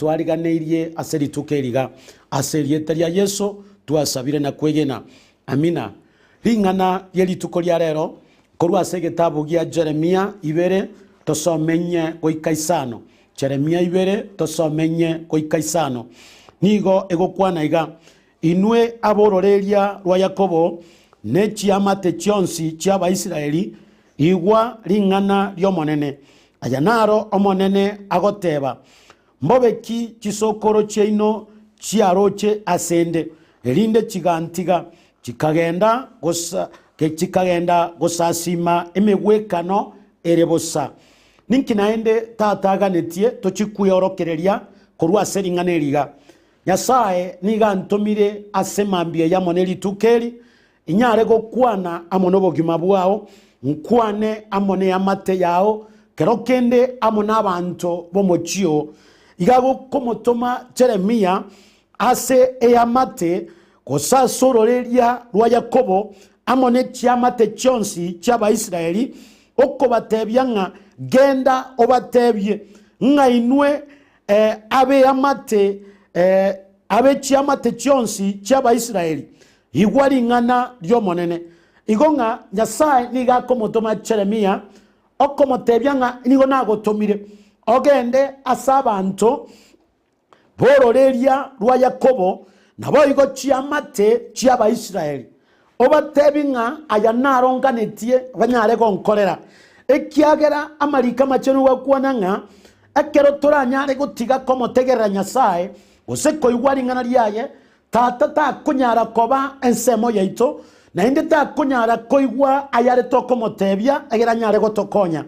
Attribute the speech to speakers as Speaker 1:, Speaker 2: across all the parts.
Speaker 1: Gatwariganeirie ase rituko eri iga, ase erieta ria Yeso twasabire na kwegena. Amina. Ring'ana rie rituko ria rero korwa ase egetabu gia Jeremia ibere tosomenye goika isano. Jeremia ibere tosomenye goika isano. Nigo egokwana iga, Inwe ab'ororeeria rwa Yakobo, ne chiamate chionsi chi'Abaisraeli, igwa ring'ana ri'Omonene. Aya naro Omonene agoteeba, Mbobe ki chisokoro chiaino chiaroche ase 'nde, erinde chigantiga, chikagenda chikagenda gosasiima emegwekano ere bosa? Ninki naende Tata aganetie tochie kweorokereria korwa ase ring'ana eri iga? Nyasae nigo antomire ase mambia eye amo ne rituko eri, inyare gokwana amo nobogima bwao, nkwane amo neamate yao, kero kende amo nabanto b'omochie oo. Iga gokomotoma Jeremia ase eamate, gose ase ororeria rwa Yakobo, amo ne chiamate chionsi chi'Abaisraeli, okobatebia ng'a, Genda obatebie ng'a inwe abeamate, abe chiamate chionsi chi'Abaisraeli, igwa ring'ana ri'Omonene. Igo ng'a Nyasae nigo akomotoma Jeremia, okomotebia ng'a nigo nagotomire ogende ase abanto b'ororeria rwa Yakobo, naboigo chiamate chi'Abaisraeli, Obatebi ng'a aya naronganetie banyare gonkorera, ekiagera amariko amachenu gakwana ng'a ekero toranyare gotiga komotegerera Nyasae, gose koigwa ring'ana riaye, Tata takonyara koba ensemo yaito, naende takonyara koigwa ayare tokomotebia egere anyare gotokonya.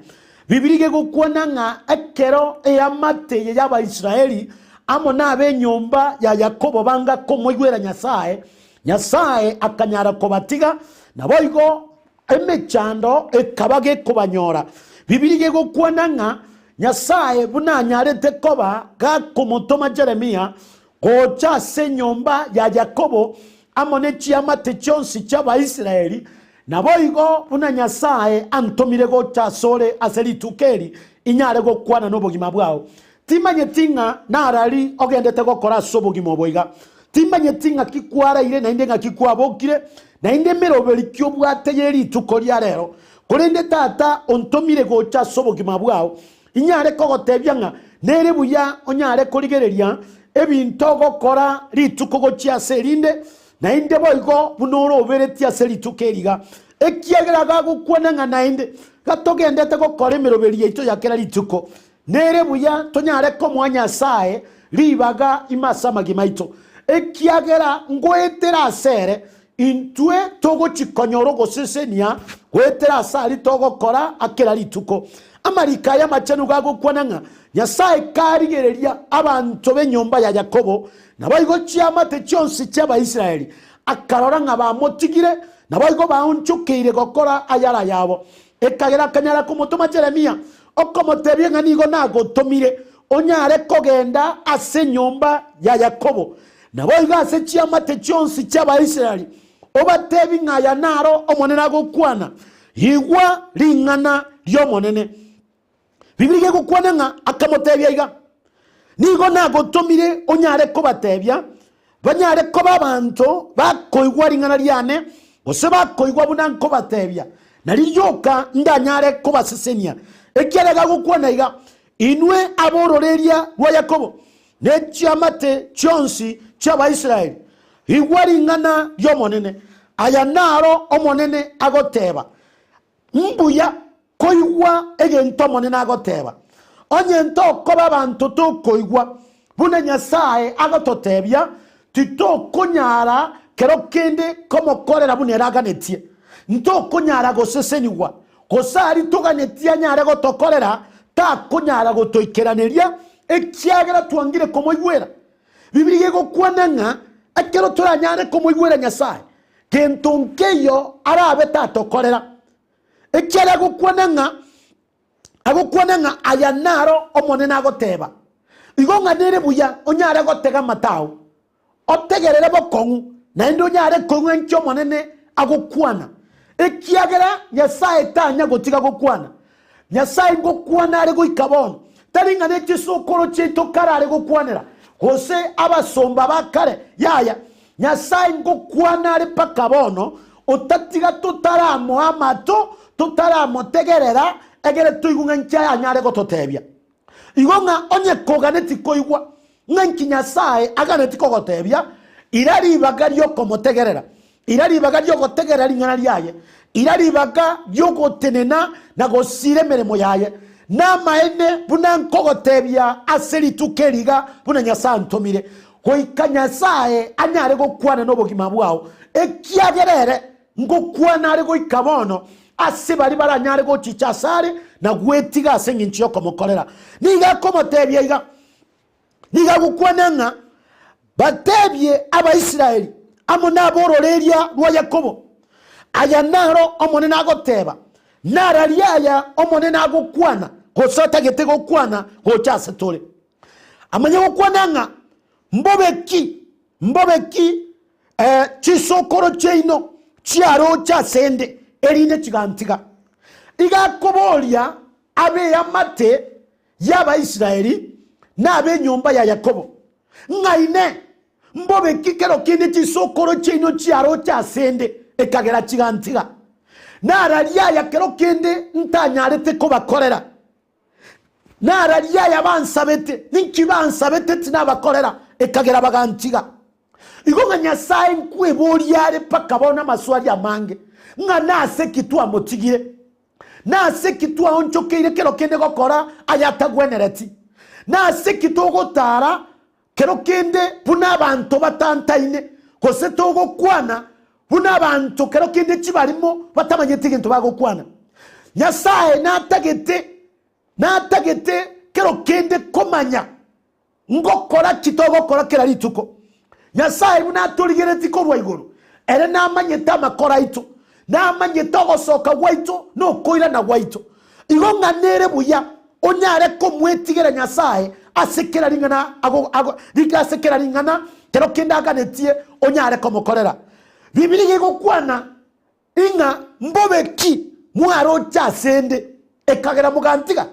Speaker 1: Bibilia gegokwana ng'a ekero eamate eye y'Abaisraeli amo nab'enyomba ya Yakobo banga komoigwera Nyasae, Nyasae akanyara kobatiga, naboigo emechando ekaba gekobanyora. Bibilia gegokwana ng'a Nyasae buna anyarete koba gakomotoma Jeremia gocha ase enyomba ya Yakobo amo ne chiamate chionsi chi'Abaisraeli, naboigo buna Nyasae antomire gocha asore ase rituko eri inyare gokwana nobogima bwao. Timanyeti ng'a narari ogendete gokora ase obogima obo iga. Timanyeti ng'aki kwaraire naende ng'aki kwabokire, naende emeroberi ki obwate ye rituko ria rero. Korende Tata ontomire gocha ase obogima bwao, inyare kogotebia ng'a nere buya onyare korigereria ebinto ogokora rituko gochia ase erinde, naende boigo buna oroberetie ase rituko eri iga. Ekiagera gagokwana ng'a naende gatogendete gokora emeroberi yaito ya kera rituko, Nere buya tonyare komoa Nyasae ribaga ime ase amagima aito, ekiagera ngoetera asere intwe togochia konyora ogosesenia goetera ase aria togokora a kera rituko. Amariko aya amachenu gagokwana ng'a Nyasae karigereria abanto b'enyomba ya Yakobo, naboigo chiamate chionsi chi'Abaisraeli, akarora ng'a bamotigire, naboigo baonchokeire gokora ayare ayabo. Ekagera akanyara komotoma Jeremia, okomotebia ng'a nigo nagotomire onyare kogenda ase enyomba ya Yakobo, naboigo ase chiamate chionsi chi'Abaisraeli, obatebi ng'a aya naro Omonene agokwana, Igwa ring'ana ri'Omonene. Bibilia egokwana ng'a akamotebia iga, Nigo nagotomire onyare kobatebia, banyare koba abanto bakoigwa ring'ana riane, gose bakoigwa buna nkobatebia, nario rioka ndanyare kobasesenia. Ekiagera gagokwana iga, Inwe ab'ororeria rwa Yakobo, ne chiamate chionsi chi'Abaisraeli, igwa ring'ana ri'Omonene. Aya naro Omonene agoteba, Mbuya koigwa egento Omonene agoteba. Onye ntokoba abanto tokoigwa buna Nyasae agototebia, titokonyara kero kende komokorera buna ere aganetie. Ntokonyara gosesenigwa, gose aria toganetie anyare gotokorera, takonyara gotoikeraneria, ekiagera twangire komoigwera. Bibilia egokwana ng'a ekero toranyare komoigwera Nyasae, gento nkeiyo arabe tatokorera. Ekiagera agokwana ng'a agokwana ng'a aya naro Omonene agoteba. Igo ng'a nere buya onyare gotega amato ao, otegerere bokong'u, naende onyare koigwa inki Omonene agokwana. Ekiagera Nyasae tanya gotiga gokwana. Nyasae ngokwana are goika bono. Tari ng'a ne chisokoro chiaito kare are gokwanera, gose abasomba ba kare, yaya, Nyasae ngokwana are mpaka bono, otatiga totaramoa amato, totaramotegerera, egere toigwe ng'a inki ayanyare gototebia. Igo ng'a onye koganeti koigwa ng'a inki Nyasae aganeti kogotebia, ira ribaga ri'okomotegerera, ira ribaga ri'ogotegerera ring'ana riaye, ira ribaga ri'ogotenena na gosiira emeremo yaye. Namaene buna nkogotebia ase rituko eri iga buna Nyasae antomire, goika Nyasae anyare gokwana nobogima bwao, ekiagera ere Ngokwana are goika bono ase baria baranyare gochicha asare na gwetiga ase engencho y'okomokorera. Nigo akomotebia iga, nigo agokwana ng'a batebie Abaisraeli amo nab'ororeria rwa Yakobo, Aya naro Omonene agoteba, Nararie aya Omonene agokwana, gose atagete gokwana gocha ase tore. Amanye gokwana ng'a mbobe ki, mbobe ki Ee, chisokoro chiaino chiaroche asende, erinde chigantiga. Iga akoboria ab'eamate y'Abaisraeli na ab'enyomba ya Yakobo, ng'a Inee, mbobe ki kero kende chisokoro chiaino chiaroche asende, ekagera chigantiga? Nararie aya kero kende ntanyarete kobakorera? Nararie aya bansabete? Ninki bansabete tinabakorera, ekagera bagantiga? Igo ng'a Nyasae nkweboria are mpaka bono amaswali amange, ng'a nase ki twamotigire? Nase ki twaonchokeire kero kende gokora ayatagwenereti? Nase ki togotara kero kende buna abanto batantaine, gose togokwana buna abanto kero kende chibarimo batamanyeti egento bagokwana? Nyasae natagete natagete kero kende komanya Ngokora ki togokora kera rituko? Nyasae buna atorigeretie korwa igoro, ere namanyete amakora aito, namanyete ogosoka gwaito na okoirana gwaito. Igo ng'a nere buya onyare komwetigera Nyasae ase kera ring'ana ago, ago, ase kera ring'ana kero kende aganetie onyare komokorera. Bibilia iga egokwana ing'a mbobe ki mwaroche asende ekagera mogantiga?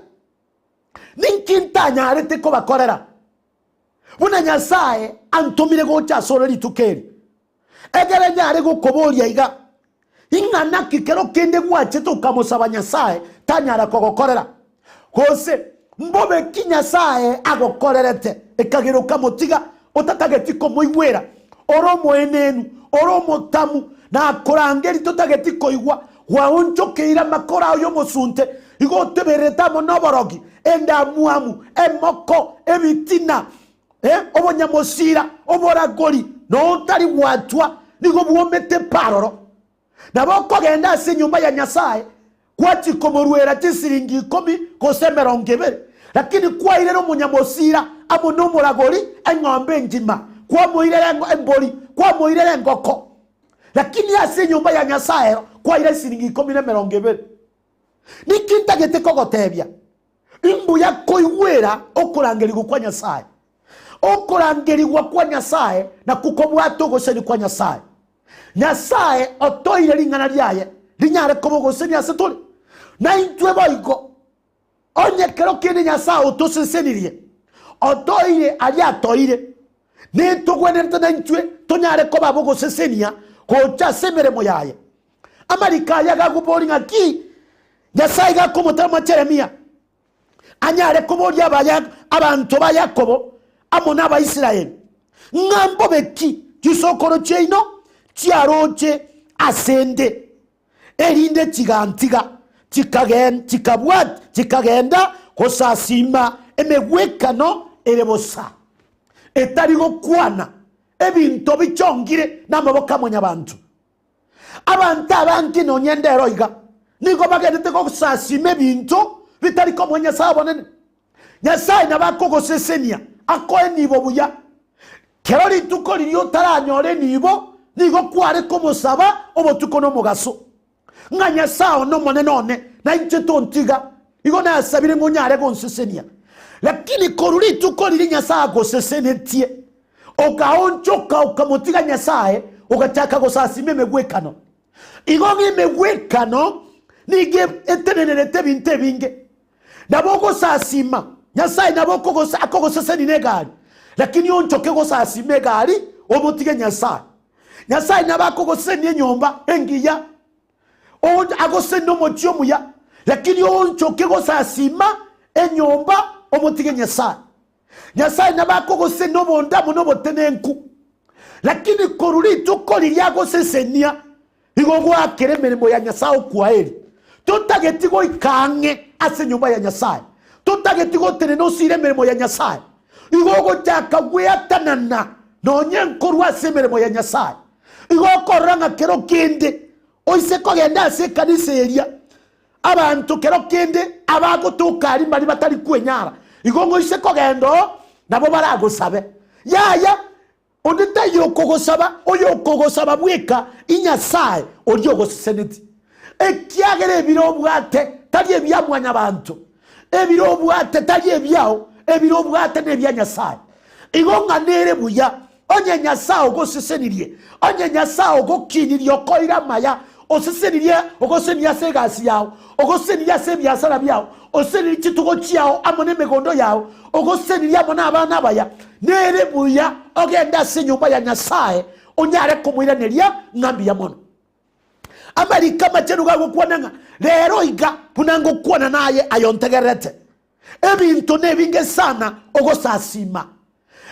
Speaker 1: Ninki ntanyarete kobakorera, buna Nyasae antomire gocha asore rituko eri, egere nyare gokoboria iga, Ing'ana ki kero kende gwachete okamosaba Nyasae tanyara kogokorera? Gose mbobe ki Nyasae agokorerete ekagera okamotiga otatageti komoigwera? Ore omoenenu, ore omotamu, nakorangeria totageti koigwa, gwaonchokeire amakoro ao y'omosunte, igo otebererete amo noborogi, endamwamu, emoko, ebitina, obonyamosira, oboragori, na otari gwatwa, nigo bwomete pa aroro. Nabo okogenda ase enyomba ya Nyasae, gwachia komoruera chisiringi ikomi gose emerongo ebere, lakini kwairera omonyamosira amo nomoragori eng'ombe engima, kwamoirera embori, kwamoirera engoko, lakini ase enyomba ya Nyasae ero kwaira esiringi ikomi na emerongo ebere. Ninki ntagete kogotebia? Imbuya koigwera okorangerigwa kwa Nyasae. Okorangerigwa kwa Nyasae nakwo kobwate ogoseni kwa Nyasae. Nyasae otoire ring'ana riaye rinyare koba ogosenia ase tore, na intwe boigo. Onye kero kende Nyasae otosesenirie, otoire aria atoire, nitogwenerete naintwe tonyare koba ab'ogosesenia gocha ase emeremo yaye. Amariko aya agakoboria ng'aki Nyasae iga akomotama Jeremia anyare koboria abaya abanto ba Yakobo amo n'Abaisraeli, ng'a mbobe ki chisokoro chiaino chiaroche ase 'nde, erinde chigantiga, chikagen chikabwat chikagenda gosasiima emegwekano ere bosa, etari gokwana, ebinto bichongire namaboko a mwanyabanto. Abanto abange nonya ndero iga nigo bagenderete gosasiima ebinto bitari komoa Nyasae obonene. Nyasae nabo akogosesenia akoe enibo buya. Kero rituko riria otaranyora enibo, nigo kware komosaba obotuko na omogaso, ng'a Nyasae one Omonene one, na inche tontiga, igo nasabire ng'a onyare gonsesenia. Lakini korwa rituko riria Nyasae agosesenetie, Okaonchoka okamotiga Nyasae, ogachaka gosasima emegwekano. Igo ng'a emegwekano nigo etenenerete ebinto ebinge. Nabo ogosasima. Nyasae nabo okogose akogosesenia negari, lakini onchoke gosasima egari omotige Nyasae. Nyasae nabo akogosesenia enyomba engiya, agosesenie omochie omuya, lakini onchoke gosasima enyomba omotige Nyasae. Nyasae nabo akogosesenia obonda amo nobotenenku, lakini korwa rituko riria agosesenia, igo goakera emeremo ya Nyasae okwaeri. Totageti goika ang'e ase enyomba ya Nyasae, totageti gotenena osire emeremo ya Nyasae, igo ogochaka gweatanana nonye nkorwa ase emeremo ya Nyasae. Igo okorora ng'a kero kende oise kogenda ase ekanisa eria, Abanto kero kende abagotoka aria mbaria batari kwenyara, igo ng'oise kogenda oo, nabo baragosabe. Yaya, onde taiyo okogosaba, oyokogosaba bweka i Nyasae oria ogoseseneti. Ekiagera ebire obwate tari ebia mwanyabanto, ebire obwate tari ebiao, ebire obwate nebia Nyasae. Igo ng'a nere buya Onye Nyasae ogosesenirie, onye Nyasae ogokinirie okoire amaya, osesenirie, ogosesenirie ase egasi yao, ogosesenirie ase ebiasara biao, osesenirie chitugo chiao amo nemegondo yao, ogosesenirie amo nabana abaya, nere buya ogende ase enyomba ya Nyasae onyare komoiraneria ng'a mbuya mono. Amariko amachenu gagokwana ng'a rero iga buna ngokwana naye aye ontegererete, Ebinto nebinge sana ogosasiima.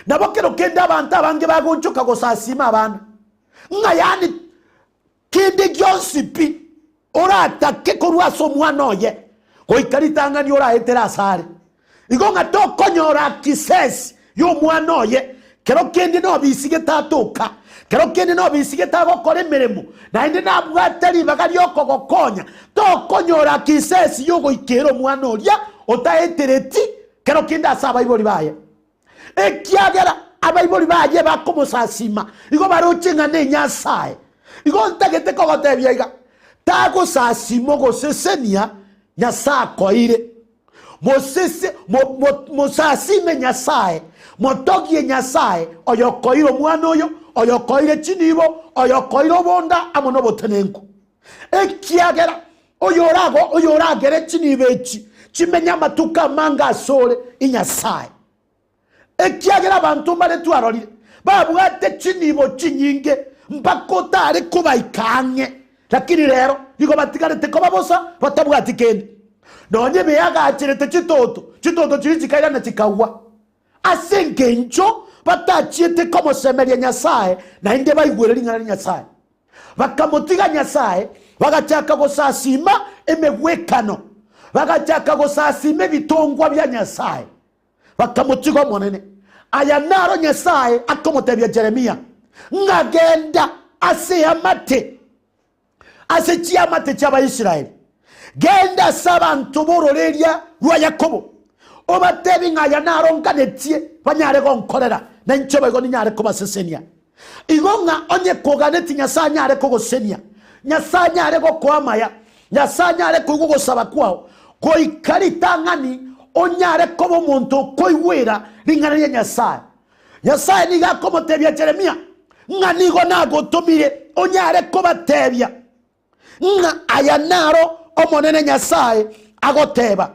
Speaker 1: Nabo kero kende abanto abange bagonchoka gosasiima abana, ng'a yaani kende gionsi pi oratake korwa ase omwana oye, goika ritang'ani oraetere asare. Igo ng'a tokonyora access y'omwana oye, kero kende nobisigete atoka, kero kende nobisigete agokora emeremo, naende nabwate ribaga riokogokonya, tokonyora access y'ogoikera omwana oria otaetereti kero kende ase abaibori baye. Ekiagera abaibori baye bakomosasima, igo baroche ng'a nenyasae. Igo ntagete kogotebia iga, tagosasima ogosesenia Nyasae akoeire. Mosese, mo, mo, mosasime Nyasae, motogie Nyasae, oyokoeire omwana oyo, oyokoeire chinibo, oyokoeire obonda amo nobotenenku. Ekiagera oyorago, oyoragere chinibo echi chimenye amatuko amange asore, i Nyasae. Ekiagera abanto mbare twarorire babwate chinibo chinyinge mpaka otare kobaika ang'e, lakini rero nigo batigarete koba bosa batabwati kende. Nonya ebeagacherete chitoto, chitoto chiria chikairana chikagwa, ase engencho batachiete komosemeria Nyasae naende baigwere ring'ana ria Nyasae. Bakamotiga Nyasae, bagachaka gosasiima emegwekano, bagachaka gosasiima ebitongwa bia Nyasae. Bakamotiga Omonene. Aya naro Nyasae akomotebia Jeremia, ng'a genda ase eamate, ase chiamate chi'Abaisraeli, genda ase abanto b'ororeria rwa Yakobo, obatebie ng'a aya naro nganetie banyare gonkorera, na inche boigo ninyare kobasesenia. Igo ng'a onye koganeti Nyasae anyare kogosenia, Nyasae anyare gokoa amaya, Nyasae anyare koigwa ogosaba kwao, goika ritang'ani onyare koba omonto okoigwera ring'ana ria Nyasae. Nyasae nigo akomotebia Jeremia ng'a nigo nagotomire onyare kobatebia ng'a aya naro Omonene Nyasae agoteba,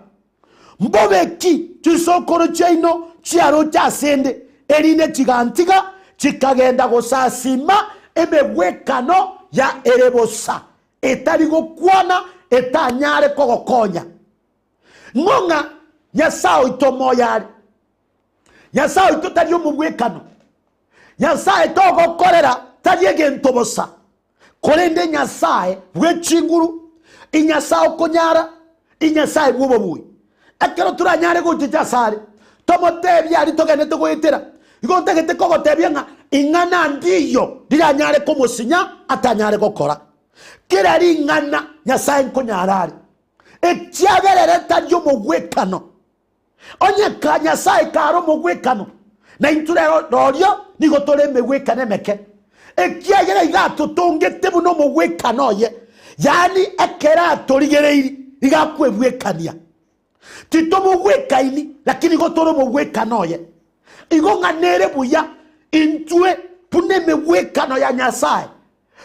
Speaker 1: Mbobe ki chisokoro chiaino chiaroche asende, erinde chigantiga chikagenda gosasima emegwekano ya ere bosa, etari gokwana, etanyare kogokonya? Ng'o ng'a Nyasae oito moyo are? Nyasae oito tari omogwekano. Nyasae togokorera tari egento bosa, Korende Nyasae bwe chinguru, Inyasae okonyara, Inyasae bw'obobui. Ekero toranyare gochicha asare, tomotebie aria togenderete goetera, igo ntagete kogotebia ng'a ing'ana ndiyo riranyare komosinya atanyare gokora. Kera ring'ana Nyasae nkonyara are, ekiagera ere tari omogwekano. Onye ka Nyasae kare omogwekano, na intwe rero rorio nigo tore emegwekano emeke, ekiagera iga atotongete buna omogwekano oye, yaani ekero atorigereiri iga akwebwekania. Titomogwekaini, lakini igo tore omogwekano oye. Igo ng'a nere buya intwe buna emegwekano ya Nyasae,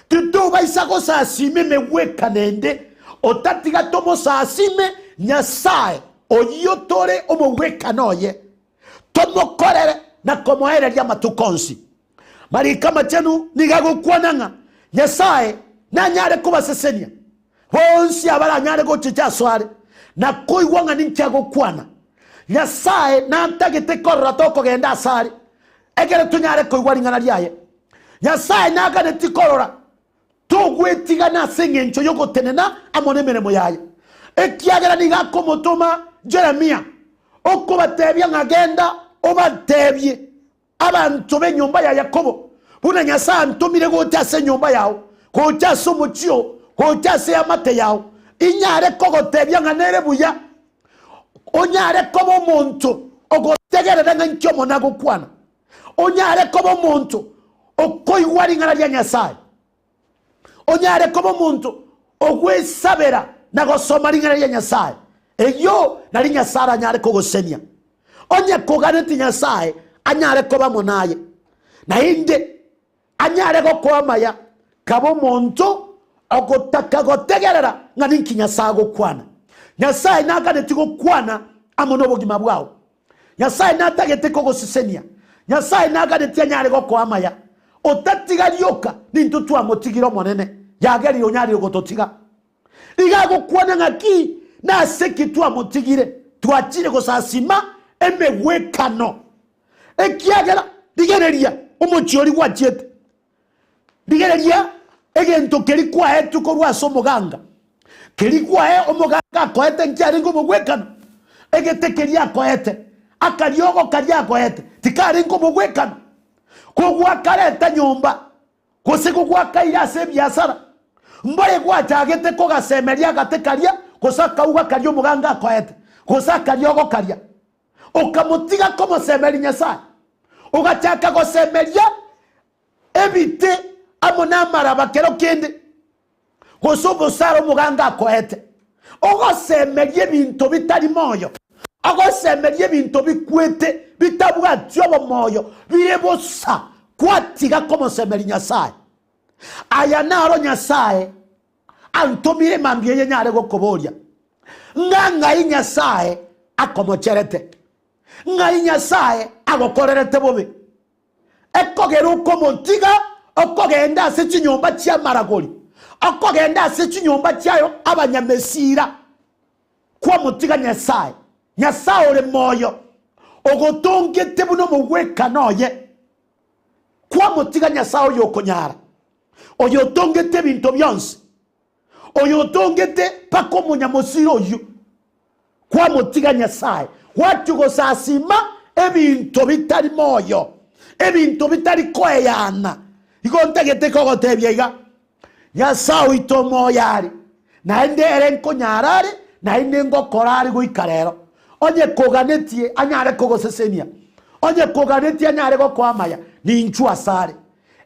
Speaker 1: titobaisa gosasima emegwekano ende, otatiga tomosasime Nyasae. oyio tore omogwekano oye, tomokorere na komoereria amatuko onsi. Mariko Amachenu nigo agokwana ng'a Nyasae nanyare kobasesenia bonsi abaranyare gochicha asare na koigwa ng'a ninki agokwana. Nyasae natagete korora tokogenda asare ekero tonyare koigwa ring'ana riaye. Nyasae naganeti korora Togwetigana ase engencho y'ogotenena amo nemeremo yaye, ekiagera nigo akomotoma Jeremia okobatebia ng'a genda obatebie abanto b'enyomba ya Yakobo, buna Nyasae antomire gocha ase enyomba yao, gocha ase omochie oo, gocha ase eamate yao, inyare kogotebia ng'a nere buya, onyare koba omonto ogotegerera ng'a inki Omonene agokwana. Onyare koba omonto okoigwa ring'ana ria Nyasae. Onyare koba omonto ogwesabera na gosoma ring'ana ria Nyasae. Eyio nari Nyasae aranyare kogosenia. Onye koganeti Nyasae anyare koba amo naye, naende anyare gokoa amaya, kaba omonto ogotaka gotegerera ng'a ninki Nyasae agokwana. Nyasae naganeti gokwana amo nobogima bwao. Nyasae natagete kogosesenia. Nyasae naganetie anyare gokoa amaya. Otatiga rioka nintwe twamotigire Omonene, yagerire onyarire gototiga. Iga agokwana ng'aki nase ki twamotigire, twachire gosasima emegwekano. Ekiagera rigereria omochie oria gwachiete. Rigereria egento keria kwaetwe korwa ase omoganga, keria kwae omoganga akoete nkiarenge omogwekano, egete keria akoete, akariogo karia akoete, tikarenge omogwekano. Kogwakareta nyomba, gose kogwakaire ase ebiasara, mbore gwachagete kogasemeria agate karia, gose akauga karia omoganga akoete, gose akariogo karia, okamotiga komosemeria Nyasae, ogachaka gosemeria ebite amo namaraba kero kende, gose obosara omoganga akoete, ogosemeria ebinto bitari moyo, ogosemeria ebinto bikwete bitabwati obomoyo bire bosa, kwatiga komosemeria Nyasae. Aya naro Nyasae antomire mambia eye nyare gokoboria, ng'a ng'ai Nyasae akomocherete? Ng'ai Nyasae agokorerete bobe? Ekogera okomotiga okogenda ase chinyomba chi'amaragori, okogenda ase chinyomba chiayo abanyamesira, kwamotiga Nyasae, Nyasae ore moyo, ogotongete buna omogwekano oye, kwamotiga Nyasae oyokonyara, oyotongete ebinto bionsi, oyotongete mpaka omonyamosira oyio. Kwamotiga Nyasae, gwachia gosasima ebinto bitari moyo, ebinto bitari koeyana. Igo ntagete kogotebia iga, Nyasae oito omoyo are, naende ere nkonyara are, naende ngokora are goika rero. Onye koganetie anyare kogosesenia, onye koganetie anyare gokoa amaya, ninchwo asare.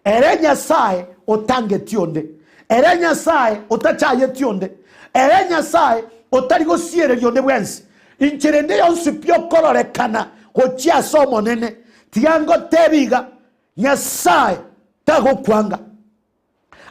Speaker 1: Ere Nyasae otangeti onde, ere Nyasae otachayeti onde, ere Nyasae otari gosiereria onde bwensi. Inchera ende yonsi pi okororekana gochia ase Omonene, tiga ngotebi iga, Nyasae tagokwanga.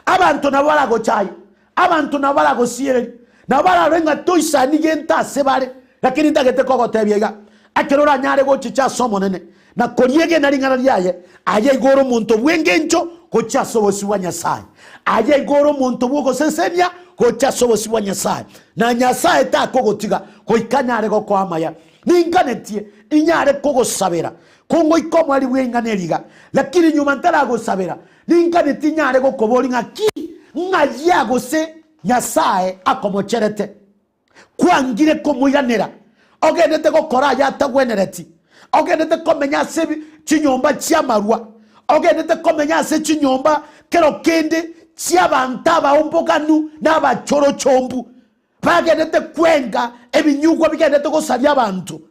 Speaker 1: Abanto nabo baragochaye, abanto nabo baragosiererie, nabo bararore ng'a toisani gento ase bare, lakini ntagete kogotebia iga, ekero oranyare gochicha ase Omonene, na koriegena ring'ana riaye, aye igo ore omonto bw'engencho gochia ase obosio bwa Nyasae. Aye igo ore omonto bw'ogosesenia gochia ase obosio bwa Nyasae, na Nyasae takogotiga goika anyare gokoa amaya. Ninganetie inyare kogosabera, kongoika omoerio bw'eing'ana eri iga, lakini nyuma ntaragosabera, ninganetie inyare gokoboria ng'aki ng'ayia gose Nyasae akomocherete. Kwangire komoiranera, ogendete gokora aya atagwenereti, ogendete komenya ase chinyomba chi'amarwa, ogendete komenya ase chinyomba kero kende chi'abanto abaomboganu na abachorochombu, bagendete kwenga ebinyugwa bigendete gosaria abanto.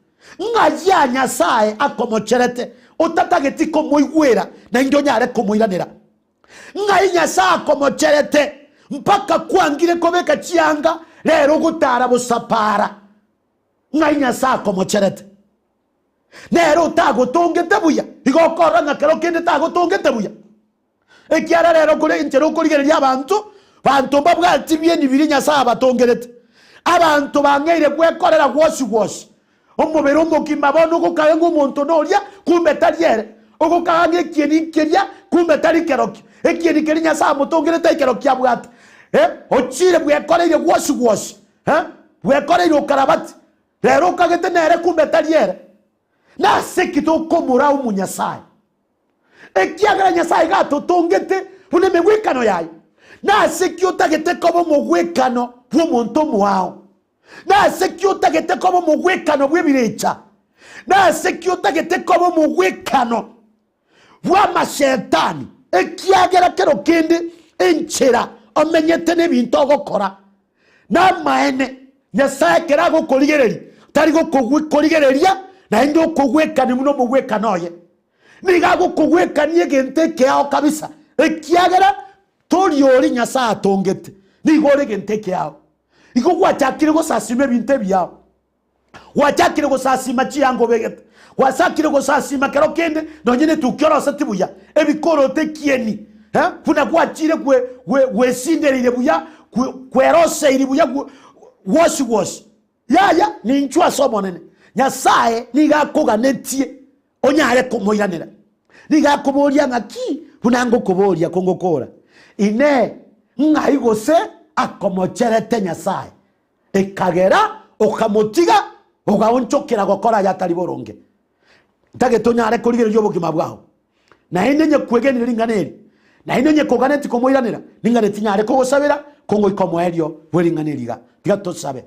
Speaker 1: Ng'ayia Nyasae akomocherete, otatageti komoigwera naende onyare komoiranera. Ng'ai Nyasae akomocherete mpaka kwangire kobeka chianga rero ogotara bosa para? Ng'ai Nyasae akomocherete? Nere otagotongete buya, igo okorora ng'a kero kende tagotongete buya. Ekiara rero kore enchera okorigereria abanto, banto mbabwati bieni biria Nyasae abatongerete. Abanto bang'eire gwekorera gwosi gwosi. Omobere omogima bono ogokaga ng'a omonto noria, kumbe tari ere. Ogokaga ng'a ekieni nkeria, kumbe tari kerokio. Ekieni keria Nyasae amotongerete tari kerokio abwate. Eh, ochire bwekoreire gwosi gwosi, eh, bwekoreire okarabati, rero okagete nere kumbe tari ere. Nase ki tokomoraumu Nyasae? Ekiagera Nyasae iga atotongete buna emegwekano yaye. Nase ki otagete koba omogwekano bw'omonto omoao? Nase ki otagete koba omogwekano bw'ebirecha? Nase ki otagete koba omogwekano bw'amashetani? Ekiagera kero kende enchera omenyete nebinto ogokora namaene. Nyasae ekero agokorigereria tari gokorigereria naende okogwekania buna omogwekano oye. Nigo agokogwekania egento ekeao kabisa, ekiagera tori ori Nyasae atongete, nigo ore egento ekeao. Igo gwachakire gosasima ebinto ebiao, gwachakire gosasima chianga obegete, gwachakire gosasima kero kende nonye netukia oroseti buya, ebikoroto ekieni, eh, buna gwachire gwe gwe gwesindereire buya, kwe kweroseiri buya gwo gwosi gwosi. Yaya, ninchwe ase Omonene. Nyasae nigo akoganetie onyare komoiranera. Nigo akoboria ng'a ki buna ngokoboria kongokora? Inee! Ng'ai gose akomocherete Nyasae, ekagera okamotiga ogaonchokera gokora ayatari boronge? Ntagete onyare korigereria obogima bwao, naende onye kwegenire ring'ana eri, naende onye koganeti komoiranera, ning'aneti nyare kogosabera kongoika omoerio bwe ring'ana eri iga. Tiga tosabe.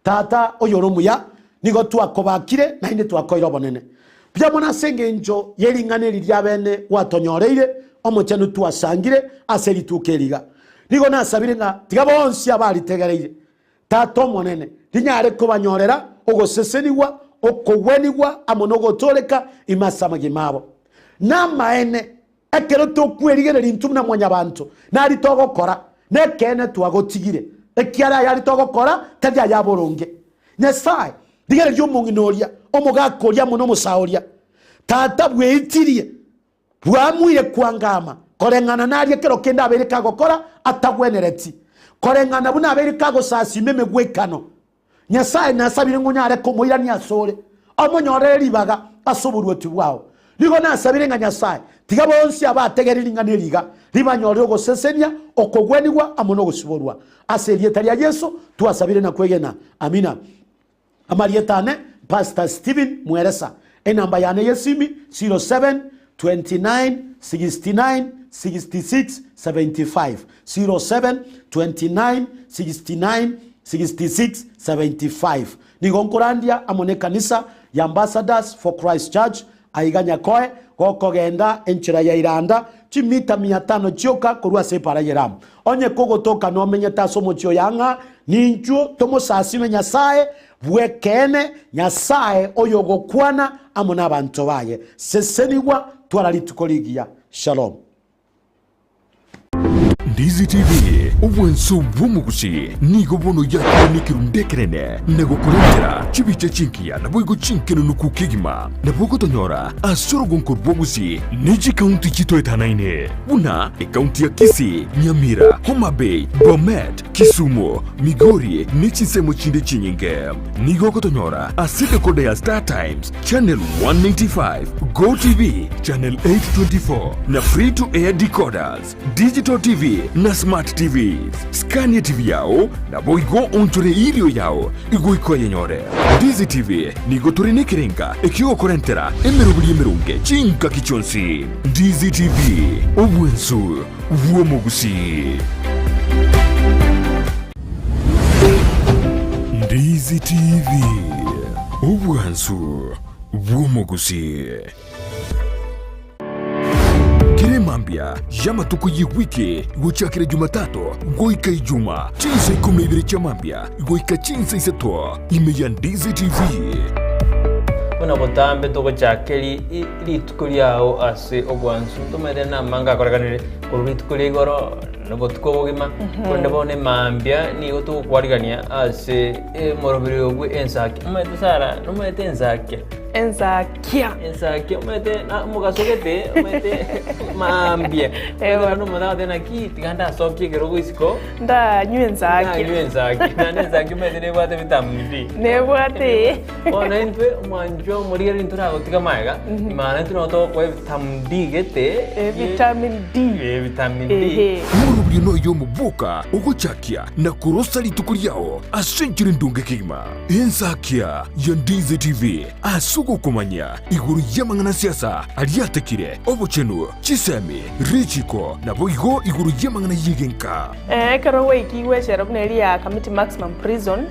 Speaker 1: Tata oyore omuya, nigo twakobakire naende twakoire obonene. Buya mono ase engencho ye ring'ana eri riabene gwatonyoreire, omochenu twasangire ase rituko eri iga. Nigo nasabire ng'a tiga bonsi abaritegereire, Tata Omonene, rinyare kobanyorera ogosesenigwa, okogwenigwa amo nogotooreka ime ase amagima abo. Namaene, Ekero tokwerigereria intwe buna mwanyabanto, nari togokora, nekeene twagotigire, ekiagera ayare togokora tari aya boronge. Nyasae, rigereria omong'ina oria, omogaka oria amo nomosae oria. Tata bweitirie, bwamuire kwangama, koreng'ana naria kero kende abeire kagokora atagwenereti, koreng'ana buna abeire kagosasima emegwekano. Nyasae nasabire ng'a onyare komoirania asore, omonyorere ribaga ase oboruoti bwao. Nigo nasabire ng'a Nyasae, tiga bonsi abategereri ring'ana eri iga, ribanyorere ogosesenia, okogwenigwa, amo nogosiborwa. Ase erieta ria Yeso twasabire na kwegena. Amina. Amarieta ane, Pastor Stephen Mweresa. Enamba yane y'esimi, 07 29 69 66 75, 07 29 69 66 75. Nigo nkorandia amo nekanisa ya Ambassadors for Christ Church aiga Nyakoe, gokogenda enchera ya Iranda, chimita mia tano chioka korwa ase epara y'Elamu. Onye kogotoka nomenyete ase omochie oyo ang'a, ninchwo tomosasime Nyasae bw'ekeene, Nyasae oyogokwana amo nabanto baye. Sesenigwa, twara rituko rigiya. Shalom.
Speaker 2: Ndizi TV, obwanso bw'omogusi, nigo bono yakire nekerundu ekenene na gokorentera chibicha chingiya naboigo chinkenunuku kegima. Nabo ogotonyora ase orogonko rw'ogusi ne chikaunti chitoetanaine buna ekaunti ya Kisii, Nyamira, Homa Bay, Bomet, Kisumu, Migori ne chinsemo chinde chinyinge. Nigo ogotonyora ase decoder ya Star Times, Channel 195, Go TV, Channel 824 na Free to Air decoders, Digital TV na Smart TVs. Scan TV yao naboigo onchore irio yao igoika oyenyore. Ndizi TV nigo tore nekerenga ekiogokorentera emeroberi emeronge chingaki chionsi. Ndizi TV, obwensu bw'omogusii. Ndizi TV, obwansu bw'omogusii. Kera emambia y'amatuko y'ewiki gochakera Jumatatu goika Ijuma, chinsa ikomi na ibere chia mambia goika chinsa isato, ime ya Ndizi TV.
Speaker 3: Buna botambe togochaka rituko riao ase obwansu, ntomaete namange akorekanire korwa rituko ria igoro. Nobotuko obogima, korende bono emambia nigo togokwarigania ase omoroberi bwe ensakia. Omanyete Sarah, nomanyete ensakia?
Speaker 4: Ensakia.
Speaker 3: Ensakia, omanyete na omogaso gete, omanyete mambia.
Speaker 4: Eeh bono.
Speaker 3: Omanyete omonto agoteba naki tiga ndasokie ekerogo isiko,
Speaker 4: Ndanywe ensakia.
Speaker 3: ndanywe ensakia. Naende ensakia omanyete nebwate vitamin D.
Speaker 4: Nebwate ee.
Speaker 3: Bono intwe omwanchwa omorigereria ntoragotiga magega, imana intwe nabo togokoa evitamin D gete,
Speaker 4: Evitamin D.
Speaker 3: Evitamin D.
Speaker 4: Ehe.
Speaker 2: Omorobio noyomo bwoka ogochakia na korosa rituko riao ase enchera endonge kegima. Ensakia ya Ndizi TV ase ogokomanyia igoro y'amang'ana siasa aria atekire, obochenu, chisemi, richiko, naboigo igoro y'amang'ana y'egenka.
Speaker 4: Ekero gwaikigwe echela buna eria ya Kamiti Maximum Prison,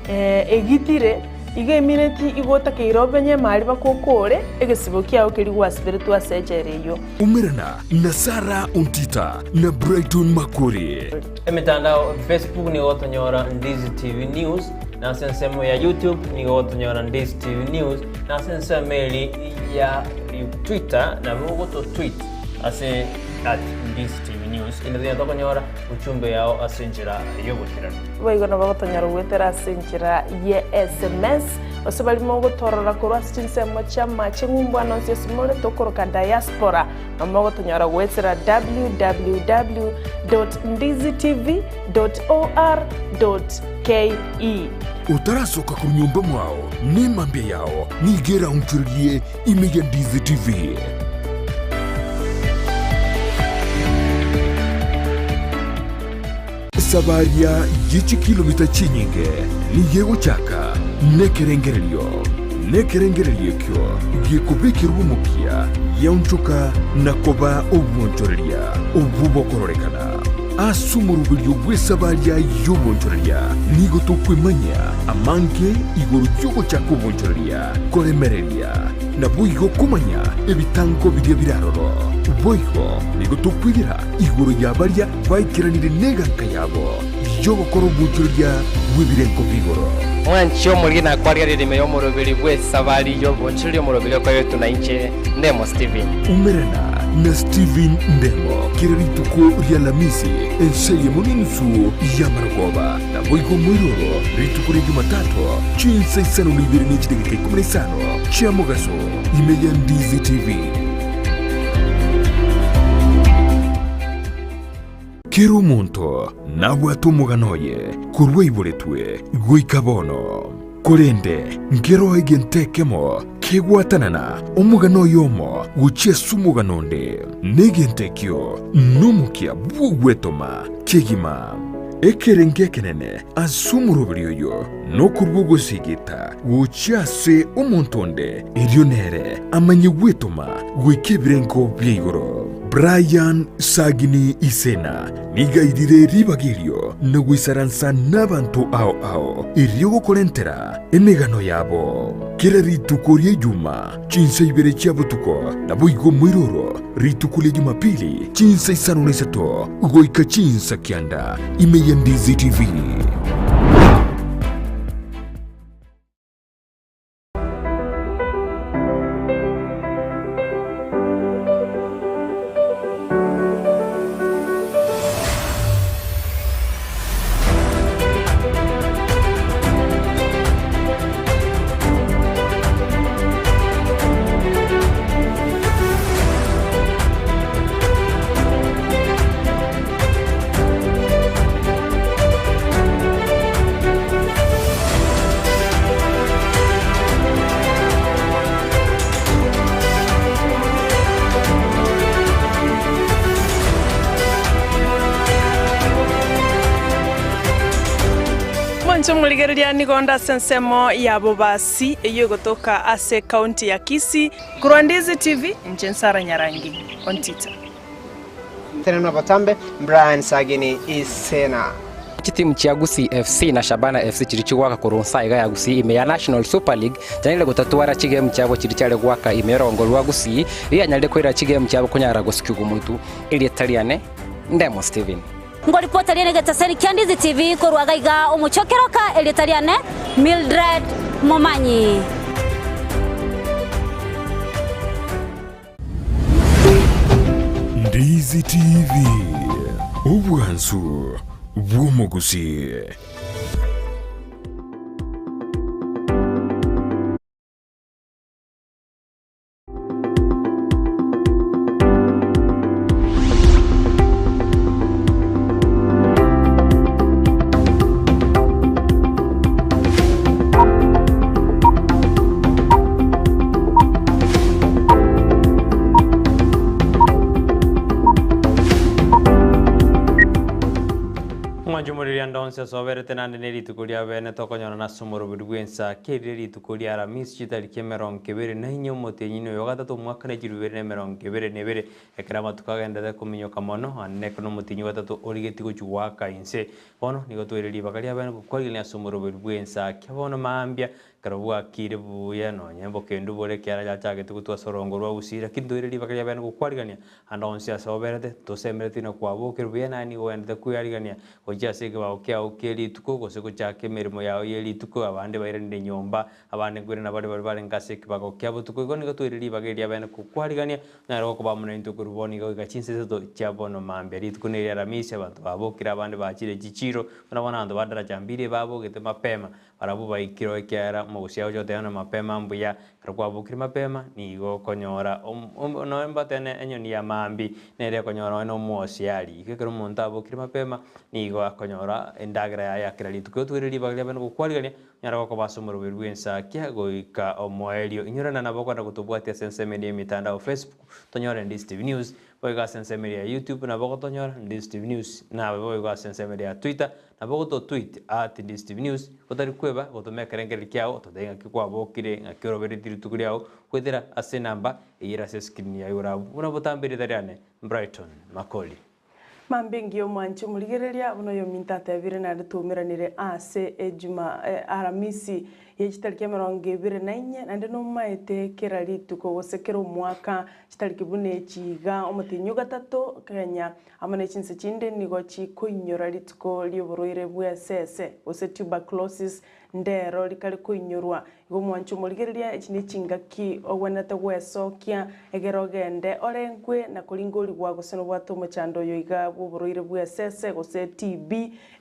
Speaker 4: Egitire, igo emineti igo otakeire obenye emari bakokore egesibo kiao keria gwasiberetwe ase echela eyio.
Speaker 2: Umerana na Sarah Ontita na Brighton Makori.
Speaker 3: Emetandao Facebook nigo ogotonyora Ndizi TV News, na ase ensemo ya YouTube nigo ogotonyora Ndizi TV News, na ase ensemo eri ya Twitter nabo ogoto tweet ase at Ndizi TV News. Inde tonya tokonyora uchumbe yao ase enchera y'oboikeranu.
Speaker 4: Boigo nabo gotonyara goetera ase enchera ye sms, gose baria mogotorora korwa ase chinsemo chi'amache ng'umbu ande onsi ase more tokoroka diaspora, nabo mogotonyora goetera www dot ndizitv dot or dot ke.
Speaker 2: Otarasoka korwa nyomba mwao, nemambia yao nigo eraonchorerie ime ya Ndizi TV. Esabaria ye chikilomita chinyinge nigo egochaka nekerengererio, nekerengererio ekio gekobekerwa omokia giaonchoka na koba obwonchoreria obwo bokororekana. Ase omoroberio bw'esabaria y'obwonchoreria nigo tokwemanyia amange igoro y'ogochaka obwonchoreria, koremereria, naboigo komanya ebitango biria bire aroro. Boigo nigo tokwegera igoro ya baria Baikeranire neganka yabo y'ogokora obwochoreria bw'ebirengo bi'igoro.
Speaker 5: Mwanche omoriri nakwarigereria ime y'omoroberi bw'esabari y'obonchoreria omoroberi okoretwe na inche Ndemo Stephen.
Speaker 2: Umerana na Stephen Ndemo kera rituko ri'Alamisi ense eyemo n'enusu y'amarogoba, naboigo moiroro rituko ria Jumatatu chinsa isano na ibere ne chidageka ikomi na isano chia mogaso ime ya Ndizi TV. Kera omonto nabwate omogano oye korwa aiboretwe goika bono. Korende nkeroo egento ekemo kegwatanana omogano oyomo gochia ase omogano onde, na egento ekio nomokia bw'ogwetoma kegima. Ekerengo ekenene ase omoroberi oyo nokorua ogosigita gochia ase omonto onde, erio nere amanye gwetoma goika ebirengo bia igoro. Brian Sagini Isena nigo airire ribaga erio na goisaransa nabanto ao ao erio gokorentera emegano yabo. Kera rituko ria Ijuma chinsa ibere chia botuko naboigo moiroro rituko ria Jumapili chinsa isano na isato goika chinsa kianda ime ya Ndizi TV.
Speaker 4: Mwanche omorigereria nigo onde ase ensemo ya Bobasi eyio egotoka ase ekaunti ya Kisii. Korwa Ndizi TV, inche Nsara Nyarangi, Ontita.
Speaker 6: Tenena botambe, Brian Sagini Isena.
Speaker 5: Chitimu chia Gusii FC na Shabana FC chiria chigoaka korwa nsa iga ya Gusii ime ya National Super League chianyarire gotatwara chigemu chiabo chiria chiare goaka ime y'orogongo rwa Gusii rianyarire koira chigemu chiabo konyara gosikigwa motu. Erieta riane Ndemo Stephen.
Speaker 7: Ngoripota riane egetaseni kia Ndizi TV korwa gaiga omochie o Keroka, erieta riane Mildred Momanyi.
Speaker 2: Ndizi TV, Obwansu bw'omogusii.
Speaker 3: Omwancho omoriri ande onsi asoberete naende ne rituko ria bene tokonyorana ase omoroberi bw'ensa kerire rituko ria Aramisi chitariki emerongo ebere na inye omotienyi oyo ogatato omwaka ne chilifu ibere na emerongo ebere na ebere ekero amatuko agenderete kominyoka mono ande nekero nomotienyi ogatato origetie gochia goaka inse. Bono nigo toire ribaga ria bene gokwarigania ase omoroberi bw'ensa kia bono mambia Ekero bwakire buya, nonya obokendu bore ekiara yachagete gotwa ase orongo rwa gusii, lakini toire ribaga ria bene gokwarigania ande onsi ase oberete, tosemeretie na kwabokire buya naye nigo ogenderete kwearigania gochia ase ekebao kiao kie rituko, gose gochaka emeremo yao ye rituko, abande bairanire nyomba, abande nkoirana bare baria barenge ase ekebago kia botuko. Igo nigo toire ribaga eria bene gokwarigania, onyare gokoba amo naintwe korwa bono iga goika chinsa isato chia bono mambia. Rituko neria Aramisi, abanto babokire, abande bachire chichiiro, buna bono abanto ba daraja mbili babogete mapema, Barabwo baikirwe, ekiagera omogusia agocha goteba ng'a mapema mbuya. Ekero kwabokire mapema, nigo okonyora nonya mbatene enyoni ya maambia, nere ekonyora nonya na omwosiari. Igo ekero omonto abokire mapema, nigo akonyora endagera yaye ya kera rituko. Otwere ribaga riabe na gokwarigania, onyare gokoba ase omoroberi bw'ensakia goika omoerio. Inyorana nabo okogenda gotobwatia ase ensemo ende y'emitandao Facebook, tonyore Ndisi TV News, boigo ase ensemo eria ya YouTube nabo ogotonyora Ndisi TV News, nabe boigo ase ensemo eria ya Twitter Nabo gototweet at ndisitvnews otari kweba gotoma ekerengererio kiao totebie ng'aki kwabokire ng'aki oroberetie rituko riao goetera ase enamba eyio ere ase escreen ya igoro abwo buna botambe erieta riane Brighton Makori.
Speaker 4: Mambia engiya omwanche omorigereria buna oyominto atebire naende twaumeranire ase ejuma Aramisi ye chitariki emerongo ebere na inye naende nomaete kera rituko gose kera omwaka chitariki buna echi iga omotienyi ogatato Kenya Amo ne chinse chinde nigo chikoinyora rituko ri'oborwaire bw'esese, gose tuberculosis, ndero rikare koinyorwa. Igo omwanche omorigereria, echi ne chingaki ogwenerete gwesokia, egere ogende orengwe na koringorigwa gose nobwate omochando oyo iga bw'oborwaire bw'esese gose TB,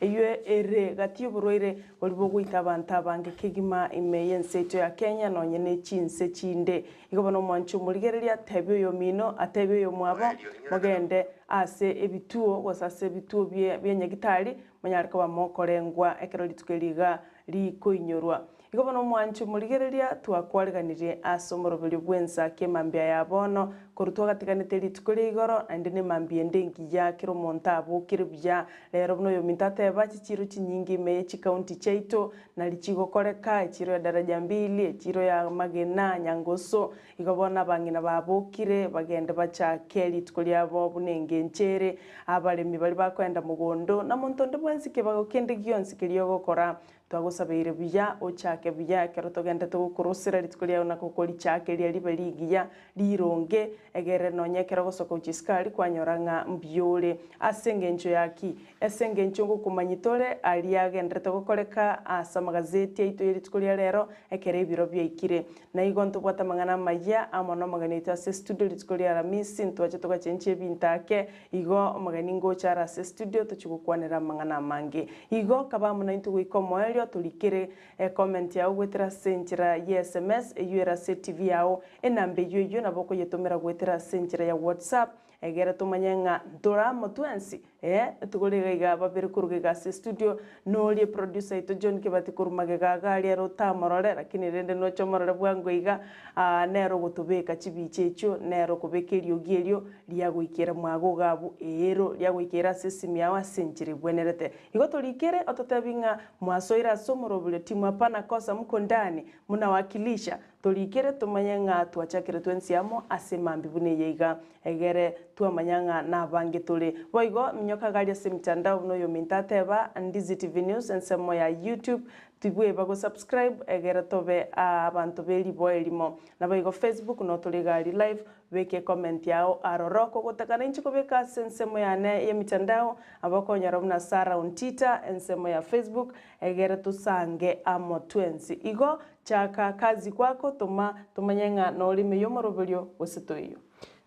Speaker 4: eyio ere gati y'oborwaire boria bogoita abanto abange kegima ime y'ense yaito ya Kenya nonye ne chinse chinde. Igo bono omwanche omorigereria, tebia oyomino, atebie oyomwabo, Mogende ase ebituo, gose ase ebituo bie bia nyagitari, monyare koba mokorengwa ekero rituko eri iga rikoinyorwa. Igo bono omwanche omorigereria, twakwariganirie ase omoroberio bw'ensa ki'emambia ya bono, korwa twagatiganete rituko ria igoro, naende nemambia ende engiya, kera omonto abokire buya. Rero buna oyominto ateba, chichiiro chinyinge ime ye chikaunti chiaito, Nari chigokoreka, echiro ya Daraja Mbili, echiro ya Magena, Nyangoso, igo bono abang'ina babokire, bagende bachake rituko riabo buna engencho ere, abaremi baria bakoenda mogondo, na monto onde bwensi kebago kende gionsi keria ogokora, twagosabeire buya, ochake buya ekero togendete gokorosera rituko riao na gokorichakeria ribe rigiya, rironge, egere nonya ekero ogosoka gochia isiko aria kwanyora ng'a mbuya ore. Ase engencho ya ki? Ase engencho ngokomanyete ore aria agenderete gokoreka ase amagazeti aito ye rituko ria rero ekero ebiro biaikire. Na igo ntobwate amang'ana amayia amo nomogeni oito ase estudio rituko ria Aramisi ntwache togachenchia ebinto ake igo omogeni ngocha are ase estudio tochie gokwanera amang'ana amange. Igo kaba amo naintwe goika omoerio torikere ecomment yao goetera ase enchera ye sms eyio ere ase etv yao enamba eyio eyio nabo okoyetomera goetera ase enchera ya WhatsApp Egere tomanye ng'a ntore amo twensi, ee, togore iga iga babere koruga iga ase estudio, norie producer oito John Kibati korwa magega iga aria ere otamorore, lakini rende noche omorore bwango iga, aa nere ogotobeka chibicha echio, nere okobeka eriogi erio riagoikera mwago iga abwo eero, riagoikera ase esimi yao ase enchera ebwenerete. Igo torikere ototebi ng'a mwasoire ase omoroberio timu hapana kosa mko ndani, munawakilisha, Torikere tomanye ng'a twachakire twensi amo ase mambia buna eye iga, egere twamanya ng'a nabange tore. Boigo, minyoka gari ase emitandao buna oyominto ateba, Ndizi TV News ensemo ya YouTube, tibweba go subscribe egere tobe abanto be riboa erimo. Naboigo Facebook notore gari live, beka ecomment yao aroro. Kogotaka nainche kobeka ase ensemo yane yemitandao, aba okonyora buna Sarah Ontita ensemo ya Facebook, egere tosange amo twensi. Igo Chaka kazi kwako toma tomanye ng'a norime y'omoroberio gose toiyo.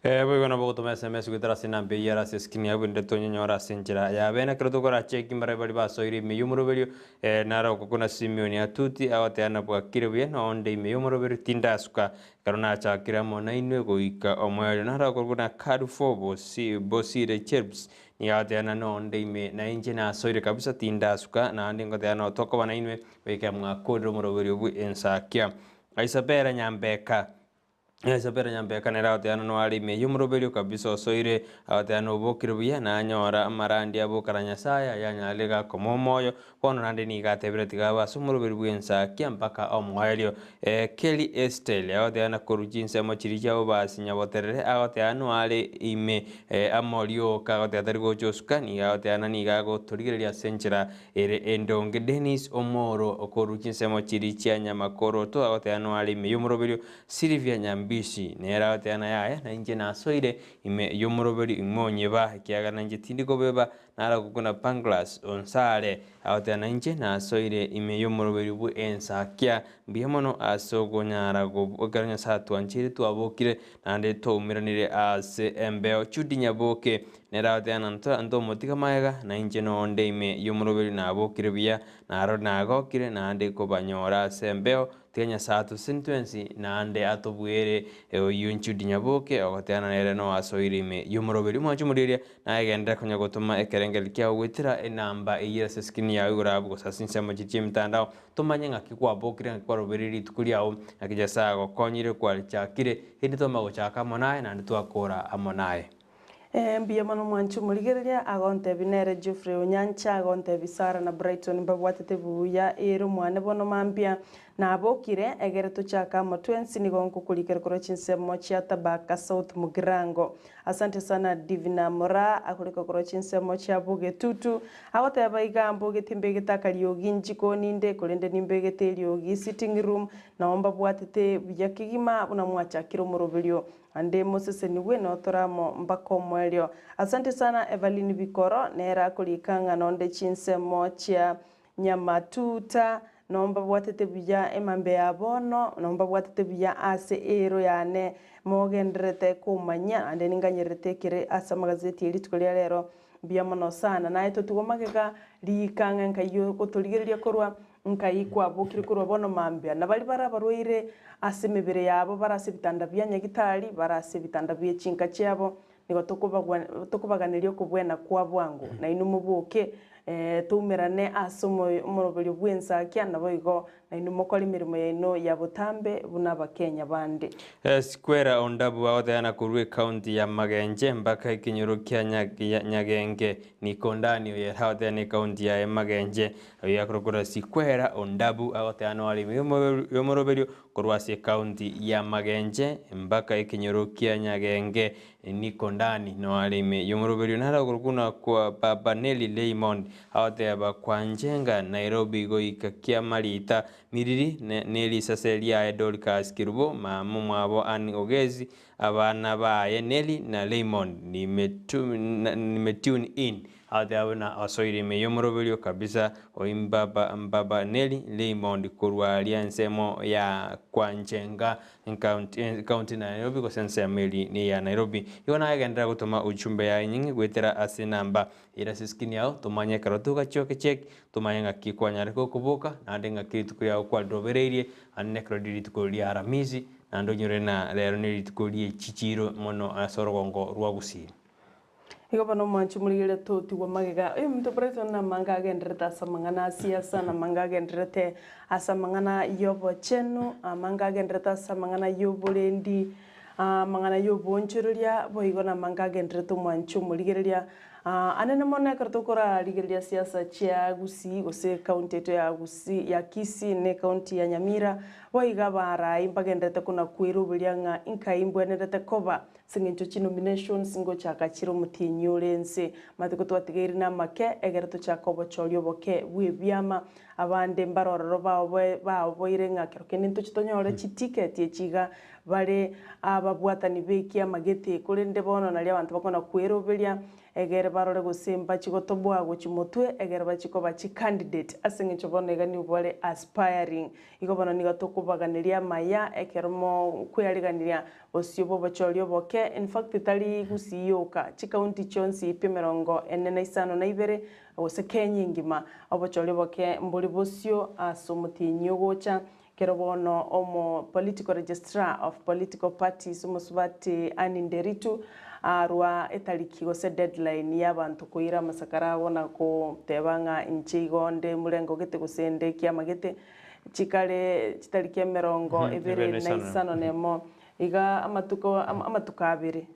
Speaker 3: Boigo nabo ogotoma SMS goetera ase enamba eyio ere ase eskrini yao erinde tonyenyore ase enchera ya bene. Ekero tokoracheki mbaria baria basoire ime y'omoroberio, naro okokuna Simeoni Atuti agoteba nabwakire buya na onde ime y'omoroberio tindasuka ekero nachakire amo nainwe goika omoerio. Naro okokuna Kalifo Bosire Chelps nigo agoteba na nonde ime na inche nasoire kabisa tindasuka naende ngoteba notokoba nainwe goika mwakorire omoroberio bwe ensakia. Isabella Nyambeka. Isabella Nyambeka nere agoteba nono are ime y'omoroberio kabisa osoire, agoteba nobokire buya nanyora amarandia abokara Nyasaye ayanyarire gakomoa omoyo, bono naende nigo atebire tiga abe ase omoroberio bw'ensakia mpaka omoerio. Kelly Estelle agoteba na korwa chinsemo chiria chia Bobasi Nyaboterere agoteba noare ime amo rioka agoteba tari gocha osuka nigo agoteba na nigo agotorigereria ase enchera ere endonge. Dennis Omoro korwa chinsemo chiria chia Nyamakoroto agoteba noare ime y'omoroberio Silvia Nyambisi nere agoteba na yaya nainche nasoire ime y'omoroberi ing'we onyeba, ekiagera nainche tindi kobeba, naro gokuna Pancras onsare, agoteba nainche nasoire ime y'omoroberi bwe ensakia. Mbuya mono ase okonyara gob ekero Nyasae atwancheire twabokire naende twaumeranire ase embeo. Judy Nyaboke nere agoteba na nto ntomotiga magega, nainche nonde ime y'omoroberi nabokire buya, naro nagokire naende kobanyora ase embeo. Tiga Nyasae atosesenie twensi, naende atobuere oyio Jude Nyaboke, ogoteana nere noasoire ime y'omoroberi. Omwanche omorieria naye genderera konya gotoma ekerengererio kiao goetera enamba eyio ase eskrini yao igoro abwo gose ase chinsemo chiria chi'emitandao, tomanye ng'aki kwabokire ng'aki kwarobereire rituko riao, ng'aki Nyasae agokonyire kwarichakire, erinde twamanya gochaka amo naye naende twakora amo naye.
Speaker 4: Ee, mbuya mono mwanche omorigereria, agontebia nere Geoffrey Onyancha, agontebia Sarah na Brighton mbabwatete buya ere omwane bono mambia nabokire, egere tochake amo twensi nigo nkokorikera korwa chinsemo chia Tabaka South Mugirango. Asante sana Divina Moraa akorika korwa chinsemo chia Bogetutu, agoteba iga mbogeti mbegete akariogi njikoni inde korende nimbegete eriogi sitting room nao mbabwatete buya kegima buna mwachakire omoroberio Ande mosesenigwe notore amo mpaka omoerio. Asante sana Evaline Bikoro, nere akorika ng'a nonde chinsemo chia Nyamatuta, noo mbabwatete buya emambia ya bono, noo mbabwatete buya ase eero yane mogendererete komanyia, naende ninganyererete ekere ase amagazeti e rituko ria rero. Mbuya mono sana. Naye totigwe magega, rika ng'a nkai ogotorigereria korwa Nkai kwabokire korwa bono mambia, na baria bare abarwaire ase emebere yabo bare ase ebitanda bia nyagitari, bare ase ebitanda bie chinka chiabo, nigo tokobaganeria okobwena kwa bwango, na inwe moboke, toumerane ase omoroberio bw'ensakia, naboigo nainwe mokore emeremo yaino ya botambe buna Abakenya bande.
Speaker 3: Square Ondabu agoteana korwa ecounty ya Magenche mpaka ekenyoro kia Nyagenge Nikondani oyo ere agoteana ecounty yaye Magenche Oyo akorokwa Sikwera Ondabu agoteba noare ime y'omoroberio korwa ase ecounty ya Magenche mpaka ekenyoro kia Nyagenge Nikondani noare ime y'omoroberio nare okorokwa kwa Baba Nelly Raymond agoteba Kwanjenga Nairobi goika Kiamarita Miriri nerisase riaye Dorcas Kerubo mama omwabo Ann Ogezi abana baye Nelly na Raymond nimetune in Agateba buna osoire ime y'omoroberio kabisa o Mbaba Mbaba Nelly Raymond korwa aria ensemo ya Kwanchenga County Nairobi gose ensemo eri neya Nairobi. Igo nagegenderera gotoma ujumbe yaye enyinge goetera ase enamba ere ase eskrini yao tomanye ekero togachioke check tomanye ng'aki kwanyare gokoboka naende ng'aki rituko riao kwarirobereirie naende nekero rire rituko ria Aramisi naende onyore na rero nerituko rie chichiro mono ase orogongo rwa Gusii.
Speaker 4: Igo bono omwanche omorigereria totigwa magega. Oyominto Brighton namange agendererete ase amang'ana a siasa, namange agendererete ase amang'ana y'obochenu, amange agendererete ase amang'ana y'oborendi, amang'ana y'oboonchoreria, boigo namange agendererete omwanche omorigereria. Anene mono ekero tokorarigereria siasa chia Gusii gose ecounty yaito ya Gusii ya Kisii na ecounty ya Nyamira, boigo abarai mbagendererete kona kweroberia ng'a inkai mbwenerete koba. Ase engencho chinominations ngochaka chire omotienyi ore ense, amatuko twatigaire namake, egere tochake obochori oboke bw'ebiama. Abande mbare ororo baoboire ng'a kero kende ntoche tonyore chiticket echi iga. bare ababwatani b'ekiama gete, korende bono nario abanto bakona kweroberia egere barore gose mbachi gotoboa gochia motwe egere bachie koba chicandidate ase eng'encho bono iga nigo bare aspiring. Igo bono nigo tokobaganeria amaya ekero mokweariganiria bosio bw'obochori oboke, in fact tari Gusii yoka, chicounty chionsi pi 45 gose Kenya engima, obochori oboke mbori bosio ase omotienyi ogocha. Kero bono omo political registrar of political parties omosubati Anne Nderitu arwa etariki gose deadline y'abanto koira amasakara abo na goteba ng'a inche igo nde murengo gete gose nde kiama gete chikare chitariki emerongo ebere na isano nemo iga amatuko amatuko abere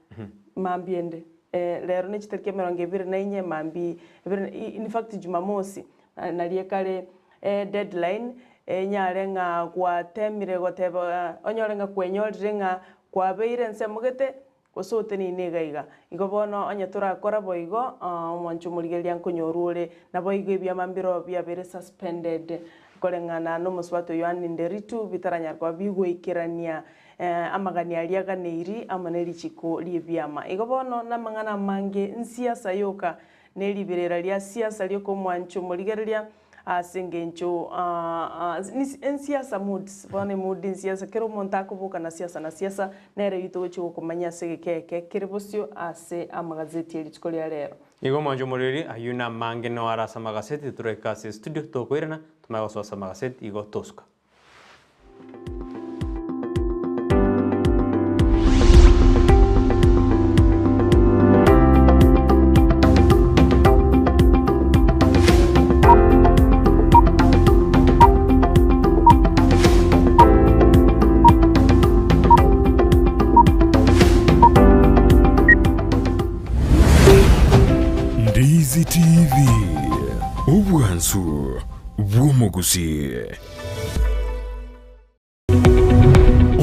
Speaker 4: mambia ende rero ne chitariki emerongo ebere na inye mambia ebere in fact jumamosi Nario ekare deadline enyare ng'a gwatemire goteba onyore ng'a kwenyorire ng'a kwabeire ensemo gete gose oteneine iga iga. Igo bono onye torakora boigo omonche omorigereria nkonyorwa ore naboigo ebiama mbirobio biabeire suspended koreng'ana na omosubati oyio Anne Nderitu bitaranyara koba bigoikerania amagani aria aganeiri amo ne richiko ri'ebiama. Igo bono namang'ana amange nsiasa yoka Ne riberera ria siasa ri'okomwancha omorigereria ase engencho ensiasa moods, bono emood ensiasa, kera omonto akoboka na siasa na siasa, nere eyio togochia gokomanya ase egeka eke kere bosio ase amagazeti e rituko ria rero.
Speaker 3: Igo omwancha omoreri, ayio namange noo are ase amagaseti, titoraika ase estudio, tokoirana, tomanye gosoa ase amagaseti, igo tosuka.
Speaker 2: Ndizi TV, obwansu bw'omogusii.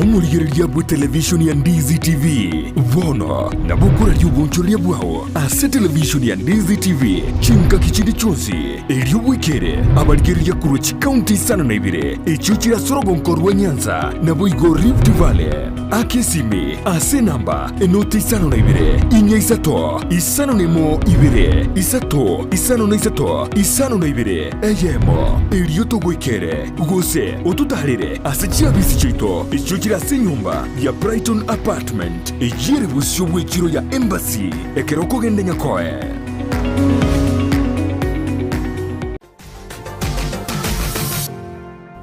Speaker 2: Omorigereria bw'etelevishoni ya Ndizi TV bono nabo okoraria obonchoreria bwao ase televishoni ya Ndizi TV chingaki chinde chionsi, erio bwekere abarigereria korwa chikaunti isano na ibere echio chire ase orogonko rwa Nyanza naboigo Rift Valley. Aka esimi ase enamba enoti isano na ibere, inya isato, isano na emo ibere, isato, isano na isato, isano na ibere, eyemo, erio togoikere, gose ototaarere ase chiabisi chiaito echio chire ase enyomba ya Brighton Apartment, eyio ere bosio bw'echiro ya Embassy, ekero okogenda Nyakoe.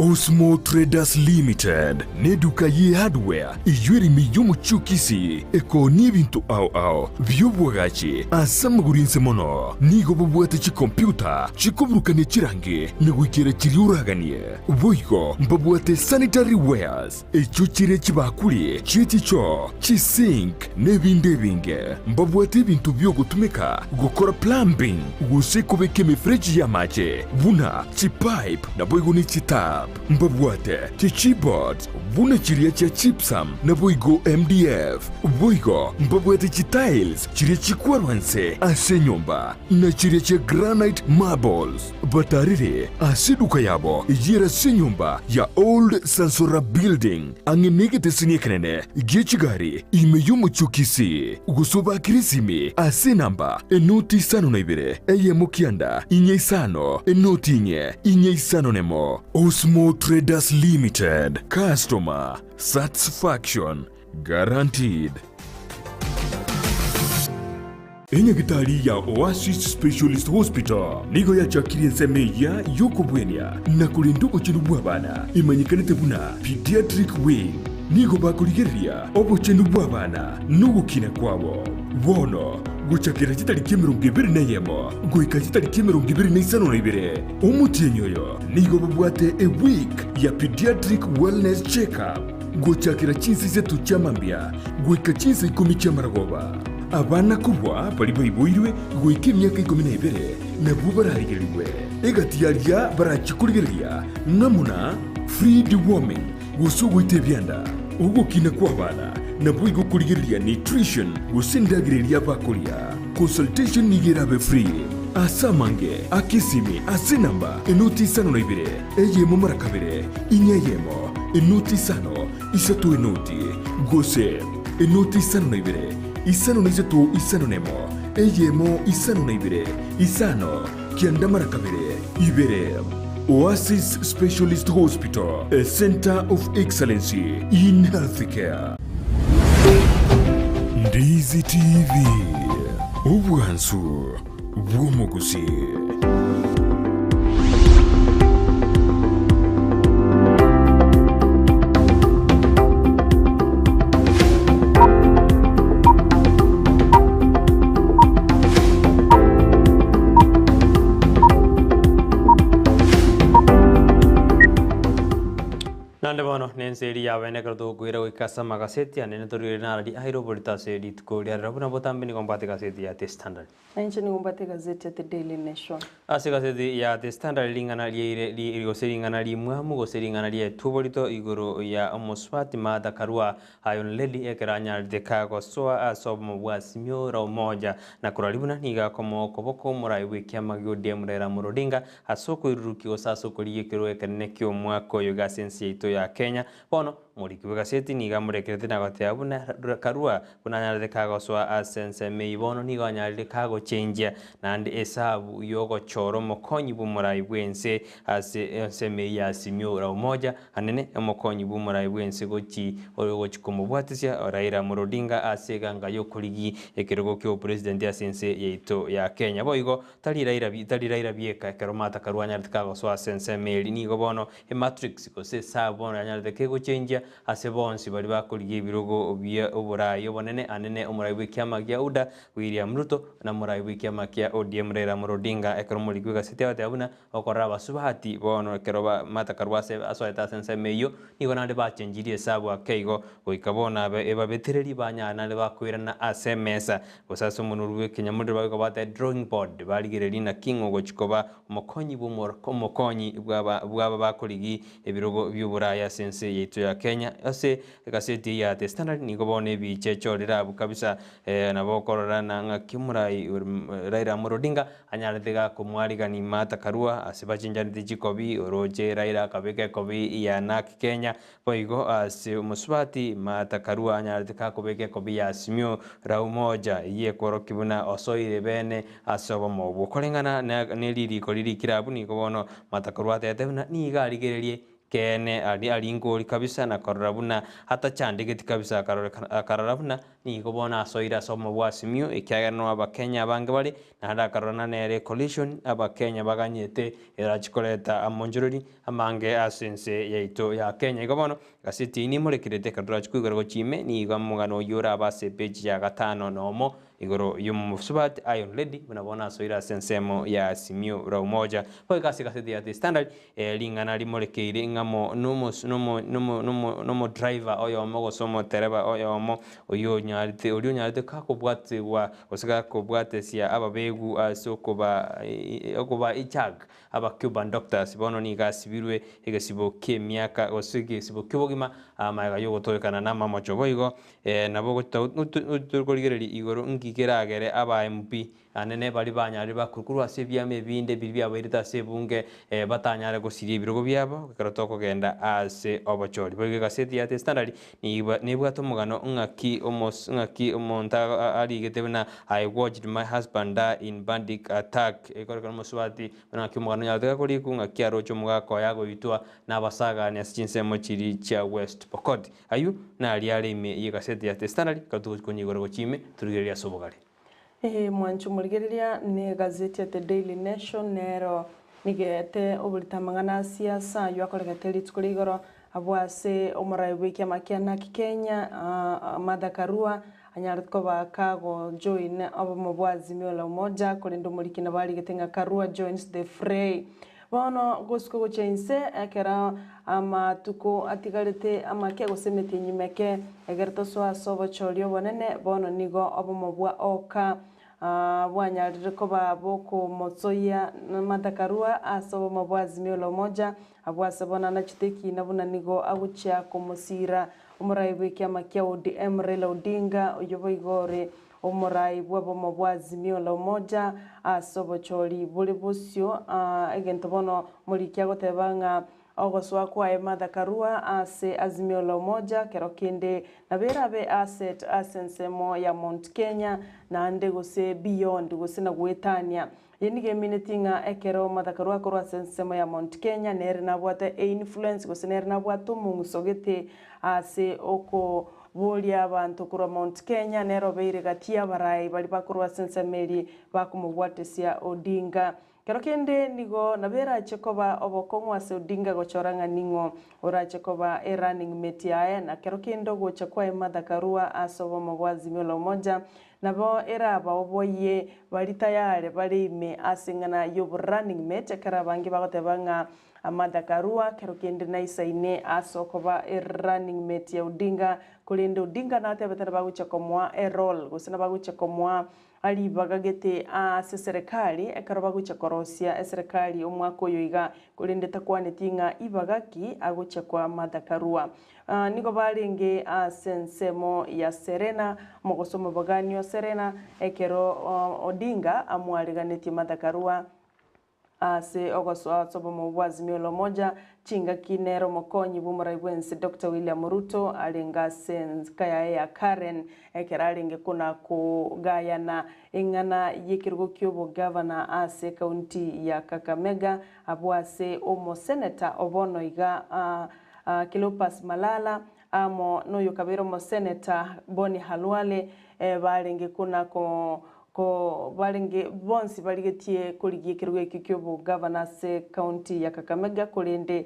Speaker 2: Osmo Traders Limited neduka ye hardware eyio ere ime y'omochie o Kisii ekoonia ebinto ao ao bi'obwagachi ase amagoro inse mono. Nigo babwate chikompiuta chikoburukania chirangi na goikera chiria oraganie. Boigo mbabwate sanitary wares echio chire chibakuri chie chichoo, chisink na ebinde ebinge. Mbabwate ebinto bi'ogotumeka gokora plumbing gose kobeka emefereji y'amache buna chipipe naboigo ne chitap. Mbabwate chichipboards buna chiria chia gypsum naboigo MDF. Boigo mbabwate chitiles chiria chikwarwa nse ase enyomba na chiria chia granite marbles. Batarire ase eduka yabo eyio ere ase enyomba ya Old Sansora Building, ang'e negeteseni ekenene gie chigari ime y'omochie o Kisii, gose obakire esimi ase enamba enoti isano na ibere, eyemo kianda, inye isano, enoti inye, inye isano nemo. Osmo Traders Limited, Customer Satisfaction Guaranteed. Enyagitari ya Oasis Specialist Hospital nigo yachakirie ensemo eyia y'okobwenia na korenda obochenu bw'abana emanyekanete buna Pediatric Wing. Nigo bakorigereria obochenu bw'abana na ogokina kwabo. Bono gochakera chitariki emerongo ebere na eyemo goika chitariki emerongo ebere na isano na ibere omotienyi oyo nigo babwate a week ya Pediatric Wellness Check-up gochakera chinsa isato chia mambia goika chinsa ikomi chi'amaragoba. Abana korwa baria baiboirwe goika emiaka ikomi na ebere nabwo bararigerigwe. Egati y'aria barachie korigereria ng'amo na free deworming, gose ogoita ebianda, ogokina kw'abana, naboigo korigereria nutrition gose endagera eria bakoria. Consultation nigo erabe free. Ase amange, aka esimi ase enamba enoti isano na ibere, eyemo mara kabere, inye eyemo, enoti isano, isato enoti. Gose enoti 52, 53 51, eyemo 52, isano, kianda mara kabere, ibere. Oasis Specialist Hospital, a centre of excellency in healthcare. Ndizi TV, obwansu bw'omogusii.
Speaker 3: Naende bono nense eria y'abeene ekero togokoira goika ase amagaseti ane nitorigererie narari aire oborito ase rituko ria rero buna botambe nigo mbwate egaseti ya The Standard.
Speaker 4: Na inche nigo mbwate egazeti ya The Daily Nation.
Speaker 3: Ase egaseti ya The Standard ring'ana riaire ri gose ring'ana rimwamu gose ring'ana ri'etuborito igoro ya omosubati Martha Karua Iron Lady ekero anyarete kagosoa ase obomo bwa Azimio la Umoja na korwa buna nigo akomoa okoboko omorai bw'ekiama gia ODM Raila Amolo Odinga ase okoirurukia gose ase okorigia ekerogo ekenene ki'omwaka oyo iga ase ense yaito ya Kenya. Bono omoriki bw'egaseti nigo amorekerete na goteba buna Karua buna anyarete kagosoa ase ensemo eyio bono nigo anyarire kagochenjia naende esabu y'ogochora omokonyi bw'omorai bw'ense ase ensemo eyio ya Azimio la Umoja Anene, omokonyi bw'omorai bw'ense gochi oyo ogochi komobwatisia Raila Amolo Odinga ase eganga y'okorigi ekerogo ki'obopresident ase ense yaito ya Kenya. Boigo tari Raila tari Raila bieka ekero Martha Karua anyarete kagosoa ase ensemo eri nigo bono ematrix gose esabu bono yanyarete kegochenjia ase bonsi baria bakorigia ebirogo bia oborai obonene anene omorai bw'ekiama gia UDA William Ruto na omorai bw'ekiama kia ODM Raila Amolo Odinga ekero omoriki bw'egaseti agoteba buna Okorora abasubati bono ekero bamata karwa ase asoete ase ensemo eyio, nigo naende bachenchirie esabu ake igo, goika bono abe ebabetereri banyare naende bakoirana ase emesa, gose ase omonuru bw'ekenyamorero bagoika bate drawing board, barigererie naki ng'o ogochia koba omokonyi bw'omor omokonyi bw'aba bw'aba bakorigi ebirogo bi'oboraai ase ense yaito ya Kenya. Ase egaseti eye ya The Standard nigo bono ebicha echorire abwo kabisa, nabo okorora na ng'aki omorai Raila Amolo Odinga Anyarete gakomwarigani Martha Karua ase bachenjanete chikobi, oroche Raila akabeka ekobi ya Narc Kenya, boigo ase omosubati Martha Karua anyarete gakobeka ekobi ya Azimio la Umoja, eyio ekworokia buna osoire bene ase obomo obwo. Koreng'ana ne ririko ririkire abwo nigo bono Martha Karua atebete buna nigo arigererie Keene, aria aringoori kabisa na korora buna atachandegeti kabisa, akarora buna nigo bono asoire ase obomo bwa Azimio, ekiagera noo Abakenya abange bare, naende akarorana nere coalition Abakenya baganyete erachi koreta amonchorori amange ase ense yaito ya Kenya. Igo bono, egaseti eyio nimorekerete ekero torachi koigora gochia ime, nigo omogano oyio orabe ase epeji ya gatano nomo, Igoro y'omosubati Iron Lady buna bono asoire ase ensemo ya Azimio la Umoja. Goika ase egaseti ya The Standard, ring'ana rimorekeire ng'a mo nomos nomo nomo nomo nomodriver oyomo gose omotereba oyomo oyio onyarete oria onyarete gakobwatigwa gose gakobwatesia ababegu ase okoba okoba echag aba Cuban doctors bono nigo asibirwe egesibo ki'emiaka gose egesibo ki'obogima amagega y'ogotorekana namamocho boigo Nabo tokorigereria igoro nki keragere aba MP anene baria banyarire bakorwa korwa ase ebiama ebinde biria biabairete ase ebunge batanyare gosiria ebirogo biabo ekero tokogenda ase obochori. Boigo egaseti ya The Standard nebwate omogano ng'aki ng'aki omonto arigete buna I watched my husband die in bandit attack ekorekana omosubati buna ng'aki omogano onyarete gakorikwa ng'aki aroche omogaka oye agoitwa nabasagani ase chinsemo chiria chia West Pokot. Ayio naria are ime y'egaseti ya The Standard, ekero togochia konyigora gochia ime, torigererie ase obogare.
Speaker 4: Ee, mwanche omorigereria n'egazeti ya The Daily Nation nero nigo eete oborito amang'ana a siasa ayio akoregete rituko ria igoro abwo ase omorai bw'ekiama kia Narc Kenya Martha Karua anyarete koba kagojoin obomo bwa Azimio la Umoja korende omoriki nabo arigete ng'a Karua joins the fray. Bono gosuka gochia inse, ekero amatuko atigarete amake gose emetienyi meke, ekero tosoa ase obochori obonene, bono nigo obomo bwa oka bwanyarire koba bokomosoyia Martha ase obomo bwa Azimio la Umoja, abwo ase bono anachete ekiina buna nigo agochia komosiira omorai bw'ekiama kia ODM Raila Odinga, oyio boigo ore Omorai bw'obomo bwa Azimio la Umoja ase obochori bore bosio, egento bono moriki agoteba ng'a Ogosoa kwaye Martha Karua ase Azimio la Umoja kero kende nabo erabe asset ase ensemo ya Mount Kenya naende gose beyond gose na goetania. Eye nigo emineti ng'a ekero Martha Karua akorwa ase ensemo ya Mount Kenya nere nabwate einfluence gose nere nabwate omong'uso gete ase okoboria abanto korwa Mount Kenya nere obeire gati y'abarai baria bakorwa ase ensemo eria bakomobwatesia Odinga. Kero kende nigo nabo erache koba obokong'u ase Odinga gochora ng'a ning'o orache koba e running mate yaye, na kero kende ogocha kwaye Martha Karua ase obomo bwa Azimio la Umoja nabo erabaoboyie baria tayare bare ime ase eng'ana y'obo running mate ekero abange bagoteba ng'a Martha Karua kero kende naisaine ase okoba e running mate ya Odinga korende Odinga natebete nabagochia komoa e role gose nabagochia komoa Ribaga gete ase eserekari ekero bagochia korosia eserekari omwaka oyo iga, korende takwaneti ng'a ibaga ki agochia koa Martha Karua. Nigo barenge ase ensemo ya Serena, omogoso omobogani o Serena, ekero Odinga amwariganetie Martha Karua. Ase ogosoa ase obomo bwa Azimio la Umoja, chingaki nere omokonyi bw'omorai bw'ense Doctor William Ruto arenge ase enka yaye ya Karen ekero arenge kona kogayana eng'ana y'ekerogo ki'obogavana ase ekaunti ya Kakamega abwo ase omoseneta o bono iga Cleopas Malala amo noyokabeire omoseneta Boni Khalwale barenge kona Ko barenge bonsi barigetie korigia ekerogo ekio ki'obogavana ase county ya Kakamega, korende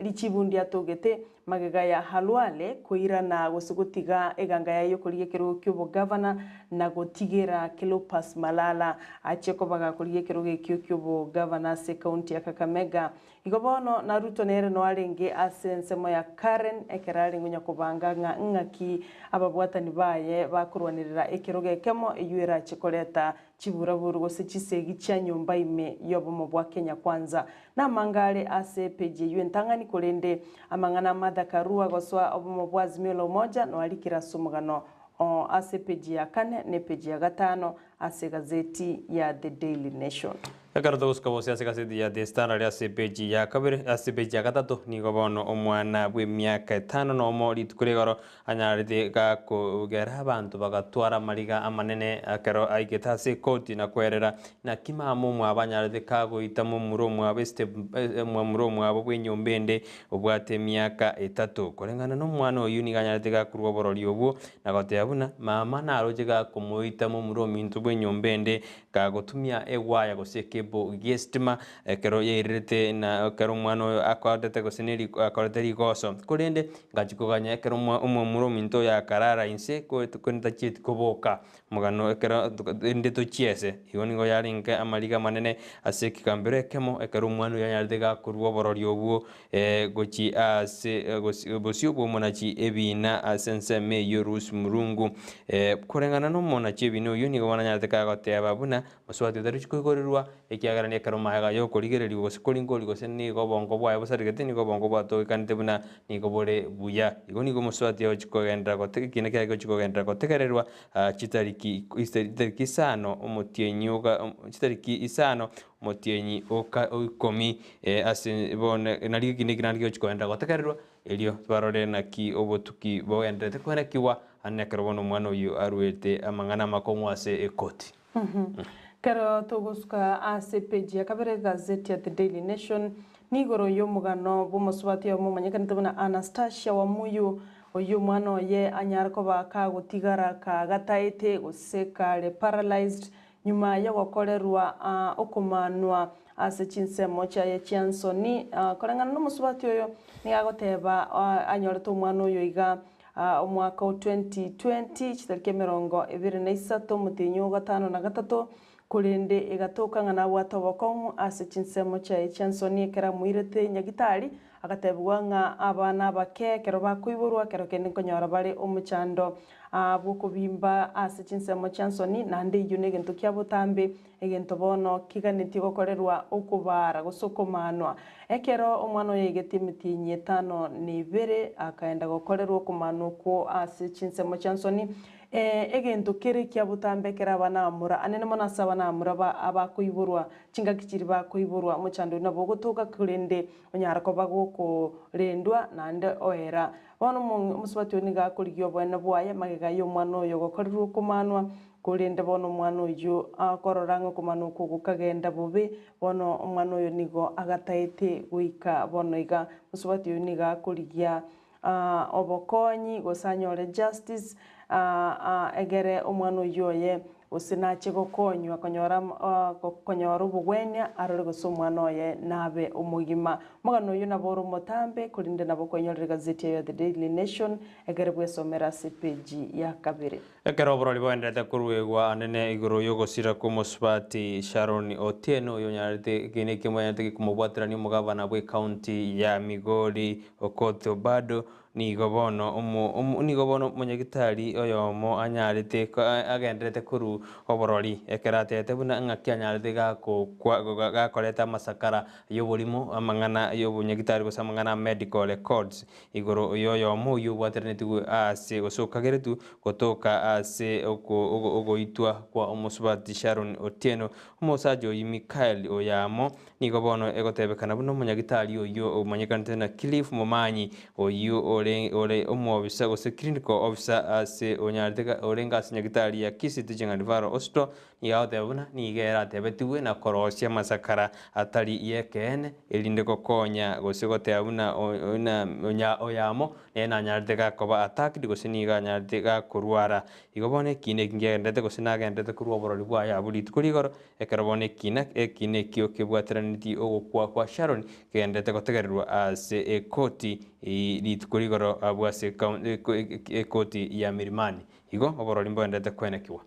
Speaker 4: richibu ndiatogete magega ya Khalwale koirana gose gotiga eganga yaye y'okorigia ekerogo ki'obogavana na gotigera Cleopas Malala achie koba gakorigia ekerogo ekio ki'obogavana ase county ya Kakamega. Igo bono na Ruto nere noarenge ase ensemo ya Karen ekero arenge onya kobanga ng'a ng'aki ababwatani baye bakorwanerera ekerogo ekemo eyio erache koreta chiburaburu gose chisegi chia nyomba ime y'obomo bwa Kenya Kwanza. Namanga are ase epeji eyio entang'ani korende amang'ana a Martha Karua gosoa obomo bwa Azimio la Umoja noarikire ase omogano oo ase epeji ya kane na epeji ya gatano ase egazeti ya The Daily Nation.
Speaker 8: Ekero togosuka bosio ase egaseti ya The Standard ase epeji ya kabere, ase epeji ya gatato, nigo bono omwana bw'emiaka etano nomo rituko rigoro anyarete gakogera abanto bagatwara amariga amanene ekero aigete ase ekoti na kwerera naki mama omwabo anyarete kagoita momura omwabo estep momura omwabo bw'enyomba ende obwate emiaka etato. Koreng'ana nomwana oyio nigo anyarete gakorwa oborori obwo na goteba buna mama naroche gakomoita momura ominto bw'enyomba ende Kagotumia egwaya gose ekebo gi'esitima ekero yairerete na ekero omwana oyo akorete gose neri akorete rigoso. Korende ngachia koganya ekero omwa omomura ominto oyo akarara inse korende tachieti koboka omogano ekero rende tochiese. Igo nigo yarenge amariga amanene ase ekegambero ekemo ekero omwana oyo anyarete gakorwa oborori obwo gochia ase bosio bw'omonachi ebiina ase ensemo eyio Rusi Murungu. Koreng'ana nomonachi ebiina oyio nigo bono anyarete kagoteba buna mosubati otarochi koigorerwa, ekiagera nekero magega y'okorigererigwa gose koringoria gose nigo obongo bwaye bosaregete nigo obongo bwatogekanete buna nigo bore buya. Igo nigo omosubati agochi kogenderera gote ekiina kiaye kegochi kogenderera gotegererwa chitariki chitariki isano omotienyi oga chitariki isano Omotienyi oka oikomi ase bono nario ekina eke naende kegochia kogenderera gotegererwa, erio barore naki obotuki bogendererete koenekigwa, aande ekero bono omwana oyio aruete amang'ana amakong'u ase ekoti.
Speaker 4: Ekero togosuka ase epeji ya kabere egazeti ya The Daily Nation, nigoro y'omogano bw'omosubati oyomo omanyekanete buna Anastasia Wamuyu, oyio omwana oye anyare koba kagotigara kagataete gose kare paralysed Nyuma y'ogokorerwa okomanwa ase chinsemo chiaye chia nsoni, koreng'ana nomosubati oyo nigo agoteba anyorete omwana oyo iga omwaka o 2020 chitariki emerongo ebere na isato omotienyi o gatano na gatato, korende egatoka ng'a nabwate obokong'u ase chinsemo chiaye chia nsoni ekero amoirete nyagitari agatebigwa ng'a abana abake ekero bakoiborwa ekero kende nkonyora bare omochando bw'okobimba ase chinsemo chia nsoni, naende eyio negento kia botambe, egento bono kiganetie gokorerwa okobaara gose okomaanwa. Ekero omwana oyo aigetie emetienyi etano na ebere, akaenda gokorerwa okomaanwa okwo ase chinsemo chia nsoni. Egento kere ekia botambe ekero abana abamura, anene mono ase abana abamura ba abakoiborwa, chingaki chiria bakoiborwa, omochando oyio nabo ogotoka korende onyare koba gokorendwa naende oera. Bono omo omosubati oyo nigo akorigia oboene bwaye magega y'omwana oyo ogokorerwa okomanwa, korende bono omwana oyio akorora ng'a okomanwa okwo gokagenda bobe, bono omwana oyo nigo agataete goika bono iga. Mosubati oyio nigo akorigia obokonyi gose anyore justice egere omwana oyio oye gose nache gokonywa konyora konyora obogwenia arore gose omwana oye nabe omogima. Omogano oyio nabo ore omotambe korende nabo okoinyorera egazeti eye ya The Daily Nation egere bwesomere ase epeji ya kabere.
Speaker 8: Ekero oborori boenderete koruegwa anene igoro y'ogosira kw'omosubati Sharon Otieno oyonyarete ekeina ekemo yanyarete gekomobwaterania omogabana bw'ecounty ya Migori Okoth Obado nigo bono omo nigo bono omonyagitari oyomo anyarete agenderete korwa oborori ekero atebete buna ng'aki anyarete gakokwa gakoreta amasakara y'oborimo amang'ana y'obonyagitari gose amang'ana a medical records Igoro y'oyomo oyio obwateranetigwe aase gose okageretwe gotoka ase ogoitwa kwa omosubati Sharon Otieno, omosacha oyio Mikael Oyamo, nigo bono egotebekana buna omonyagitari oyio omanyekanete na Cliff Momanyi oyio ore ore omwobisa gose clinical officer ase onyarete orenge ase nyagitari ya Kisii Teaching and Referral Hospital Nigo agoteba buna nigo ere atebetigwe na korosia amasakara atari y'ekeene, erinde gokonya gose goteba buna oyamo nere nanyarete gakoba attacked gose nigo anyarete gakorwara. Igo bono ekiina eki nkegendererete gose nagendererete korwa oborori bwaye abwo rituko rigoro, ekero bono ekiina ekiina ekio kebwateranetie ogokwa kwa Sharon kegendererete gotegererwa ase ekoti rituko rigoro abwo ase ekoti ya Milimani. Igo oborori mbogendererete koenekigwa.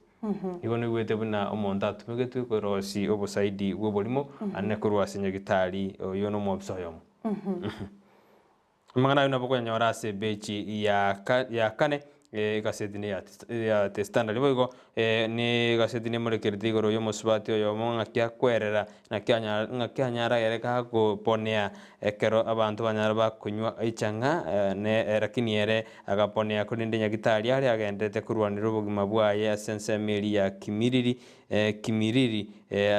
Speaker 8: Nigo naigwete buna omonto atumegetwe korosia obosaidi bw'oborimo ane korwa ase nyagitari oyio nomobisa oyomo. Amang'ana ayio nabo okonyanyora ase ebechi ya ya kane egaseti ne ya The Standard. Boigo ne egaseti nemorekerete igoro y'omosubati oyomo ng'aki akwerera ng'aki anyara ng'aki anyara ere gakoponea Ekero abanto banyara bakonywa echang'a, ne lakini ere agaponea, korende nyagitari aria agenderete korwanera obogima bwaye ase ensemo eria ya Kimiriri, Kimilili,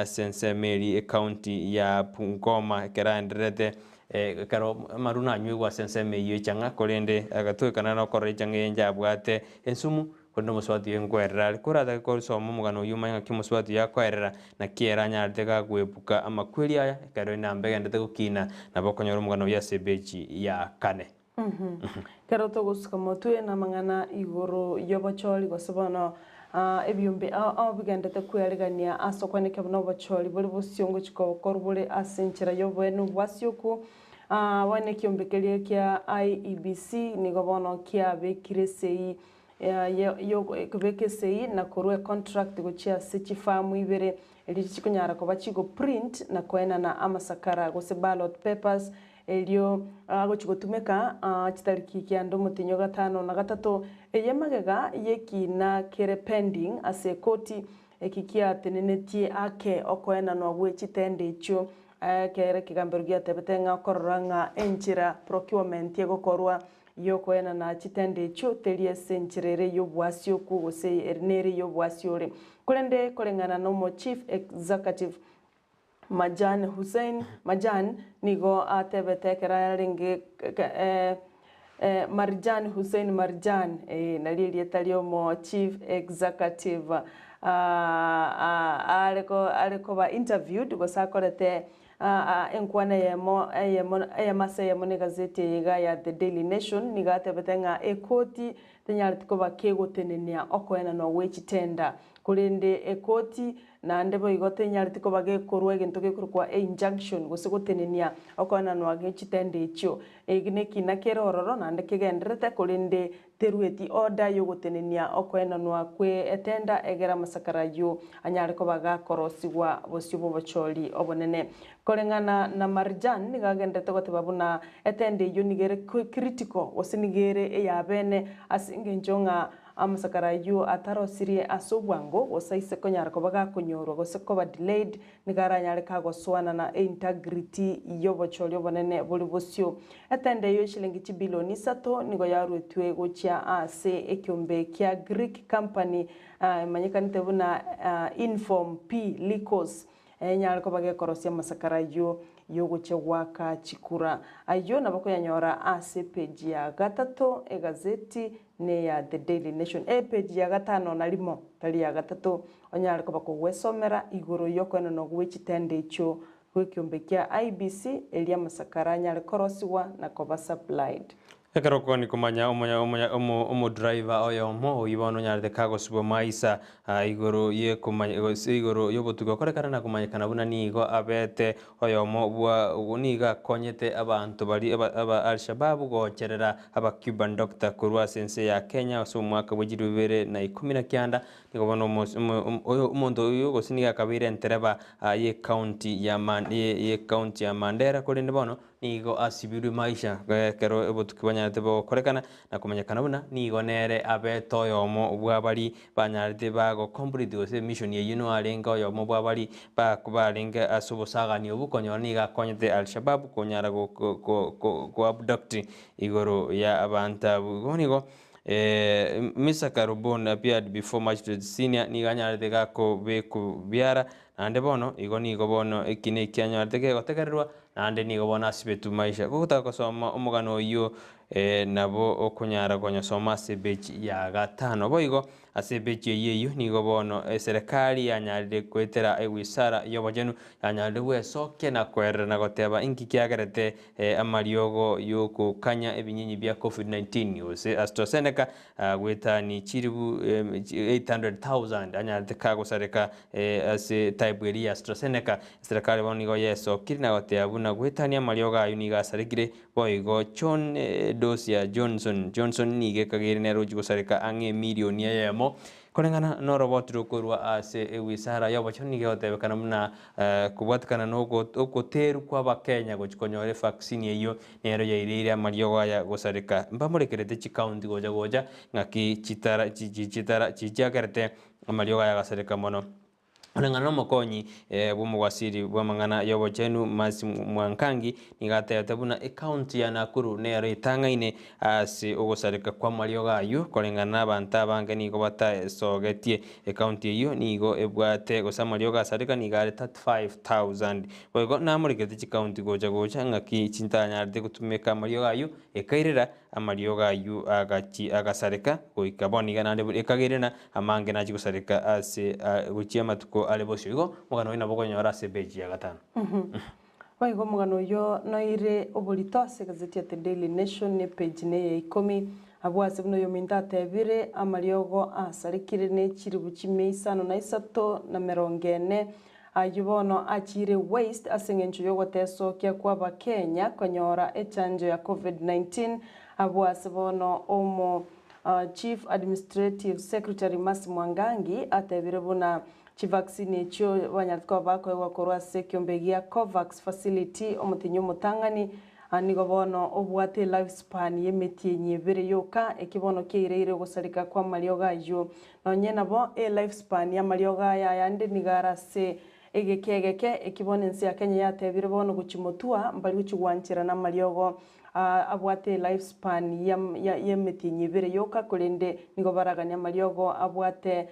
Speaker 8: ase ensemo eria ecounty ya Bungoma, ekero aendererete ekero amarwa nanywegwa ase ensemo eyio echang'a, korende agatwekana nokorora echang'a eye njabwate ensumu, Korende omosubati oyo nkoerera are. Koratake kosoma omogano oyio omanye ng'aki omosubati oyo akoerera, naki ere anyarete gagoepuka amakweri aya, ekero enamba egenderete gokina, nabo okonyora omogano oyio ase ebechi ya kane.
Speaker 4: Ekero togosuka motwe namang'ana igoro y'obochori gose bono ebiombe ao ao bigenderete kwearegania ase okwanekio buna obochori bore bosio ngochia kokorwa bore ase enchera y'oboene obwasioku. Bono ekiombe keria kia IEBC nigo bono kiabekire esegi Kobeka esegi na korua econtract gochia ase chifamu ibere erio chikonyara koba chigo print na koenana amasakara gose ballot papers erio agochi gotumeka chitariki kianda omotienyi o gatano na gatato eye magega yekina kere pending ase ekoti eki kiatenenetie ake okoenanwa gwe chitenda echio ekere ekegambero giatebete ng'a okorora ng'a enchera procurement egokorwa Y'okoenana chitende echio teri ase enchera ere y'obwasioku gose nere y'obwasi ore, korende koreng'ana nomo Chief Executive Marjan Hussein Marjan nigo atebete ekero arenge Marjan Hussein Marjan nario erieta riomo Chief Executive are are koba interviewed gose akorete Enkwana eyemo eyemo eyemo ase eyemo negazeti eye iga ya The Daily Nation nigo atebete ng'a ekoti tenyareti koba kegotenenia okoenanwa gwe chitenda korende ekoti naende boigo tenyareti koba gekorwa egento gekorokwa einjunction gose gotenenia okoenanwa gwe chitenda echio. Eki nekina kere ororo naende kegendererete korende Terueti order y'ogotenenia okoenanwa kwe etenda egere amasakara ayio anyare koba gakorosigwa bosio bw'obochori obonene. Koreng'ana na Marjan nigo agenderete goteba buna etenda eyio nigo ere critical gose nigo ere eyabene ase engencho ng'a. Amasakara ayio atarosirie ase obwango, gose aise konyara koba gakonyorwa gose koba delayed, nigo aranyare kagosoana na eintagrity y'obochori obonene bore bosio. Etende eyio eshilingi chibilioni isato nigo yaruetwe gochia ase ekiombe kia Greek company emanyekanete buna Inform P Likos enyare koba gekorosia amasakara ayio y'ogochia goaka chikura. Ayio nabo koyanyora ase epeji ya gatato egazeti neya The Daily Nation. Epeji ya gatano na rimo, tari ya gatato, onyare koba kogwesomera igoro y'okoenanwa gwe chitende echio gw'ekiombe kia IEBC erio amasakara anyare korosigwa na koba supplied.
Speaker 8: Ekero okogania komanya omoya omoya omo omodriver oyomo oyio bono onyarete kagosibwa maisa igoro yekomanya gose igoro yobotuki okorekana na komanyekana buna nigo abete oyomo bwa nigo akonyete abanto baria aba aba Alshababu gocherera aba Cuban doctor korwa ase ense ya Kenya ase omwaka bwe chilifu ibere na ikomi na kianda nigo bono omos omo oyo omonto oyio gose nigo akabeire entereba ye county ya man ye county ya Mandera korende bono Nigo asibirwe maisha ekero obotuki bwanyarete bogokorekana na komanyekana buna nigo nere abete oyomo bw'abaria banyarete bago complete gose emission eyio nigo arenge oyomo bw'abaria barenge ase obosagani obwo konyora nigo akonyete Al-Shabaab konyara go abduct igoro ya abanto abwo. Igo nigo Misa Karubun appeared before Magistrate Senior nigo anyarete gakobekwa biara naende bono igo nigo bono eki nekianyorete kegotegererwa Naende nigo bono asibetwe maisha. Gogotaka gosoma omogano oyio nabo okonyara konyosoma ase ebechi ya gatano. Boigo ase ebechi eyio eyio nigo bono eserekari yanyarire goetera ewizara y'obochenu yanyarire gwesokia na koerera na goteba inki kiagerete amariogo y'ogokanya ebinyinyi bia Covid-19 gose AstraZeneca goetani chiribu 800,000 anyarete kagosareka ase type eria ya AstraZeneca. Eserekari bono nigo yesokire na goteba buna goetania amariogo ayio nigo asarekire, boigo John Dosia Johnson Johnson nigo ekageire nere ochia gosareka ang'e emilioni eyemo. Koreng'ana noroboti rokorwa ase ewisara y'obochenu nigo egotebekana buna kobwatekana na ogoteru kw'abakenya gochia konyora evaccine eyio nero yaireire amariogo aya gosareka. Mbamorekerete chikaunti gocha gocha ng'aki chitara chitara chichiakerete amariogo aya agasareka mono. Koreng'ana nomokonyi bw'omogwasiri bw'amang'ana y'obochenu Mercy Mwangangi nigo atebete buna ecounty ya Nakuru nero etang'aine ase ogosareka kw'amariogo ayio koreng'ana n'abanto abange nigo bataesogetie. Ecounty eyio nigo ebwate gose amariogo asareka nigo are 35,000. Boigo namorekerete chicounty gocha gocha ng'aki chintanyarete gotumeka amariogo ayio ekairera Amariogo ayio agachi agasareka goika bono iga naende ekagerena amange nachie gosareka ase gochia amatuko are bosio. Igo omogano oyio nabo okonyora ase epeji ya gatano.
Speaker 4: Boigo omogano oyio noire oborito ase egazeti ya The Daily Nation ne epeji neye ya ikomi. Abwo ase buna oyominto atebire, amariogo asarekire ne chilifu chimia isano na isato na merongo ene Ayio bono achiire waste ase engencho y'ogotesokia kw'Abakenya konyora echanjo ya Covid-19 abwo ase bono omo Chief Administrative Secretary Mercy Mwangangi atebire buna chivaccine echio banyarete koba bakoegwa korwa ase ekiombe gia Covax Facility omotenyi omotang'ani nigo bono obwate elife span y'emetienyi ebere yoka eki bono kiaireire ogosareka kw'amariogo ayio Nonye nabo, e life span y'amariogo aya ayande nigo are ase egeka egeke, eki bono ense ya Kenya yatebire bono gochimotua mbari gochigwancherana amariogo abwate e life span y'emetienyi ebere yoka korende nigo baraganie amariogo abwate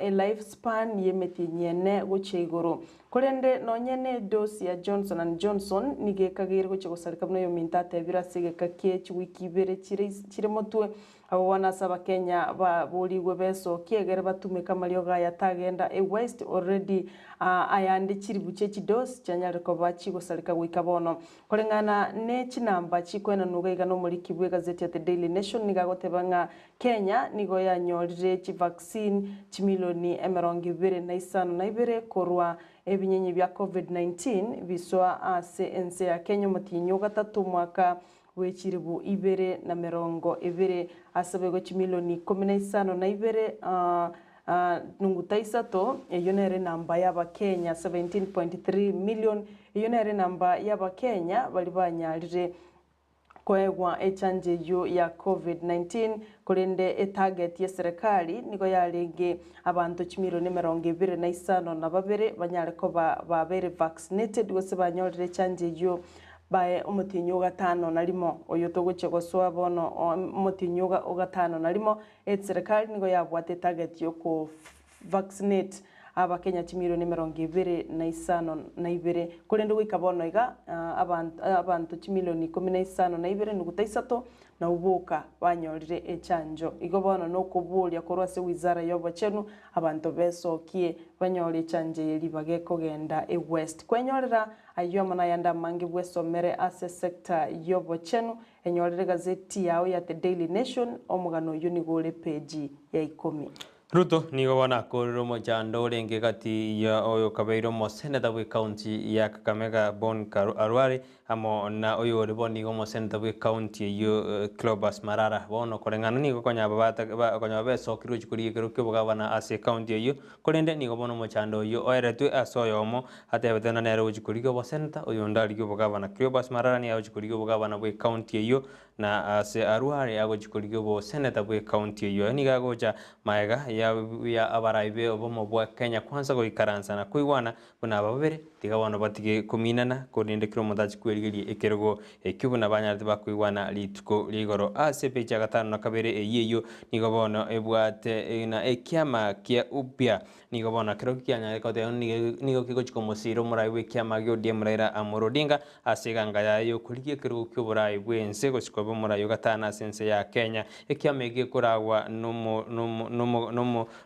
Speaker 4: e life span y'emetienyi ene gochia igoro. Korende nonye ne edosi ya Johnson and Johnson nigo ekageire gochia gosareka buna oyominto atebire ase egeka kie chiwiki ibere chire motwe Abwo bono ase abakenya baborigwe besokie egere batumeke amariogo aya tagenda e waste already ayande chiribu chie chidosi chianyarire koba chigosareka goika bono. Koreng'ana ne chinamba chikoenanwa iga iga nomoriki bwe egazeti ya The Daily Nation nigo agoteba ng'a Kenya nigo yanyorire chivaccine chimilioni emerongo ebere na isano na ibere korwa ebinyenyi bia Covid 19 bisoa ase ense ya Kenya omotienyi ogatato omwaka bwe chilifu ibere na merongo ebere, ase boigo chimilioni ikomi na isano na ibere nunguta isato, eyio nere enamba y'Abakenya, 17.3 million, eyio nere enamba y'Abakenya baria banyarire. koegwa echanjo eyio ya Covid-19 korende etarget yeserekari nigo yarenge abanto chimilioni 25 banyare koba babeire vaccinated gose banyorire echanjo eyio bae omotienyi o gatano na rimo oyo togochia gosoa bono omotienyi o gatano na rimo eserekari nigo yabwate etarget yoko vaccinate Abakenya chimilioni 25 korende goika bono iga abanto chimilioni 15.3 nabwo boka banyorire echanjo. Igo bono nokoboria korwa ase wizara y'obochenu abanto besokie banyore echanjo eye ribaga ekogenda ewest. Kwenyorera ayio amo nayande amange bwesomere ase sector y'obochenu enyorere egazeti yao ya The Daily Nation omogano oyio nigo ore peji ya ikomi.
Speaker 8: Ruto nigo bono akorire omochando orenge gati ya oyokabeire omoseneta bw'ecounty ya Kakamega Bon Kharware amo na oyore bono nigo omoseneta bw'ecounty eyio Cleopas Marara. Bono koreng'ana nigo konya konya besokire gochia korigia ekero ki'obogabana ase ecounty eyio korende nigo bono omochando oyio oeretwe ase oyomo atebete ng'a nere ogochia korigia oboseneta oyonde arigie obogabana. Cleopas Marara nigo agochia korigia obogabana bw'ecounty eyio Na ase arwo are agochia korigia oboseneta bw'ecounty eyio. Aye nigo agocha magega ya abarai be obomo bwa Kenya Kwanza goikaransa na koigwana buna aba babere tiga bono batige kominana korende kera omonto achie kwerigeria ekerogo ekio buna banyarete bakoigwana rituko ria igoro. Ase epeji ya gatano na kabere eyio eyio nigo bono ebwate na ekiama kia upya nigo bono kerokio kianyare goteba nigo kegochia komosira omorai bw'ekiama gia ODM Raila Amolo Odinga Ase eganga yaye y'okorigia ekerogo ki'oboraai bw'ense gochia koba omorai o gatano ase ense ya Kenya, ekiama eke gekoragwa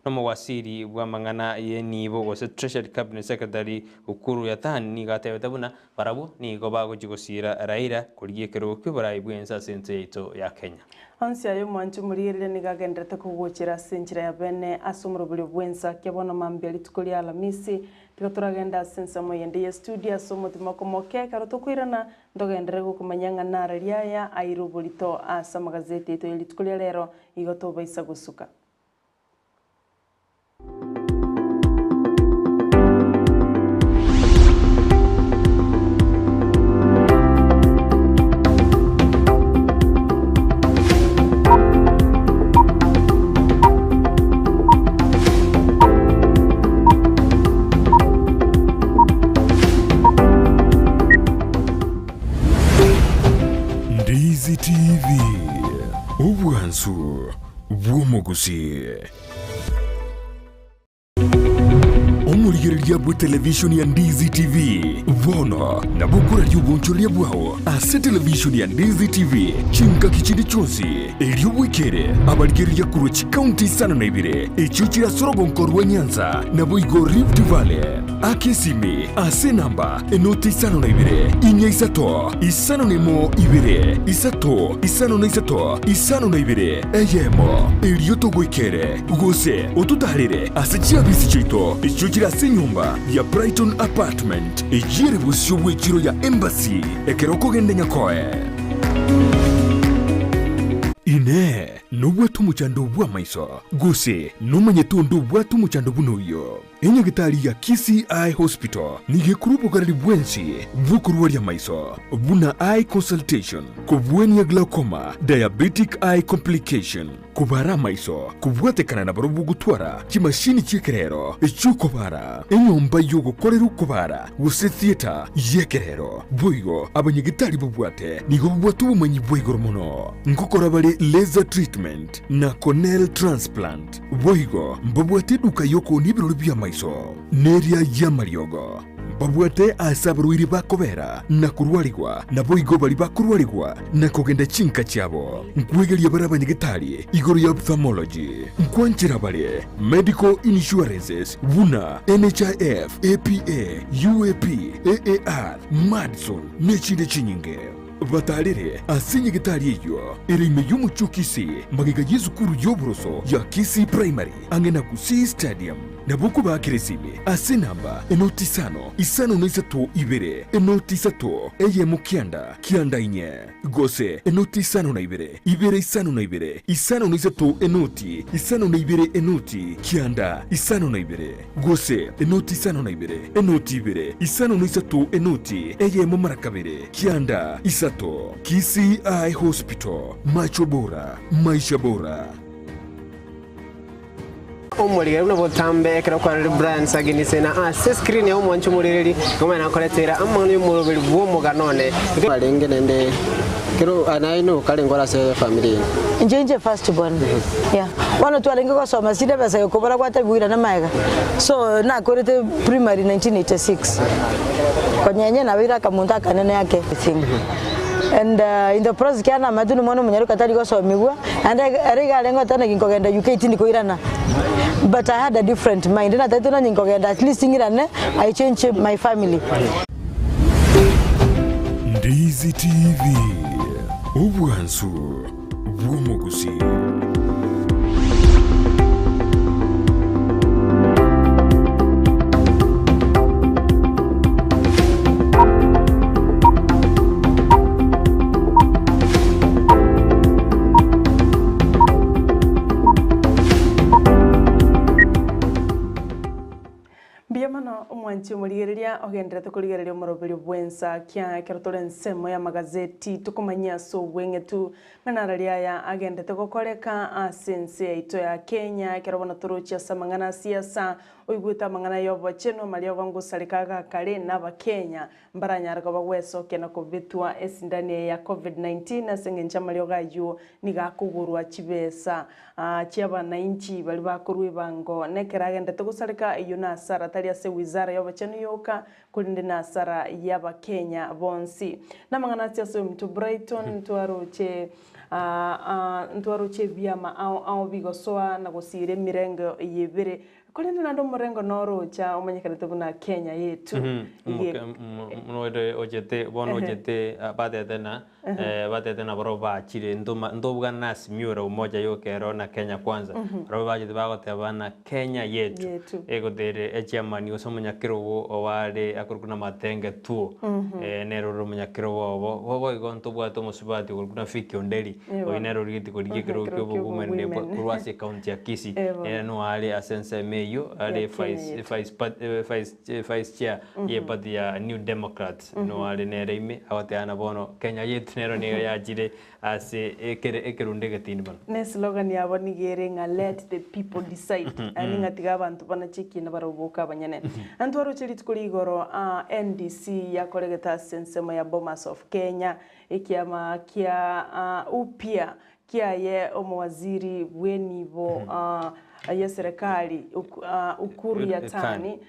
Speaker 8: nomowasiri bw'amang'ana y'enibo gose Treasury Cabinet Secretary Ukur Yatani nigo atebete buna barabwo nigo bagochia gosiira Raila korigia ekerogo ki'oboraai bw'ense ase ense yaito ya Kenya.
Speaker 4: Onsi aye omwanche omorigereria nigo agendererete kogochera ase enchera ya bene ase omoroberio bw'ensa kia bono mambia rituko ria Alamisi Tiga toragende ase ensemo eyende ye studio ase omotima okomoke ekero tokoirana, ntogenderere gokomanya ng'a narari aya aire oborito ase amagazeti aito ye rituko ria rero, igo tobaisa gosuka.
Speaker 2: Ndizi TV, obwansu bw'omogusii. Omorigereria bw'etelevishoni ya Ndizi TV bono nabo okoraria obonchoreria bwao ase televishoni ya Ndizi TV chingaki chinde chionsi, erio bwekere abarigereria korwa chikaunti isano na ibere echio chire ase orogonko rwa Nyanza naboigo Rift Valley. Aka esimi ase enamba enoti isano na ibere, inya isato, isano na emo ibere, isato, isano na isato, isano na ibere, eyemo, erio togoikere, gose ototaarere ase chiabisi chiaito echio chire ase enyomba ya Brighton Apartment, eyio ere bosio bw'echiro ya Embassy ekero okogenda Nyakoe. Inee! Nobwate omochando bw'amaiso, gose nomanyete onde obwate omochando buna oyio? Enyagitari ya Kisii Eye Hospital nigo ekorwa obogareri bwensi bw'okorwaria amaiso buna eye consultation, kobwania glaucoma, diabetic eye complication, kobara amaiso, kobwatekana na barobwo gotwara chimashini chi'ekerero chi'okobara, enyomba y'ogokorera okobara gose theatre y'ekerero. Boigo abanyagitari babwate nigo babwate obomanyi bwa igoro mono ngokora bare laser treatment na corneal transplant. Boigo mbabwate eduka y'okoonia ebirori bi'amaiso, na eria y'amariogo. Mbabwate aase abarwaire bakobera na korwarigwa, naboigo baria bakorwarigwa na kogenda chinka chiabo. Nkwegeria bare abanyagetari igoro ya ophthalmology. Nkwanchera bare medical insurances buna NHIF, APA, UAP, AAR, Madison, nechinde chinyinge. Batarere ase nyagetari eyio ere ime y'omochie o Kisii, magega y'esukuru y'oboroso ya Kisii Primary, ang'e na Gusii Stadium. Nabo okobaakera esimi ase enamba enoti isano, isano na isato ibere, enoti isato, eyemo kianda, kianda inye, gose enoti isano na ibere, ibere isano na ibere, isano na isato enoti, isano na ibere enoti, kianda, isano na ibere, gose enoti isano na ibere, enoti ibere, isano na isato enoti, eyemo mara kabere, kianda, isato. Kisii Eye Hospital, macho bora, maisha bora.
Speaker 6: Omorigereria buna botambe ekero okwarire Brian Sagini Sena ase screen ya omwanchi omorigereria nigo nakoretera amang'ana y'omoroberi bw'omogano one. Barenge naende kero naye nigo karenge ore ase efamiri eye.
Speaker 9: Inche inche first born yeah. Bono twarenge gosoma syllabus egekobora gwatebiwa irana magega so nakorete primary 1986 konya inye nabeire akamonto akanene ake thing and in the process kiagera namanyete buna omwana omonyaroka tari gosomigwa Naende ere iga arenge goteba naki nkogenda UK tindi koirana but I had a different mind natagete nonye nkogenda at least ng'irane I change my family.
Speaker 2: Ndizi TV, obwansu bw'omogusii.
Speaker 4: Mbuya mono omwanchi omorigereria ogenderete korigereria omoroberio bw'ensa kia ekero tore ensemo y'amagazeti tokomanyia ase obweng'etu ng'a narari aya agendete gokoreka ase ense yaito ya Kenya ekero bono torochie ase amang'ana a siasa oigwete amang'ana y'obochenu amariogo ngosareka agakare na abakenya Mbaranyare koba gwesokia na kobetwa esindani eye ya Covid-19 ase engencho amariogo ayio nigo akogorwa chibesa chi'abanainchi baria bakorwa ebango. Nekero agendete gosareka eyio nasara tari ase wizara y'obochenu yoka korende nasara y'abakenya bonsi. Namang'ana ache ase ominto Brighton ntwaroche ntwaroche ebiama ao ao bigosoa na gosiira emirengo eye ebere Korende naende omorengo noro ocha omanyekanete buna Kenya yetu.
Speaker 8: Omoke omote ochete bono ochete batete na batete na barobwo bachire ntoma ntobwana na Azimio la Umoja yoka ero na Kenya Kwanza. Barobwo bachete bagoteba na Kenya yetu.
Speaker 4: Yetu.
Speaker 8: Egotere echairman gose omonyakerogo oware akorokwa na Matenge Thuo nere ore omonyakerogo obo. Boigo ntobwate omosubati okorokwa na Vicky Onderi. Oyio nere origetie korigia ekerogo
Speaker 4: Ekerogo
Speaker 8: kia obowomen
Speaker 4: kia obowomen.
Speaker 8: korwa ase ekaunti ya Kisii.
Speaker 4: Ebo.
Speaker 8: Ere nigo are ase ensemo eyio are
Speaker 4: Ya Kenya
Speaker 8: vice,
Speaker 4: yetu.
Speaker 8: vice, part- eh, vice, eh, vice chair ye party ya New Democrats nigo are nere ime agoteana bono Kenya yetu nero nigo yachire ase ekere ekerundu egetindi mono.
Speaker 4: Ne slogan yabo nigo ere ng'a let the people decide, yaani ng'a tiga abanto banache ekiina baroboke abanyene. Na ntwaroche rituko ria igoro ah, NDC yakoregete ase ensemo ya Bomas of Kenya, Ekiama kia upya kiaye omowaziri bw'enibo y'eserekari Ukur Yatani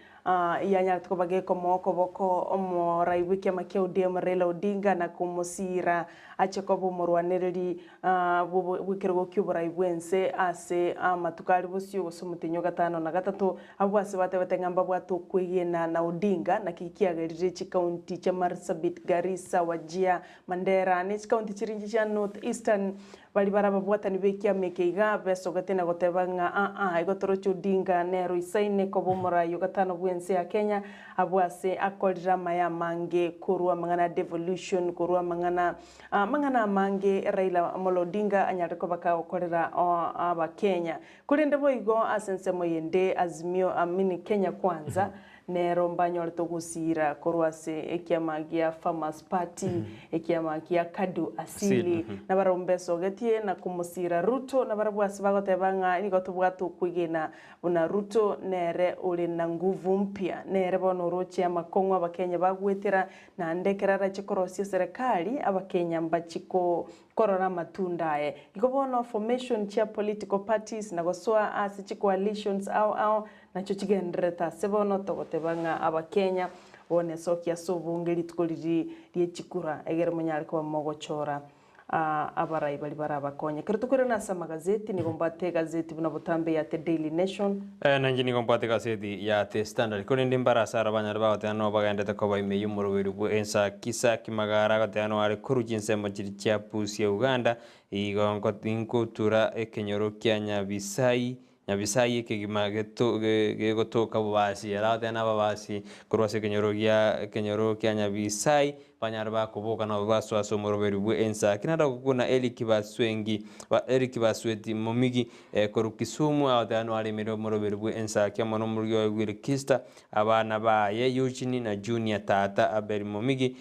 Speaker 4: yanyarete koba gekomoa okoboko omorai bw'ekiama kia ODM Raila Odinga na komosiira ache koba omorwanereri bw'ekerogo ki'oborai bw'ense ase amatuko aria bosio gose omotenyi o gatano na gatato. Abwo ase batebete ng'a mbabwate okwegena na Odinga, naki kiagerire chikaunti chia Marsabit, Garissa, Wajir, Mandera, ne chikaunti chiria chia North Eastern baria bare ababwatani b'ekiama eke iga besogete na goteba ng'a aa igo toroche Odinga nere oisaine koba omorai o gatano bw'ense ya Kenya abwo ase akorire amaya amange korwa amang'ana a devolution, korwa amang'ana amang'ana amange Raila Amolo Odinga anyarire koba kagokorera abakenya. Korende boigo ase ensemo yende Azimio I mean Kenya Kwanza nero mbanyorete ogosiira korwa ase ekiama gia Farmers Party, ekiama gia Kadu Asili, nabarabwo mbesogetie na komosiira Ruto, nabarabwo ase bagoteba ng'a nigo tobwate okwegena buna Ruto nere ore na nguvu mpya, nere bono oroche amakong'u abakenya bagwetera, naende ekero arache korosia eserekari abakenya mbachi ko Korora amatunda aye. Igo bono formation chia political parties na gosoa ase chi coalitions ao ao nachio chigendererete ase bono togoteba ng'a abakenya bono esokia ase obonge rituko riria rie chikura egere monyare koba mogochora abarai baria barabakonye. Ekero tokoirana ase amagazeti nigo mbwate egazeti buna botambe ya The Daily Nation.
Speaker 8: Nainche nigo mbwate egazeti ya The Standard. Korende mbare ase aro abanyare bagoteba noo bagenderete koba ime y'omoroberi bw'ensa Kisaki Magara agoteba noo are korwa chinsemo chiria chia Busia Uganda, igo nkotura ekenyoro kia Nyabisai. Nyabisayi ekegima geto gegotoka bobasi, ere agoteba nababasi korwa ase ekenyoro gia ekenyoro kia Nyabisai, banyare bakoboka nabo basoa ase omoroberi bwe ensa. Ki naende agokuna Eric Baswengi Eric Basweti Momigi korwa Kisumu agoteba noaremire omoroberi bwe ensaki amo nomorugi oye Willy Kista, abana baye Eugene na Junior, tata Abel Momigi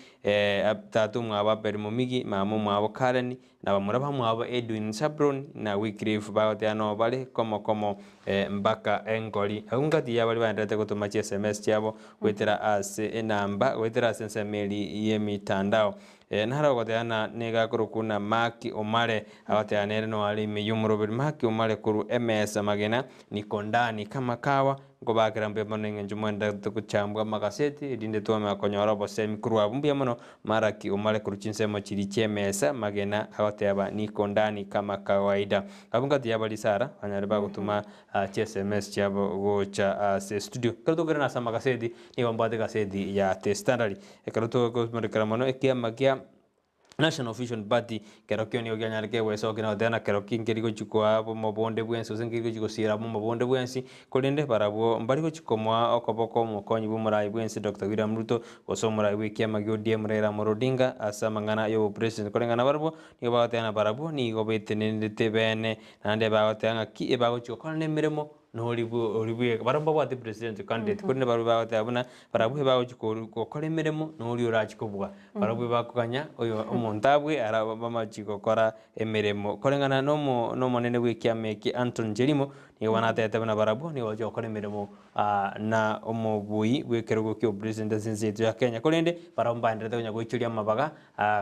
Speaker 8: tata omwabo Abel Momigi, mama omwabo Karen, Na bamura bamwabo Edwin Sabron na Wycliffe bagoteba noo bare komo komo mpaka engori. Agwo ngati ya baria baendererete gotoma chi sms chiabo goetera ase enamba goetera ase ensemo eria y'emitandao. Naro ogoteba ng'a nigo akorokwa buna Mark Omare agoteba nere noo are ime y'omoroberi Mark Omare korwa emesa magena niko ndani kama kawa Nkobakera mbuya mono engencho mwenderete gochambwa amagaseti, erinde twamanya konyora obosemi korwa abwo. Mbuya mono Malaki omare korwa chinsemo chiria chi'emesa, amagena agoteba niko ndani kama kawaida. Abwo ngati y'abari Sara banyare bagotoma chi sms chiabo gocha ase studio. Ekero tokoirana ase amagaseti, nigo mbwate egaseti ya The Standard. Ekero tokomorekera mono ekiama kia National Vision Party, kerokio nigo kianyare kegwesokia na goteba ng'a kerokio nkeri gochia koa omobonde bwensi gose nkeri gochia gosiera omobonde bwensi, korende barabwo mbari gochia komoa okoboko omokonyi bw'omorai bwensi Doctor William Ruto gose omorai bw'ekiama gia ODM Raila Amolo Odinga ase amang'ana y'obopresident. Koreng'ana nabarabwo nigo bagoteba ng'a barabwo nigo betenenerete bene naende bagoteba ng'a ki ebagochia gokora na emeremo Nori ori bweka, barabwo mbabwate presidential candidate, korende barabwo bagoteba buna barabwo ebagochia koru gokora emeremo na oria orachie kobua. Barabwo ebakoganya oyo omonto abwe ara bamachie gokora emeremo. Koreng'ana na omo na omonene bwa ekiama eke Anton Chelimo, nigo bono atebete buna barabwo nigo bagochia gokora emeremo na omobui bwa ekerogo kia obopresident ase ense yaito ya Kenya. Korende barabwo mbaendererete konya goichoria amabaga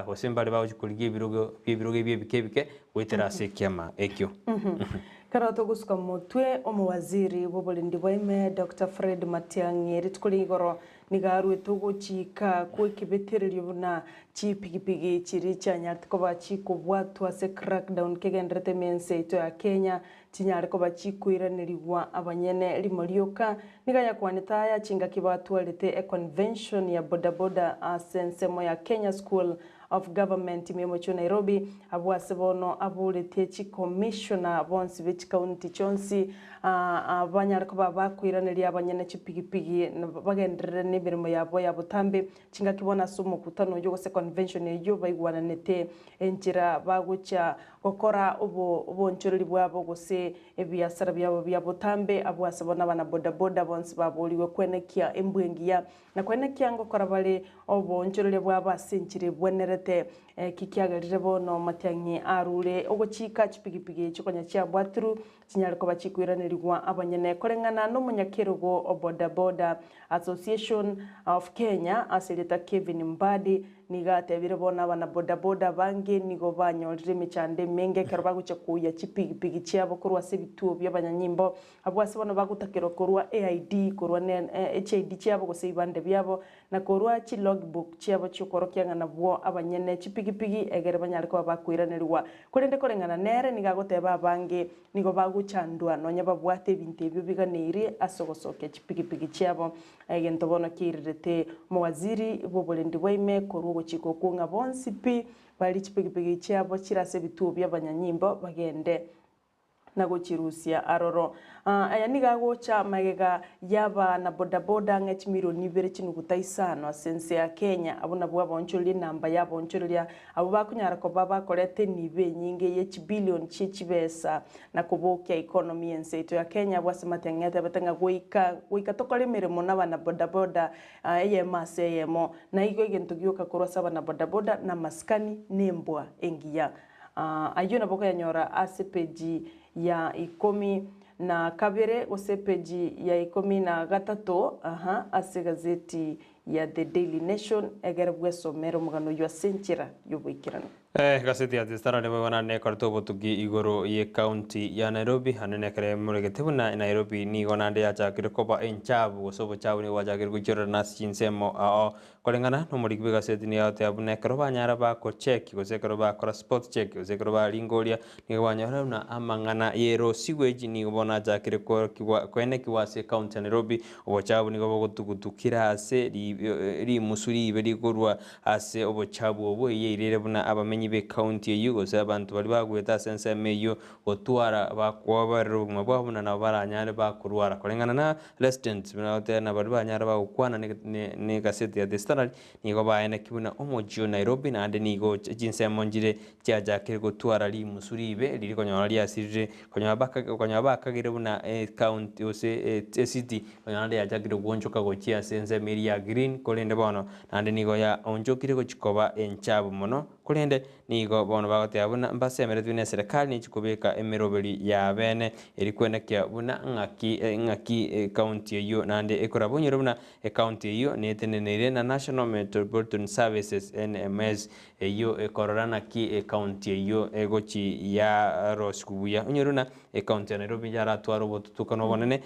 Speaker 8: gose mbare bagochia korigia ebirogo bia ebirogo ebi ebike ebike goetera ase ekiama ekio.
Speaker 4: Ekero togosuka motwe omowaziri bw'oborendi bwa ime Doctor Fred Matiang'i rituko ria igoro nigo aruete ogochika kw'ekebetererio buna chipigipigi chiria chianyarete koba chikobwatwa ase crackdown kegendererete ime ense yaito ya Kenya chinyare koba chikoiranerigwa abanyene rimo rioka. Nigo ayakwanete aya chingaki batwarete econvention ya bodaboda ase ensemo ya Kenya School of Government ime y'omochie o Nairobi, abwo ase bono aboretie chikomishona bonsi be chikaunti chionsi banyare koba bakoiraneria abanyene chipigipigi bagenderere nemeremo yabo ya botambe. Chingaki bono ase omokutano oyio gose convention eyio baigwananete enchera bagochia gokora oboonchoreri bwabo gose ebiasara biabo bia botambe, abwo ase bono abana bodaboda bonsi baborigwe kwenekia embwa engiya Na kwenekia ngokora bare oboonchoreria bwabo ase enchera ebwenerete. Eki kiagerire bono Matiang'i arure ogochika chipigipigi chikonya chiabwatirwe chinyare koba chikoiranerigwa abanyene koreng'ana nomonyakerogo o Boda Boda Association of Kenya ase erieta Kevin Mbadi nigo atebire bono abana boda boda abange nigo banyorire emechando emenge ekero bagochia koyia chipigipigi chiabo korwa ase ebituo bi'abanyanyimbo Abwo ase bono bagotakerwa korua eID, korua ne chiID chiabo gose ebibande biabo, na korua chilogbook chiabo chi'okworokia ng'a nabwo abanyene chipigipigi, egere banyare koba bakoiranerigwa. Korende koreng'ana nere nigo agoteba abange nigo bagochandwa nonya babwate ebinto ebio biganeirie ase ogosokia chipigipigi chiabo. Egento bono kiairerete omowaziri bw'oborendi bwa ime korwa ogochika okwo ng'a bonsi pi baria chipigipigi chiabo chire ase ebituo bi'abanyanyimbo bagende na gochirusia aroro. Aya nigo agocha magega y'abana bodaboda ang'e chimilioni ibere chinuguta isano ase ense ya Kenya. Abwo nabwo abaonchoreria enamba y'abaonchoreria abwo bakonyara koba bakoreta enibo enyinge ye chibilioni chie chibesa na kobokia economy y'ense yaito ya Kenya. Abwo ase Matiang'i atebete ng'a goika goika tokore emeremo nabana bodaboda eyemo ase eyemo. Naigo egento gioka korwa ase abana bodaboda namasikani na embwa engiya. Ayio nabo okoyanyora ase epeji ya ikomi na kabere gose epeji ya ikomi na gatato aha ase egazeti ya The Daily Nation egere bwesomere omogano oyio ase enchera y'oboikeranu.
Speaker 8: Egazeti ya The Standard nigo naende ekorete obotuki igoro y'ecounty ya Nairobi ande nekero emoregete buna Nairobi nigo naende yachakire koba enchabu gose obochabu nigo bwachakire goichorerana ase chinsemo ao Koreng'ana nomoriki bw'egaseti nigo agoteba buna ekero banyara bakocheki gose ekero bakora spot check gose ekero baringoria nigo banyora buna amang'ana y'erosigo echi nigo bono achakire kworokigwa koenekigwa ase ecounty ya Nairobi. Obochabu nigo bogotugutukira ase rimusu ribe rikorwa ase obochabu obwo eyio eirire buna abamenyi. abamenyi b'ecounty eyio gose abanto baria bagoeta ase ensemo eyio gotwara bakwoberera obogima bwabo buna nabo baranyare bakorwara. Koreng'ana na residents buna goteba na baria banyare bagokwana ne egaseti ya The Standard nigo baeneki buna omochie o Nairobi naende nigo chinsemo nchire chiachakire gotwara rimusu ribe riria konyora riasirire konyora baka konyora bakagire buna ecounty gose ecity konyora naende yachakire goonchoka gochia ase ensemo eria ya green korende bono naende nigo yaonchokire gochia koba enchabu mono korende nigo bono bagoteba buna mbasemeretwe na eserekari nechi kobeka emeroberi yabene eri kwenekia buna ng'aki ng'aki ecounty eyio naende ekoraba onyore buna Ecounty eyio neteneneire na National Metropolitan Services, NMS, eyio ekorora naki ecounty eyio egochi yarosiwu buya. Onyore buna ecounty ya Nairobi yaratware obotutukano obonene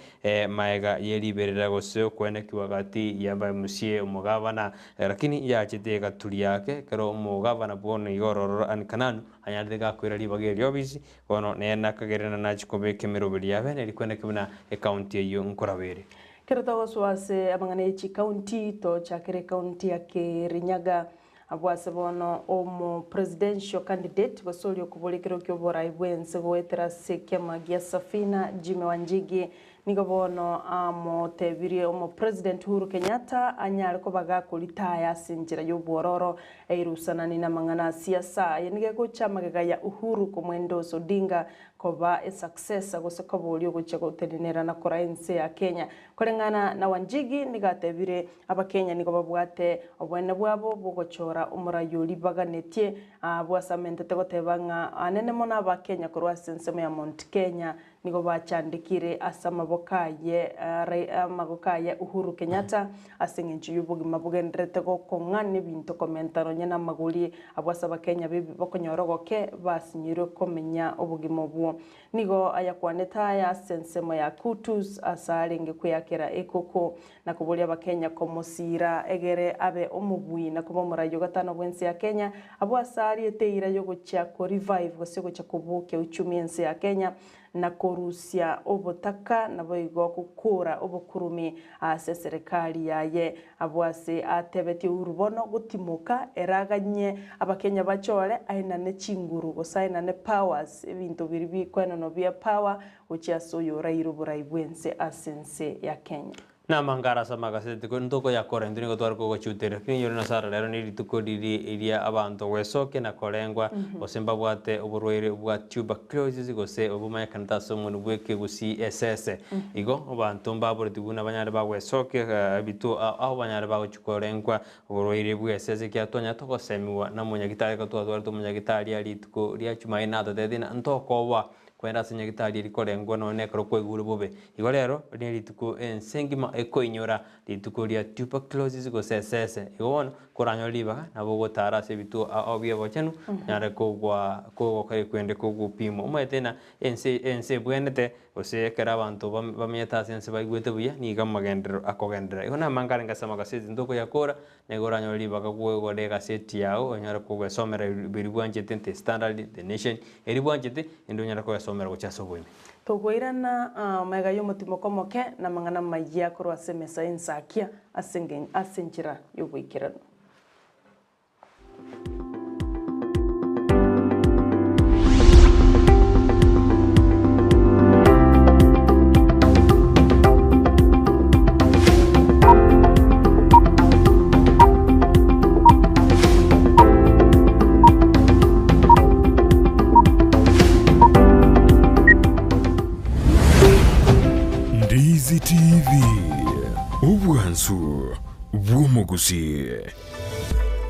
Speaker 8: maega ye riberera gose okwenekiwa gati ya MCA omogavana lakini yachete egaturia ake ekero omogavana bono iga ororo Anne Kananu anyarete gakoira ribaga erio ofisi bono nere nakagerera nachi kobeka emeroberi yabe neri kweneki buna ecounty eyio nkoraba ere.
Speaker 4: Ekero togosoa ase amang'ana ye chikaunti, tochakere ekaunti ya Kirinyaga, abwo ase bono omo presidential candidate gose oria okoboria ekero kia oborai bwense goetera ase ekiama gia Safina Jimmy Wanjigi nigo bono amotebirie omo president Uhuru Kenyatta anyare koba gakoritaya ase enchera y'obwororo eirusanani namang'ana a siasa. Eye nigo egocha magega ya Uhuru komwendosa Odinga Koba esuccessor gose koba oria ogochia gotenenera na koraa ense ya Kenya. Koreng'ana na Wanjigi nigo atebire abakenya nigo babwate obwene bwabo bwogochora omorai oria baganetie abwo ase amentete goteba ng'a anene mono abakenya korwa ase ensemo ya Mount Kenya nigo bachandekire ase amaboko aye amagoko aye Uhuru Kenyatta ase eng'encho y'obogima bogendererete gokong'a nebinto komenta nonye namagori Abwo ase Abakenya b'ebibe bakonyora ogoke basinyirwe komenya obogima obwo. Nigo ayakwanete aya ase ensemo ya Kutus ase arenge kweakera ekoko, na koboria Abakenya komosiira egere abe omobui na koba omorai o gatano bw'ense ya Kenya, abwo ase ariete eira y'ogochia ko revive gose gochia kobokia uchumi ense ya Kenya na korusia obotaka naboigo gokora obokurumi ase eserekari yaye. Abwo ase atebetie Uhuru bono gotimoka ere aganye abakenya bachore aenane chinguru gose aenane powers ebinto biria bikoenanwa bia power gochia ase oyoraire oborai bwense ase ense ya Kenya.
Speaker 8: Namangara ase amagaseti ko ntokoyakora intwe nigo tware kogochuteria. Lakini oyore Nyasae rero ne rituko riri ria abanto gwesokia na korengwa, gose mbabwate oborwaire bwa tuberculosis gose obomanyekanete ase omonwa bw'ekegusii esese. Igo abanto mbaboretigwe buna banyare bagwesokia ebituo ao ao banyare bagochia korengwa oborwaire bw'esese ekiagera twanyare togosemiwa na omonyagitari ekero twatwarete omonyagitari aria rituko ria Jumanne natotebeti ng'a ntokoboa Kwenda ase nyagitari eri korengwa nonya nekero kwaigure bobe. Igo rero nerituko ense engima ekoinyora rituko ria tuberculosis gose esese. Igo bono koranyore ribaga nabo ogotara ase ebituo ao bi'obochenu onyare kogwa kogokora ekwende kogopimwa. Omanyete ng'a ense ense ebwenerete gose ekero abanto bamenyete ase ense baigwete buya nigo amagenderero akogenderera. Igo namange arenge ase amagaseti ntokoyakora Nigo oranyore ribaga kwegora egaseti yao onyare kogesomera biria bwanchete, The Standard, The Nation, eria bwanchete naende onyare kogesomera gochia ase oboime.
Speaker 4: Tokoirana magega y'omotimoko omoke na amang'ana amayia korwa ase emesa y'ensakia ase ase enchera y'oboikeranu.
Speaker 2: Ndizi TV, obwansu bw'omogusii.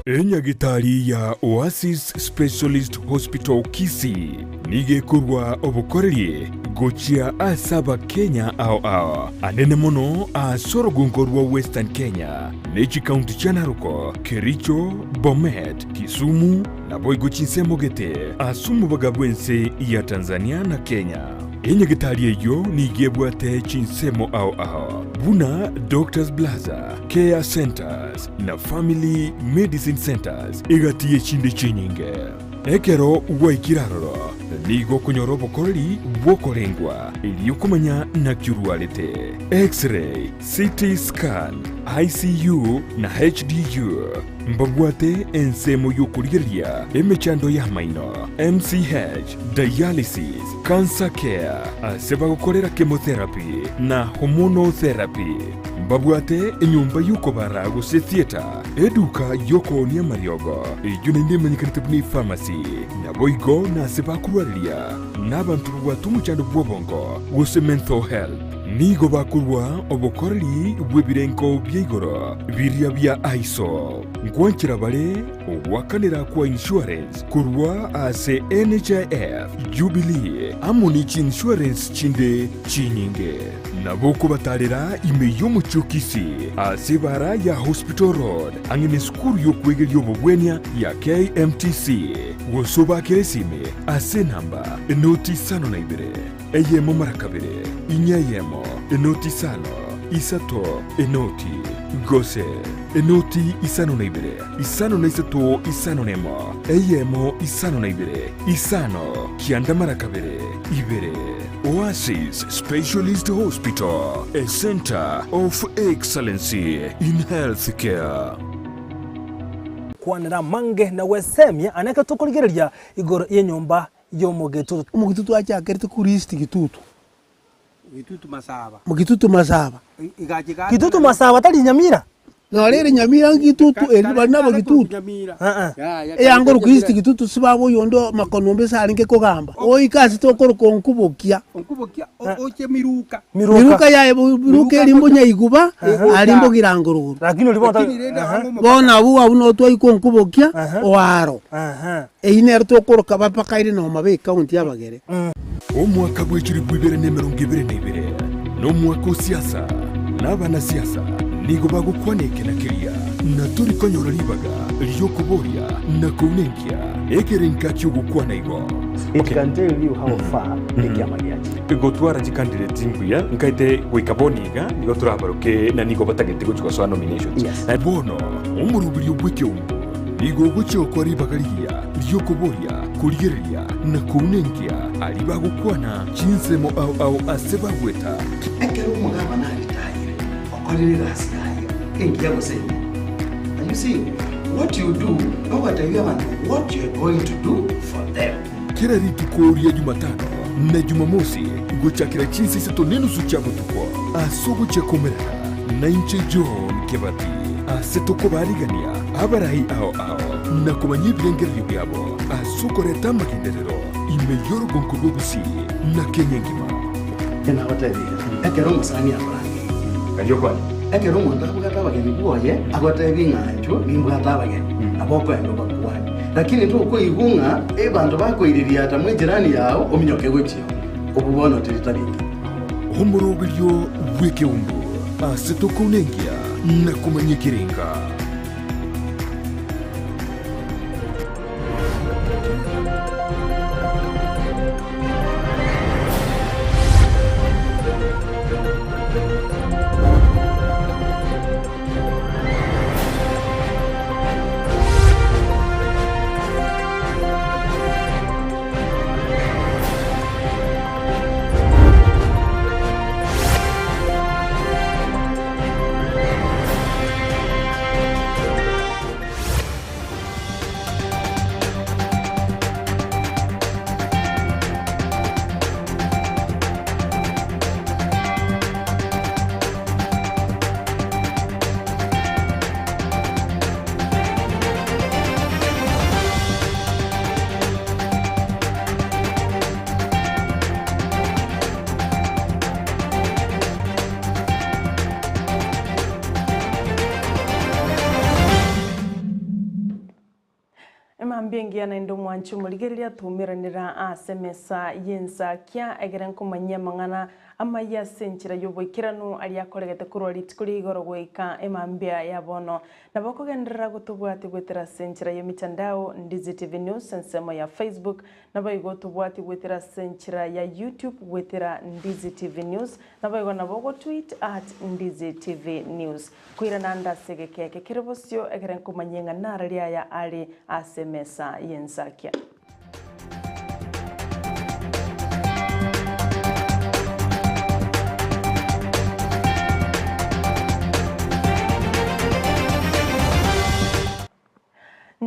Speaker 2: Enyagitari ya Oasis Specialist Hospital Kisii nigo ekorwa obokoreri gochia ase Abakenya ao ao, anene mono ase orogongo rwa Western Kenya ne chikaunti chia Narok, Kericho, Bomet, Kisumu naboigo chinsemo gete ase omobaga bw'ense ya Tanzania na Kenya. Enyagitari eyio nigo ebwate chinsemo ao ao buna Doctors Plaza, Care Centers na Family Medicine Centers egati y'echinde chinyinge. Ekero gwaikire aroro, nigo okonyora obokoreri bw'okorengwa erio komanya naki orwarete, X-ray, CT scan, ICU na HDU. Mbabwate ensemo y'okorigereria emechando y'amaino, MCH, dialysis, cancer care, ase bagokorera chemotherapy na hormonal therapy. Mbabwate enyomba y'okobara gose theatre, eduka y'okoonia amariogo, eyio naende emanyekanete buna epharmacy, naboigo nase bakorwareria nabanto babwate omochando bw'obongo gose mental health. Nigo bakorua obokoreri bw'ebirengo bia igoro biria bia ISO. Nkwanchera bare ogoakanera kwa insurance korwa ase NHIF, Jubilee amo ne chiinsurance chinde chinyinge. Nabo okobatarera ime y'omochie o Kisii ase ebara ya Hospital Road ang'e nesukuru y'okwegeria obobwenia ya KMTC gose obakere esimi ase enamba enoti isano na ibere eyemo mara kabere inya eyemo enoti isano isato enoti gose enoti isano na ibere isano na isato isano na emo eyemo isano na ibere isano kianda mara kabere ibere. Oasis Specialist Hospital, a centre of excellency in healthcare.
Speaker 10: Kwanera amange na gwesemia ane ekero tokorigereria igoro y'enyomba y'omogetutu.
Speaker 11: Omogitutu achakerete korwa East Gitutu. Gitutu Masaba. Gitutu Masaba.
Speaker 10: Gitutu Masaba tari Nyamira?
Speaker 11: Nore ere Nyamira Gitutu eri bari nabo Gitutu. Eyanga orokwa East Gitutu sibaba oyonde Makonombe ase arenge kogamba. Oike ase tokoroka Onkubokia.
Speaker 12: Onkubokia oche Miruka.
Speaker 11: Miruka yaye Miruka eri Mbonyaiguba aria Mbogirango rogoro.
Speaker 10: Lakini oria bono
Speaker 11: Bono abwo abwo noo twaika Onkubokia oaro. Eyio nero tokoroka bapakaire noma b'ecounty y'Abagere.
Speaker 2: Omwaka bw'echilifu ibere na emerongo ebere na ibere nomwaka o siasa, na abanasiasa nigo bagokwana eke na keria, na tori konyora ribaga ri'okoboria na kounenkia ekerenka ki'ogokwana igo.
Speaker 13: It can tell you how far ekiama giachire.
Speaker 2: Gotwara chicandidate mbuya nkaete goika bono iga nigo torabaroke na nigo batagete gochia gosoa nominations.
Speaker 13: Yes.
Speaker 2: Bono omoroberio bw'ekeungo Nigo ogochia gokora ribaga rigiya ri'okoboria, korigereria, na kounenkia aria bagokwana chinsemo ao ao ase bagweta.
Speaker 14: Ekero omogabana aritayire, okorire egasi yaye engiya gose embe. And you see, what you do, nogotebia abanto what you are going to do for them.
Speaker 2: Kera rituko ria Jumatano na Jumamosi gochakera chinsa isato nenusu chia botuko ase ogochia komerana nainche John Kebati ase tokobarigania abarai ao ao na komanya ebirengererio biabo ase okoreta amagenderero ime y'orogonko rwa Gusii na Kenya engima.
Speaker 14: Nabatebirie, ekero omosani akorangeirie, ekero omonto abwate abageni bwoye, agotebie ng'a inchuo nimbwate abageni, nabo okoenda obakwanie. Lakini tokoigwa ng'a abanto bakoiririata mw'ejirani yao ominyoke gochia oo, obwo bono teri tari engiya.
Speaker 2: Omoroberio bw'ekeumbu ase tokounenkia na komanya ekerenga.
Speaker 4: Emambia engiya naende omwanchi omorigereria atoumeranera ase emesa y'ensakia egere nkomanyia amang'ana amaya ase enchera y'oboikeranu aria akoregete korwa rituko ria igoro goika emambia ya bono. Nabo okogenderera gotobwatia goetera ase enchera y'emitandao, Ndizi TV News ensemo ya Facebook, Naboigo tobwatie goetera ase enchera ya YouTube goetera Ndizi TV News, naboigo nabo ogotweet at Ndizi TV News. Koirana ande ase egeka eke kere bosio ekere nkomanyie ng'a narari aya are ase emesa y'ensakia.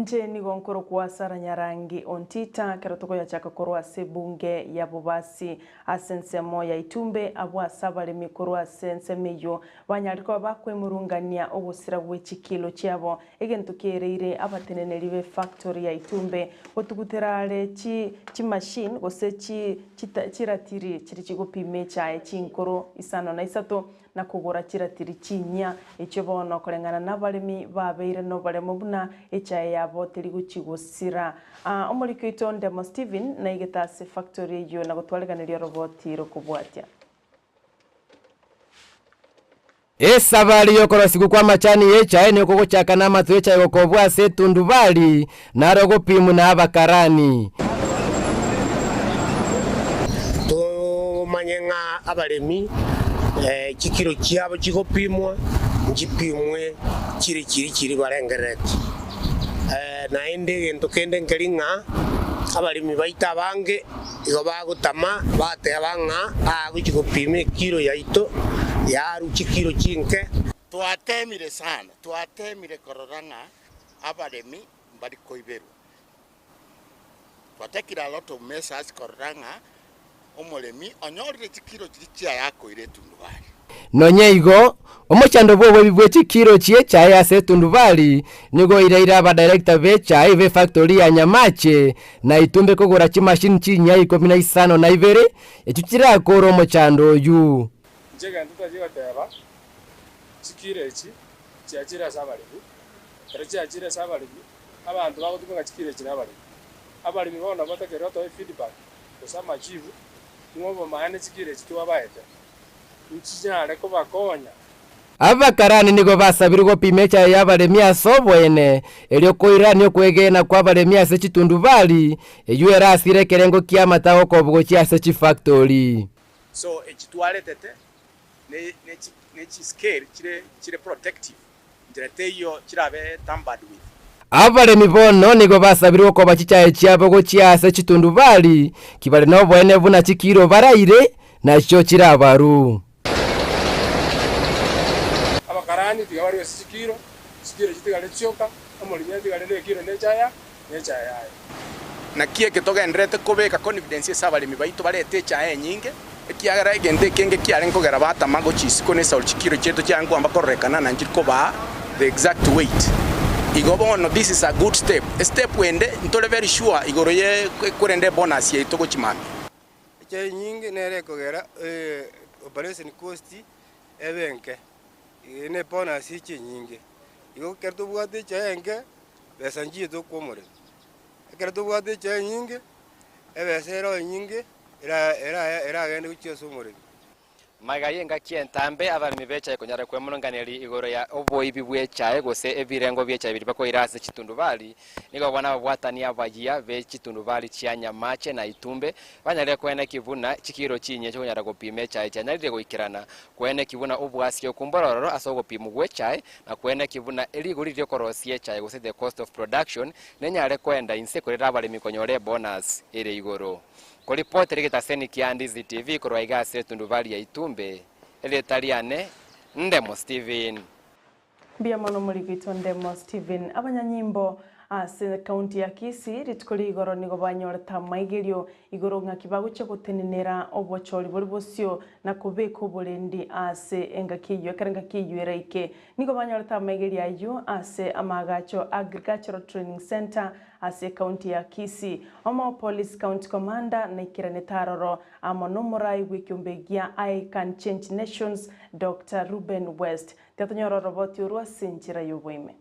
Speaker 4: Inche nigo nkorokwa Sarah Nyarangi Ontita, ekero tokoyachaka korwa ase ebunge ya Bobasi ase ensemo ya Itumbe, abwo ase abaremi korwa ase ensemo eyio banyarire koba bakwemurungania ogosira gwe chikilo chiabo, egento kiereire abateneneri be factory ya Itumbe gotugutera are chi chimachine gose chi chiratiri chiria chigopima echae chinkoro isano na isato na kogora chiratiri chinyia, echio bono koreng'ana nabaremi babeire noboremo buna echae yabo teri gochia gosira. Omoriki oito Ndemo Stephen naigete ase factory eyio na gotwariganeria oroboti rokobwatia.
Speaker 15: Esabari y'okorosigwa kw'amachani y'echae nigo kogochaka n'amato y'echae gokobwa ase etundubari, naro gopimwa na abakarani.
Speaker 16: Tomanye ng'a abaremi chikiro chiabo chigopimwa, nchipimwe chire chiri chiri barengereretie. Naende egento kende nkeri ng'a abaremi baito abange igo bagotama bateba ng'a aa gochia gopima ekiro yaito yarwa chikiro chinke.
Speaker 17: Twateemire sana, twateemire korora ng'a abaremi mbari koiberwa. Twatekire a lot of measures korora ng'a omoremi onyorire chikiro chiria chiaye akoira etundubari.
Speaker 15: Nonya igo, omochando bw'oboibi bwe chikiro chi'echae ase etundubari nigo oireire abadirector b'echae b'efactory ya Nyamache na Itumbe kogora chimachine chinyia ikomi na isano na ibere echio chirakore omochando oyio.
Speaker 18: Inche egento tachia goteba, chikiro echi chiachire ase abaremi, ekero chiachire ase abaremi, abanto bagotumeka chikiro echi nabaremi. Abaremi bono nabo batakeire gotoa efeedback gose amajibu ng'a obomaene chikiro echi twabaete nchinyare kobakonya.
Speaker 15: Abakarani nigo basabirwe gopima echaye y'abaremi ase oboene, erio koirania okwegena kw'abaremi ase chitundubari, eyio erasire ekerengo ki'amata agokobwa gochia ase chifactori.
Speaker 19: So echi twaretete ne ne chi scale chire chire protective nchera teiyo chirabe tampered with.
Speaker 15: Abaremi bono nigo basabirwe gokoba chichae chiabo gochia ase chitundubari, kibare noboene buna chikiro baraire, nachio chirabaru.
Speaker 18: Abakarani tiga barue ase chikiro, chikiro chitigare chioka, omoremi atigare nekiro nechaya, nechae yaye.
Speaker 19: Naki eke togendererete kobeka confidence ase abaremi baito barete echae enyinge, ekiagera egento ekenge kiarenge kogera batama gochia isiko ne esauri chikiro chiaito chiarenge koamba kororekana na nchiri kobaa the exact weight. Igo bono this is a good step, estep ende ntore very sure igoro ye korenda ebonus yaito gochia mambia.
Speaker 20: Echae enyinge nere ekogera operation cost ebe enke, ne ebonus eche enyinge. Igo ekero tobwate echae enke, besa nchiete okwa omorero. Ekero tobwate echae enyinge, ebesa ero enyinge era era eragende gochia ase omoremi.
Speaker 5: Magega y'engaki entambe, abaremi b'echae konyara kwemurunganeria igoro ya oboibi bw'echae gose ebirengo bi'echae biria bakoira ase chitundubari, nigo bono ababwatani abayia be chitundubari chia Nyamache na Itumbe banyarire koenekia buna chikiro chinyia chikonyara gopima echae chianyarire goikerana, koenekia buna obwasi okumba ororo ase ogopimwa gw'echae na koenekia buna rigori ri'okorosia echae gose the cost of production nenyare koenda inse korera abaremi konyora ebonus ere igoro. Koripotera egetaseni kia Ndizi TV korwa iga ase etundubari ya Itumbe, erieta riane Ndemo Steven.
Speaker 4: Mbuya mono omorigito Ndemo Steven. Abanyanyimbo ase ekaunti ya Kisii rituko rigoro nigo banyorete amaigerio igoro ng'aki bagochia gotenenera obochori bore bosio na kobeka oborendi ase engaki eyio ekero engaki eyio eraike. Nigo banyorete amaigerio ayio ase amaagacho Agricultural Training Centre ase ekaunti ya Kisii. Omo Police County Commander naikeranete aroro amo nomorai bw'ekiombe gia I Can Change Nations Doctor Reuben West. Tiatonyora oroboti orwo ase enchera y'oboime.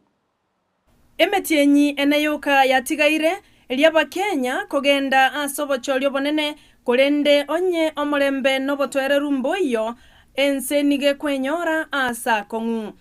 Speaker 21: Emetienyi ene yoka yatigaire, eria Abakenya kogenda ase obochori obonene, korende onye omorembe nobotoereru mboiyo, ense nigo ekwenyora aase akong'u.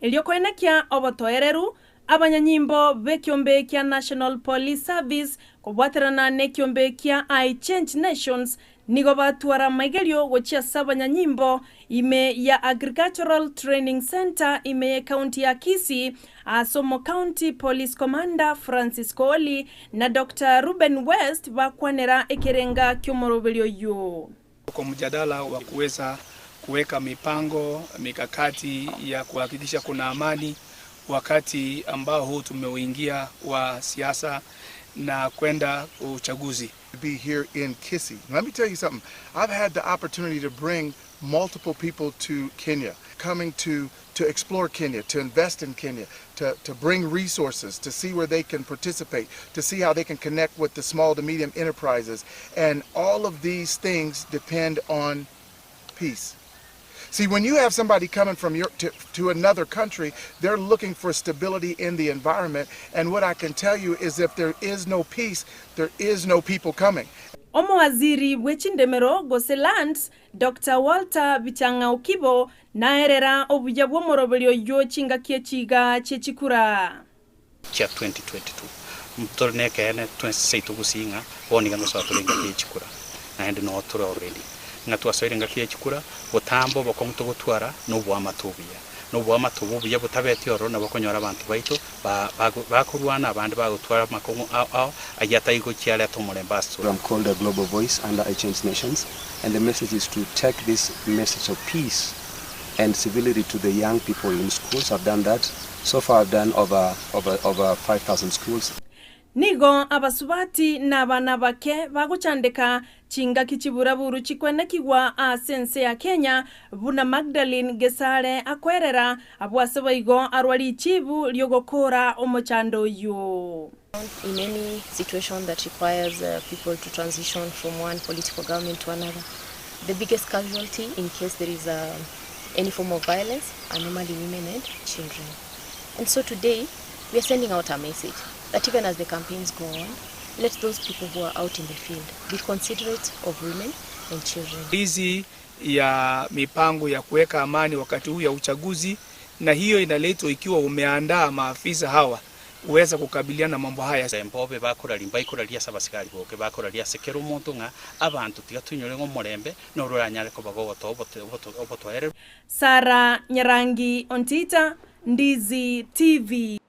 Speaker 21: Erio koenekia obotoereru, abanyanyimbo b'ekiombe kia National Police Service kobwaterana nekiombe kia I Change Nations nigo batwara amaigerio gochia ase abanyanyimbo ime ya Agricultural Training Centre ime y'ecounty ya Kisii ase omocounty Police Commander Francis Kooli na Doctor Reuben West bakwanera ekerenga ki'omoroberio oyio.
Speaker 22: Kwa mjadala wa kuweza kuweka mipango mikakati ya kuhakikisha kuna amani.
Speaker 1: wakati ambao huu tumeuingia wa siasa na kwenda uchaguzi.
Speaker 22: Be here in Kisii. Let me tell you something. I've had the opportunity to bring multiple people to Kenya, coming to, to explore Kenya, to invest in Kenya, to, to bring resources, to see where they can participate, to see how they can connect with the small to medium enterprises. And all of these things depend on peace. See, when you have somebody coming from your to, to another country, they're looking for stability in the environment. And what I can tell you is if there is no peace, there is no people coming.
Speaker 21: Omowaziri bwe chindemero gose Lands, Doctor Walter Bichang'a Okibo naerera obuya bw'omoroberio oyio chingaki echiga chie chikura.
Speaker 23: Chia 2022. Ntore nekeene twensi seito gusii ng'a bono iga nosoa tore engaki ye chikura, naende noo tore already. Ng'a twasoire engaki ye chikura, botambe obokong'u togotwara noboamate obuya. Noboamate obo obuya botabeti ororo nabo okonyora abanto baito ba bago bakorwana abande bagotwara amakong'u ao ao ayio atari gochia arete omorembe ase tore.
Speaker 24: Program called a Global Voice under I Change Nations and the message is to take this message of peace and civility to the young people in schools. I've done that. So far I've done over, over, over 5,000 schools.
Speaker 21: Nigo abasubati na abana abake bagochandeka chingaki chiburaburu chikwenekigwa ase ense ya Kenya, buna Magdalene Gesare akoerera, abwo ase boigo arwa richibu riogokoora omochando oyio.
Speaker 25: In any situation that requires people to transition from one political government to another, the biggest casualty in case there is a, any form of violence are normally women and children. And so today, we are sending out a message that even as the campaigns go on, let those people who are out in the field be considerate of women and children.
Speaker 1: Hizi ya mipango ya kuweka amani wakati huu ya uchaguzi, na hiyo inaletwa ikiwa umeandaa maafisa hawa kuweza kukabiliana na mambo haya.
Speaker 23: Mbobe bakoraria mbaikoraria ase abasigari boke, bakoraria ase kera omonto ng'a abanto tiga toinyore ng'a omorembe noro oranyare koba gogotoa obotoereru.
Speaker 21: Sarah Nyarangi Ontita, Ndizi TV.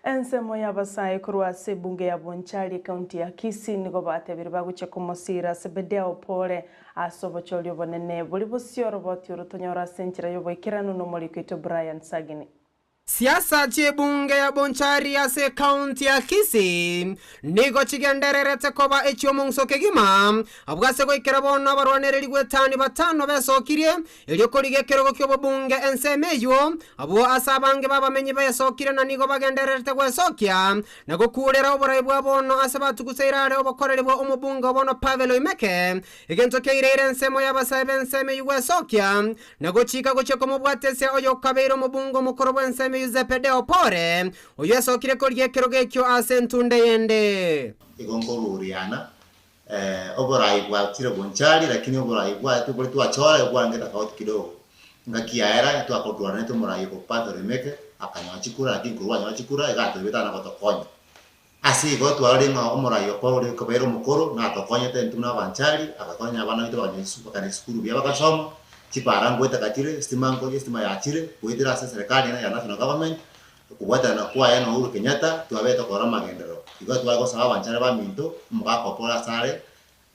Speaker 4: Ensemo y'abasae korwa ase ebunge ya Bonchari ekaunti ya Kisii nigo batebire bagochia komosiira Zebedea Opore ase obochori obonene bori bosio oroboti orotonyore ase enchera y'oboikeranu nomoriko oito Brian Sagini.
Speaker 6: Siasa chi'ebunge ya Bonchari ase ekaunti ya Kisii nigo chigendererete koba echi'omong'uso kegima, abwo ase goikera bono abarwanereri gw'etani batano besokirie erio korigia ekerogo ki'obobunge ensemo eyio, abwo ase abange b'abamenyi besokire na nigo bagendererete gwesokia na gokuurera oborai bwa bono ase batuguseire are obokoreri bwa omobunge o bono Pavel Oimeke, egento kiaireire ensemo y'abasae b'ensemo eyio gwesokia Na gochika gochia komobwatesia oyokabeire omobungo omokoro bw'ensemo eyio Zebedeo Opore, oyio esokire korigia ekerogo ekio ase entunda eyende.
Speaker 26: Igo nkoruriana, oborai bwachire bonchari lakini oborai bwaye tobori twachora igo bwarenge tofauti kidogo. Engaki yaera twakoturanete omorai okopata oremeke, akanyora chikura lakini korwa anyora chikura iga atoibete tana gotokonya. Ase igo twarorire ng'a omorai okoro oria okabeire omokoro natokonyete intwe buna abanchari, agakonya abana baito bakanyora chisu bakagenda chisukuru buya bagasoma, chipara ngoeteka chire, estima nkoria estima yachire, goetera ase eserekari eye ya national government, okobwaterana kwaye na Uhuru Kenyatta, twabete tokora amagenderero. Igo tware gosaba abanchari baminto, omogaka okore ase are,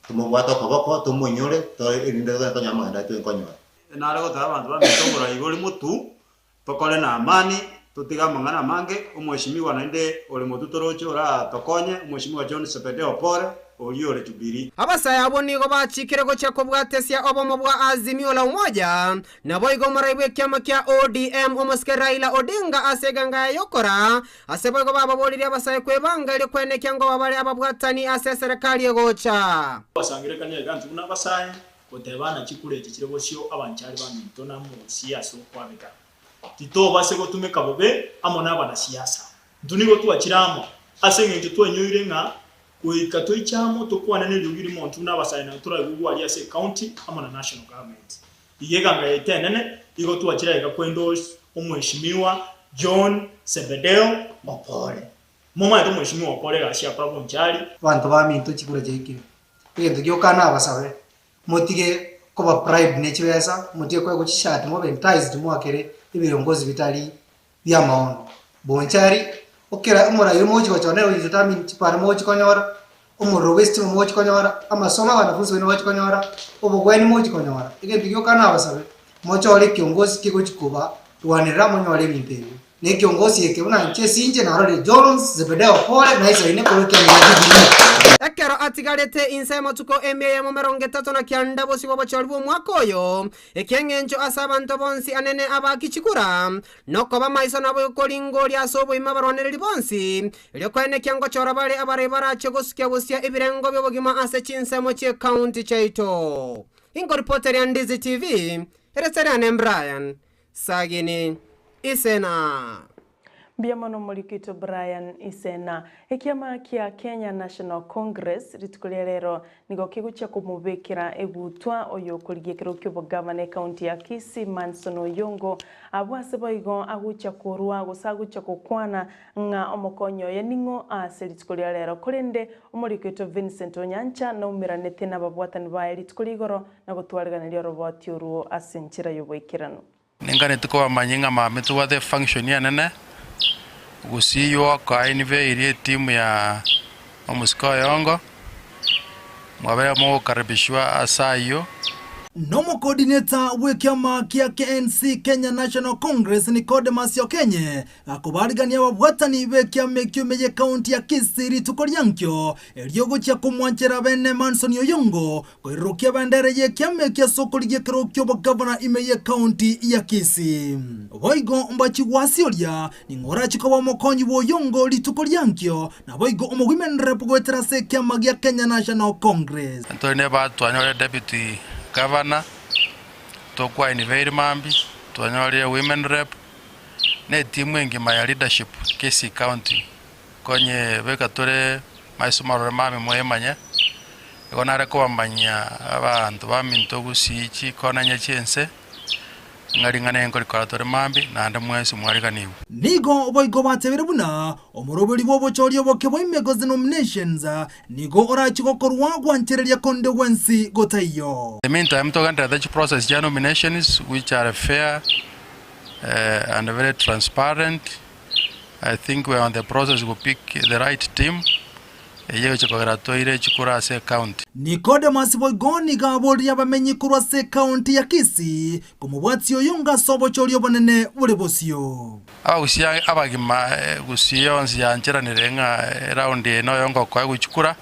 Speaker 26: tomobwate okoboko, tomoinyore, tore erinde togende tonyore amagenderero aito nkonyora.
Speaker 27: Nare goteba abanto baminto oborai bore motu, Tokore namani, totige amang'ana amange, Omweshimiwa naende ore motwe toroche oratokonye, Omweshimiwa John Sebedeo Opore, oria ore Jubilee.
Speaker 6: Abasae abwo nigo bachikire gochia kobwatesia obomo bwa Azimio la Umoja, naboigo omorai bw'ekiama kia ODM omosike Raila Odinga ase eganga yaye y'okora, ase boigo bababoririe abasae kwebanga erio kwenekia ngoba bare ababwatani ase eserekari egocha.
Speaker 28: Basangererekania iga intwe buna abasae, Goteba na chikura echi chire bosio abanchari baminto na mosie ase okwabeka. Titobase gotumeka bobe amo nabanasiasa. Intwe nigo twachire amo ase engencho twainyoire ng'a goika toiche amo tokwane neriogi rimo intwe buna abasae na toraigwe gwaria ase ecounty amo na national government. Iga eganga yaito enene igo twachire aiga koendorse omweshimiwa John Sebedeo Opore. Momanyete omweshimiwa Opore egasi akora bonchari.
Speaker 29: Abanto baminto chikura chiaikire. Egento gioka nabasabe, motige koba bribed ne chibesa, motige koegwa chishati mobe enticed moakere ebirongozi bitari bi'amaono. Bonchari, okera omoraia mogochi gochora nere oyo determine chipara mogochi konyora, omorero bwa estima mogochi konyora, amasomo abanafunzi baino bagochi konyora, obogweni mogochi konyora. Egento gioka nabasabe, mochore ekiongosi kegochi koba rwanerera monyore ebinto ebio. Na ekiongosi eke buna inche esinche narorire Jones Zebedeo Pole naisaine korwa ekiama gia Jubilee.
Speaker 6: Ekero atigarete inse y'amatuko emia eyemo emerongo etato na kianda bosio bw'obochori bw'omwaka oyo, eki'engencho ase abanto bonsi anene abaaki chikura, nokoba maiso nabo koringoria ase oboima abarwanereri bonsi, erio koenekia ngochora bare abarai barache gosukia gosia ebirengo bi'obogima ase chinsemo chi'ecounty chiaito. Inkoripoteria Ndizi TV, ere Seriane Brian. Sagini Isena.
Speaker 4: Mbuya mono omorikito Brian Isena. Ekiama kia Kenya National Congress rituko ria rero nigo kegochia komobekera egutwa oyo okorigia ekerogo ki'obogavana ekaunti ya Kisii Manson Oyongo abwo ase boigo agochia korwa gose agochia gokwana ng'a omokonyi oye ning'o ase rituko ria rero. Korende omorikito Vincent Onyancha naumeranete nababwatani baye rituko ria igoro na gotwariganeria oroboti orwo ase enchera y'oboikeranu.
Speaker 3: Ninganeti kobamanyia ng'a mambia tobwate efunction enene, gusii yoka unveil etimu ya omosike oyongo, mwabeire mogokaribishwa ase ayio.
Speaker 7: Nomocoordinator bw'ekiama kia KNC, Kenya National Congress, Nicodemus Okenye, Gakobarigania ababwatani b'ekiama ekio ime y'ekaunti ya Kisii rituko riankio, erio gochia komwanchera bene Manson Oyongo koirurukia ebendera y'ekiama ekio ase okorigia ekerogo ki'obogavana ime y'ekaunti ya Kisii. Boigo mbachie gwasioria, ning'o orachie koba omokonyi bw'Oyongo rituko riankio, naboigo omowomen rep goetera ase ekiama gia Kenya National Congress.
Speaker 3: Ntore neba twanyorire deputy governor, tokwa unveil mambia, twanyorire women rep, na etimu engima ya leadership Kisii County konye beka tore maiso marore mame moyemanye, igo nare kobamanyia abanto baminto gusii chikonanya chi'ense, ng'a ring'ana eri nkorikora tore mambia, naende mwensi mwariganigwe.
Speaker 7: Nigo boigo batebire buna omoroberi bw'obochori oboke bwa Imegos Nominations nigo orachie gokorwa gwanchereria konde gwensi gotaiyo.
Speaker 3: In the meantime togendererete chiprocess chia nominations which are fair and very transparent. I think we are on the process go pick the right team eye egochia kogera toire chikura ase ecounty.
Speaker 7: Nicodemus boigo nigo aboririe abamenyi korwa ase ecounty ya Kisii komobwatia oyonga ase obochori obonene bore bosio.
Speaker 3: Abagusii abagima gusii yonsi yancheranire ng'a eround eye noyo ngokoa gochikura,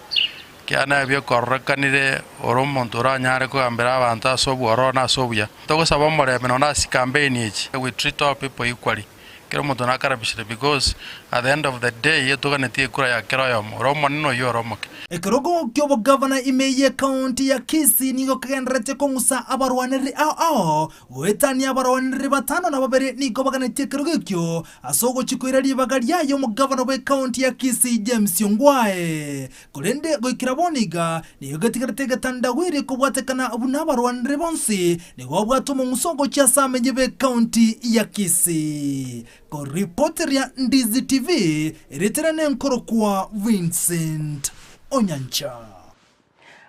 Speaker 3: Ekiagera nabio kororekanire ore omonto oranyare kogambera abanto ase obwororo na ase obuya. Togosaba omorembe nonya ase chicampaign echi, we treat all people equally, kera omonto nakarabishire because at the end of the day etoganetie ekura ya kera oyomo, ore omonene oyio ore omoke.
Speaker 7: Ekerogo ki'obogavana ime y'ekaunti ya Kisii nigo kegendererete kong'usa abarwanereri ao ao, goetania abarwanereri batano na babere nigo baganetie ekerogo ekio ase ogochia koira ribaga riaye omogavana bw'ekaunti ya Kisii James Ongwae. Korende goikera bono iga, nigo getigarete egetandagwiri kobwatekana buna abarwanire bonsi nigo babwate omong'uso gochia ase amenyi b'ecounty ya Kisii. Koripoteria Ndizi TV, erieta riane nkorokwa Vincent Onyancha.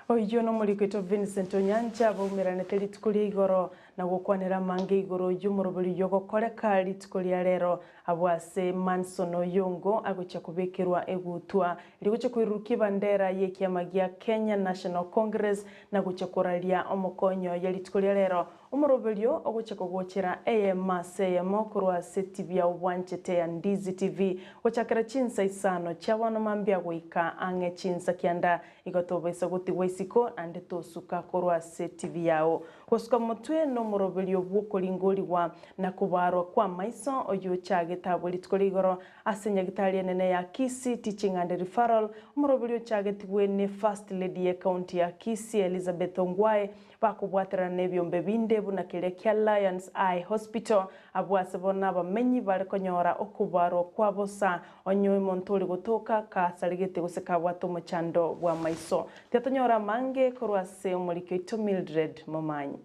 Speaker 4: Oyio nomoriko oito Vincent Onyancha baumeranete rituko ria igoro na gokwanera amange igoro y'omoroberi oyio ogokoreka rituko ria rero Abwo ase Manson Oyongo agochia kobekerwa egutwa rigochia koirurukia ebandera y'ekiama gia Kenya National Congress na gochia koraria omokonyi oye rituko ria rero. Omoroberio ogochia kogochera eyemo ase eyemo korwa ase tibia obwanchete ya Ndizi TV gochakera chinsa isano chia bono mambia goika ang'e chinsa kianda igo tobaisa gotigwa isiko naende tosuka korwa ase TV yao. Gosuka motwe nomoroberio bw'okoringorigwa na kobaarwa kw'amaiso, oyio ochagete abwo rituko ria igoro ase nyagitari enene ya Kisii Teaching and Referral, omoroberi ochagetigwe ne First Lady y'ecounty ya Kisii Elizabeth Ongwae, bakobwaterana nebiombe binde buna keria kia Lions Eye Hospital, abwo ase bono abamenyi bare konyora okobaarwa kwa bosa onye omonto ore gotoka kasaregete gose kabwate omochando bw'amaiso. Tiatonyora amange korwa ase omoriki oito Mildred Momanyi.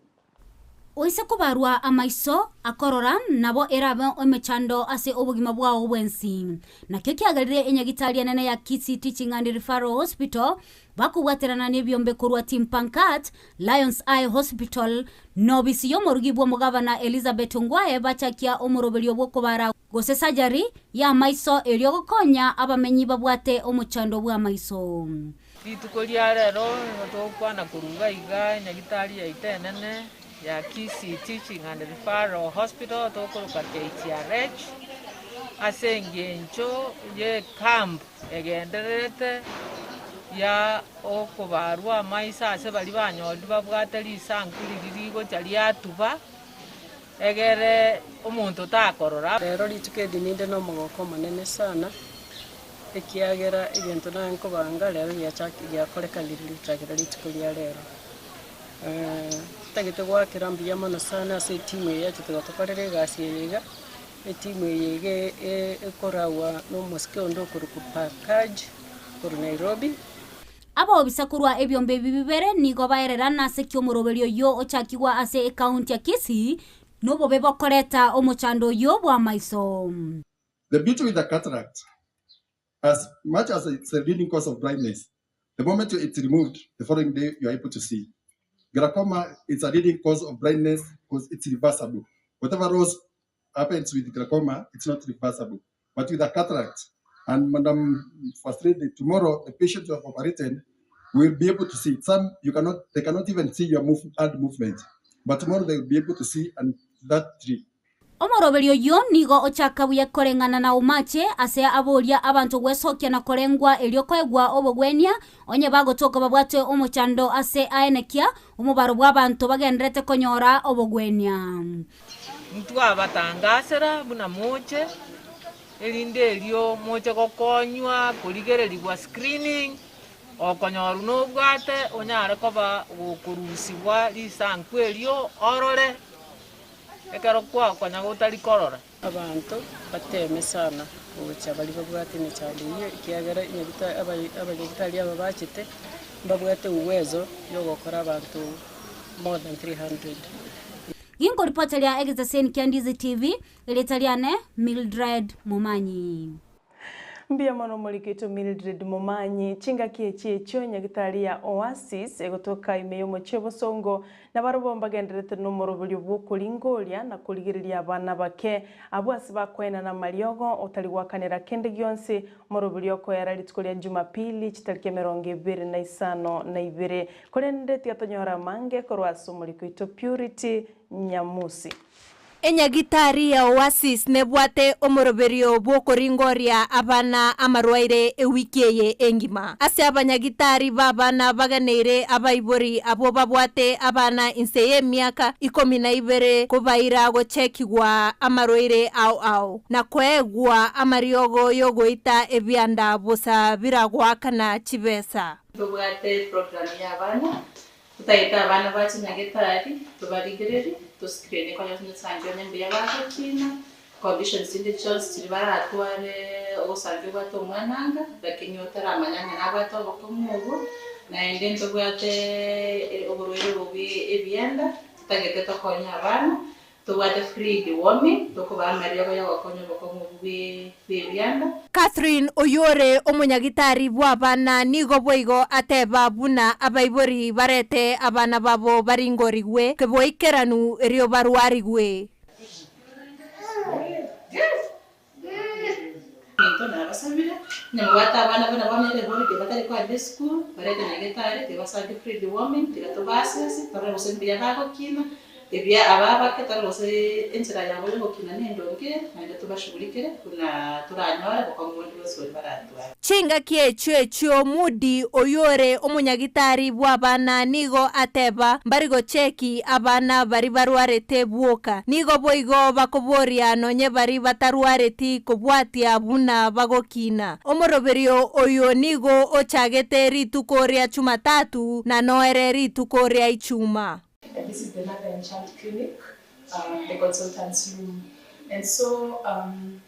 Speaker 8: Oise kobarwa amaiso akorora, nabo erabe emechando ase obogima bwao bwensi. Nakio kiagerire enyagitari enene ya Kisii Teaching and Referral Hospital bakobwaterana nebiombe korwa Timpankat, Lions Eye Hospital, na obisi y'omorugi bw'omogavana Elizabeth Ongwae bachakia omoroberio bw'okobara gose surgery y'amaiso erio gokonya abamenyi babwate omochando bw'amaiso.
Speaker 9: Rituko ria rero nigo togokwana korwa iga iga enyagitari yaito enene ya Kisii Teaching and Referral Hospital tokoroka KTRH. Ase engencho y'ecamp egendererete ya okobarwa amaiso ase baria banyorire babwate risanku riria rigocha riatuba, egere omonto takorora.
Speaker 2: Rero rituko eri ninde nomogoko omonene sana, ekiagera egento naye nkobanga rero giachaki giakorekanire gochakera rituko ria rero. Ntagete goakera mbuya mono sana ase etimu eye yachete gotokorera egasi eye iga, Etimu eye iga ekoragwa nomosike onde okorokwa Pankaj korwa Nairobi.
Speaker 8: Abaobisa korwa ebiombe ebi bibere nigo baererana ase ki omoroberio oyio ochakigwa ase ekaunti ya Kisii nobobe bokoreta omochando oyio bw'amaiso.
Speaker 10: The beauty with the cataract, as much as it's a leading cause of blindness, the moment it's removed, the following day you are able to see. Glaucoma is a leading cause of blindness because it's reversible. Whatever loss happens with glaucoma, it's not reversible. But with a cataract, and Madam First Lady, tomorrow the patient you have operated will be able to see. Some you cannot, they cannot even see your move, hand movement. But tomorrow they will be able to see and that tree.
Speaker 8: Omoroberio oyio nigo ochaka buya koreng'ana na omache ase aboria abanto gwesokia na korengwa erio koegwa obogwenia, onye bagotoka babwate omochando ase aenekia omobaro bw'abanto bagenderete konyora obogwenia.
Speaker 9: Ntwabatangasera buna moche, erinde erio moche gokonywa korigererigwa screening, okonyorwa nobwate onyare koba gokorusigwa risanku erio orore. Ekero kwakonya gotari korora.
Speaker 2: Abanto bateeme sana gocha baria babwate emechando eyio, ekiagera abanyagitari aba bachete mbabwate uwezo yogokora abanto more than 300.
Speaker 8: Ginkoripoteria egeseseni kia Ndizi TV, erieta riane Mildred Momanyi.
Speaker 4: Mbuya mono omoriki oito Mildred Momanyi. Chingaki echi echio nyagitari ya Oasis egotoka ime y'omochie o Bosongo nabarobwo mbagendererete nomoroberio bw'okoringoria na korigereria abana bake abwo ase bakoenana amariogo otari goakanera kende gionsi omoroberio okoera rituko ria Jumapili chitariki emerongo ebere na isano na ibere. Korende tiga tonyore amange korwa ase omoriki oito Purity Nyamusi.
Speaker 11: Enyagitari ya Oasis nebwate omoroberio bw'okoringoria abana amarwaire ewiki eye engima. Ase abanyagitari b'abana baganeire abaibori abwo babwate abana inse y'emiaka ikomi na ibere kobaira gochekigwa amarwaire ao ao, na koegwa amariogo y'ogoita ebianda bosa biragoakana chibesa.
Speaker 12: Ntobwate program y'abana Totagete abana bache nyagetari, tobarigererie, to screen konya tosange onye mbuya bagokina, conditions chinde chionsi chiria baratware ogosangi obwate omwana anga, lakini otaramanya ng'a nabwate obokong'u obwo, naende ntobwate oborwaire obo bwa ebianda, totagete tokonye abana. Tobwate free deworming, tokobaa amariogo y'ogokonya obokong'u obwo bw'ebianda.
Speaker 11: Catherine oyore omonyagitari bw'abana nigo boigo ateba buna abaibori barete abana babo baringorigwe keboikeranu erio barwarigwe.
Speaker 12: Minto nabasabire, onye mobwate abana buna bono ere holiday batari kogenda esukuru, barete nyagetari, tibasange free deworming, tiga tobaasese, torore gose mbuya bagokina, ebia aba abake torore gose enchera yabo yogokina nendonge ere, naende tobashughulikere buna toranyore bokong'u bonde bwonsi boria baratware.
Speaker 11: Chingaki echio echio Moody oyore omonyagitari bw'abana nigo ateba mbari gocheki abana baria barwarete bwoka, nigo boigo bakoboria nonye baria batarwareti kobwatia buna bagokina. Omoroberio oyo nigo ochagete rituko ria Chumatatu na noere rituko ria Ichuma.
Speaker 13: And this is the mother and child clinic, the consultant's room. And so um,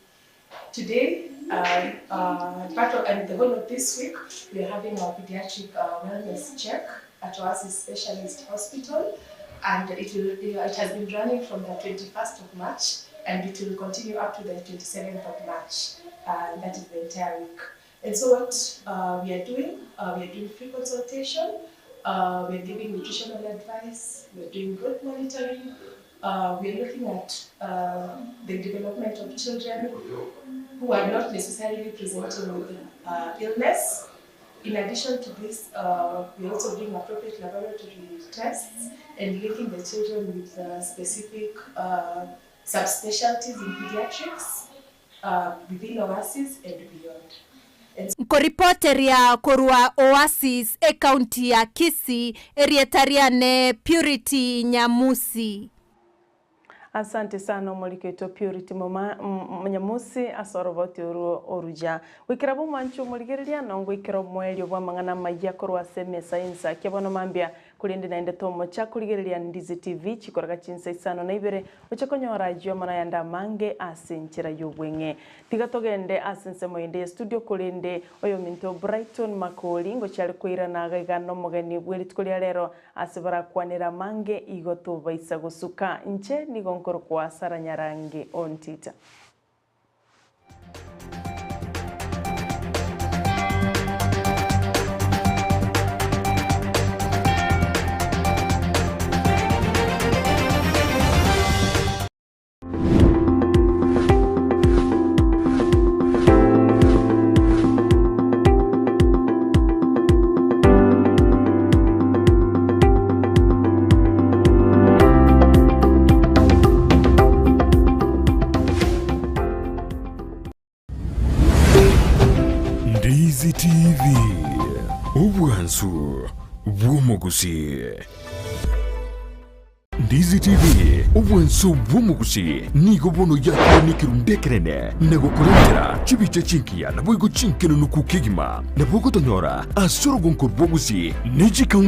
Speaker 13: today, part of, and the whole of this week, we are having our pediatric wellness check at Oasis Specialist Hospital. And it, will, it has been running from the 21st of March and it will continue up to the 27th of March. And that is the entire week. And so what we are doing, we are doing free consultation, we are giving nutritional advice, we are doing growth monitoring, we are looking at the development of children who are not necessarily presenting with illness. In addition to this, we are also doing appropriate laboratory tests and linking the children with specific subspecialties in pediatrics. uh, within Oasis and beyond.
Speaker 11: Nkoripoteria korwa Oasis, ecounty ya Kisii, erieta riane Purity Nyamusi.
Speaker 4: Asante sana omoriki oito Purity Moma Nyamusi ase oroboti orwo oruya. Goikera bomwancha omorigereria nongoikera omoerio bw'amang'ana amayia korwa ase emesa y'ensakia bono mambia Korende naende tomocha korigereria Ndizi TV chikoraga chinsa isano na ibere, oche konyora ayio amo nayande amange ase enchera y'obweng'e. Tiga togende ase ensemo ende ye studio korende oyominto Brighton Makori ngochia are koirana iga iga nomogeni bwe rituko ria rero ase barakwanere amange igo tobaisa gosuka. Inche nigo nkorokwa Sarah Nyarangi Ontita.
Speaker 5: Ndizi TV, obwansu bw'omogusii. Ndizi TV, obwansu bw'omogusii nigo bono yakire nekerundu ekenene na gokorentera chibicha chingiya naboigo chinkenenuku kegima. Nabo ogotonyora ase orogonko rw'ogusii ne chikaunti.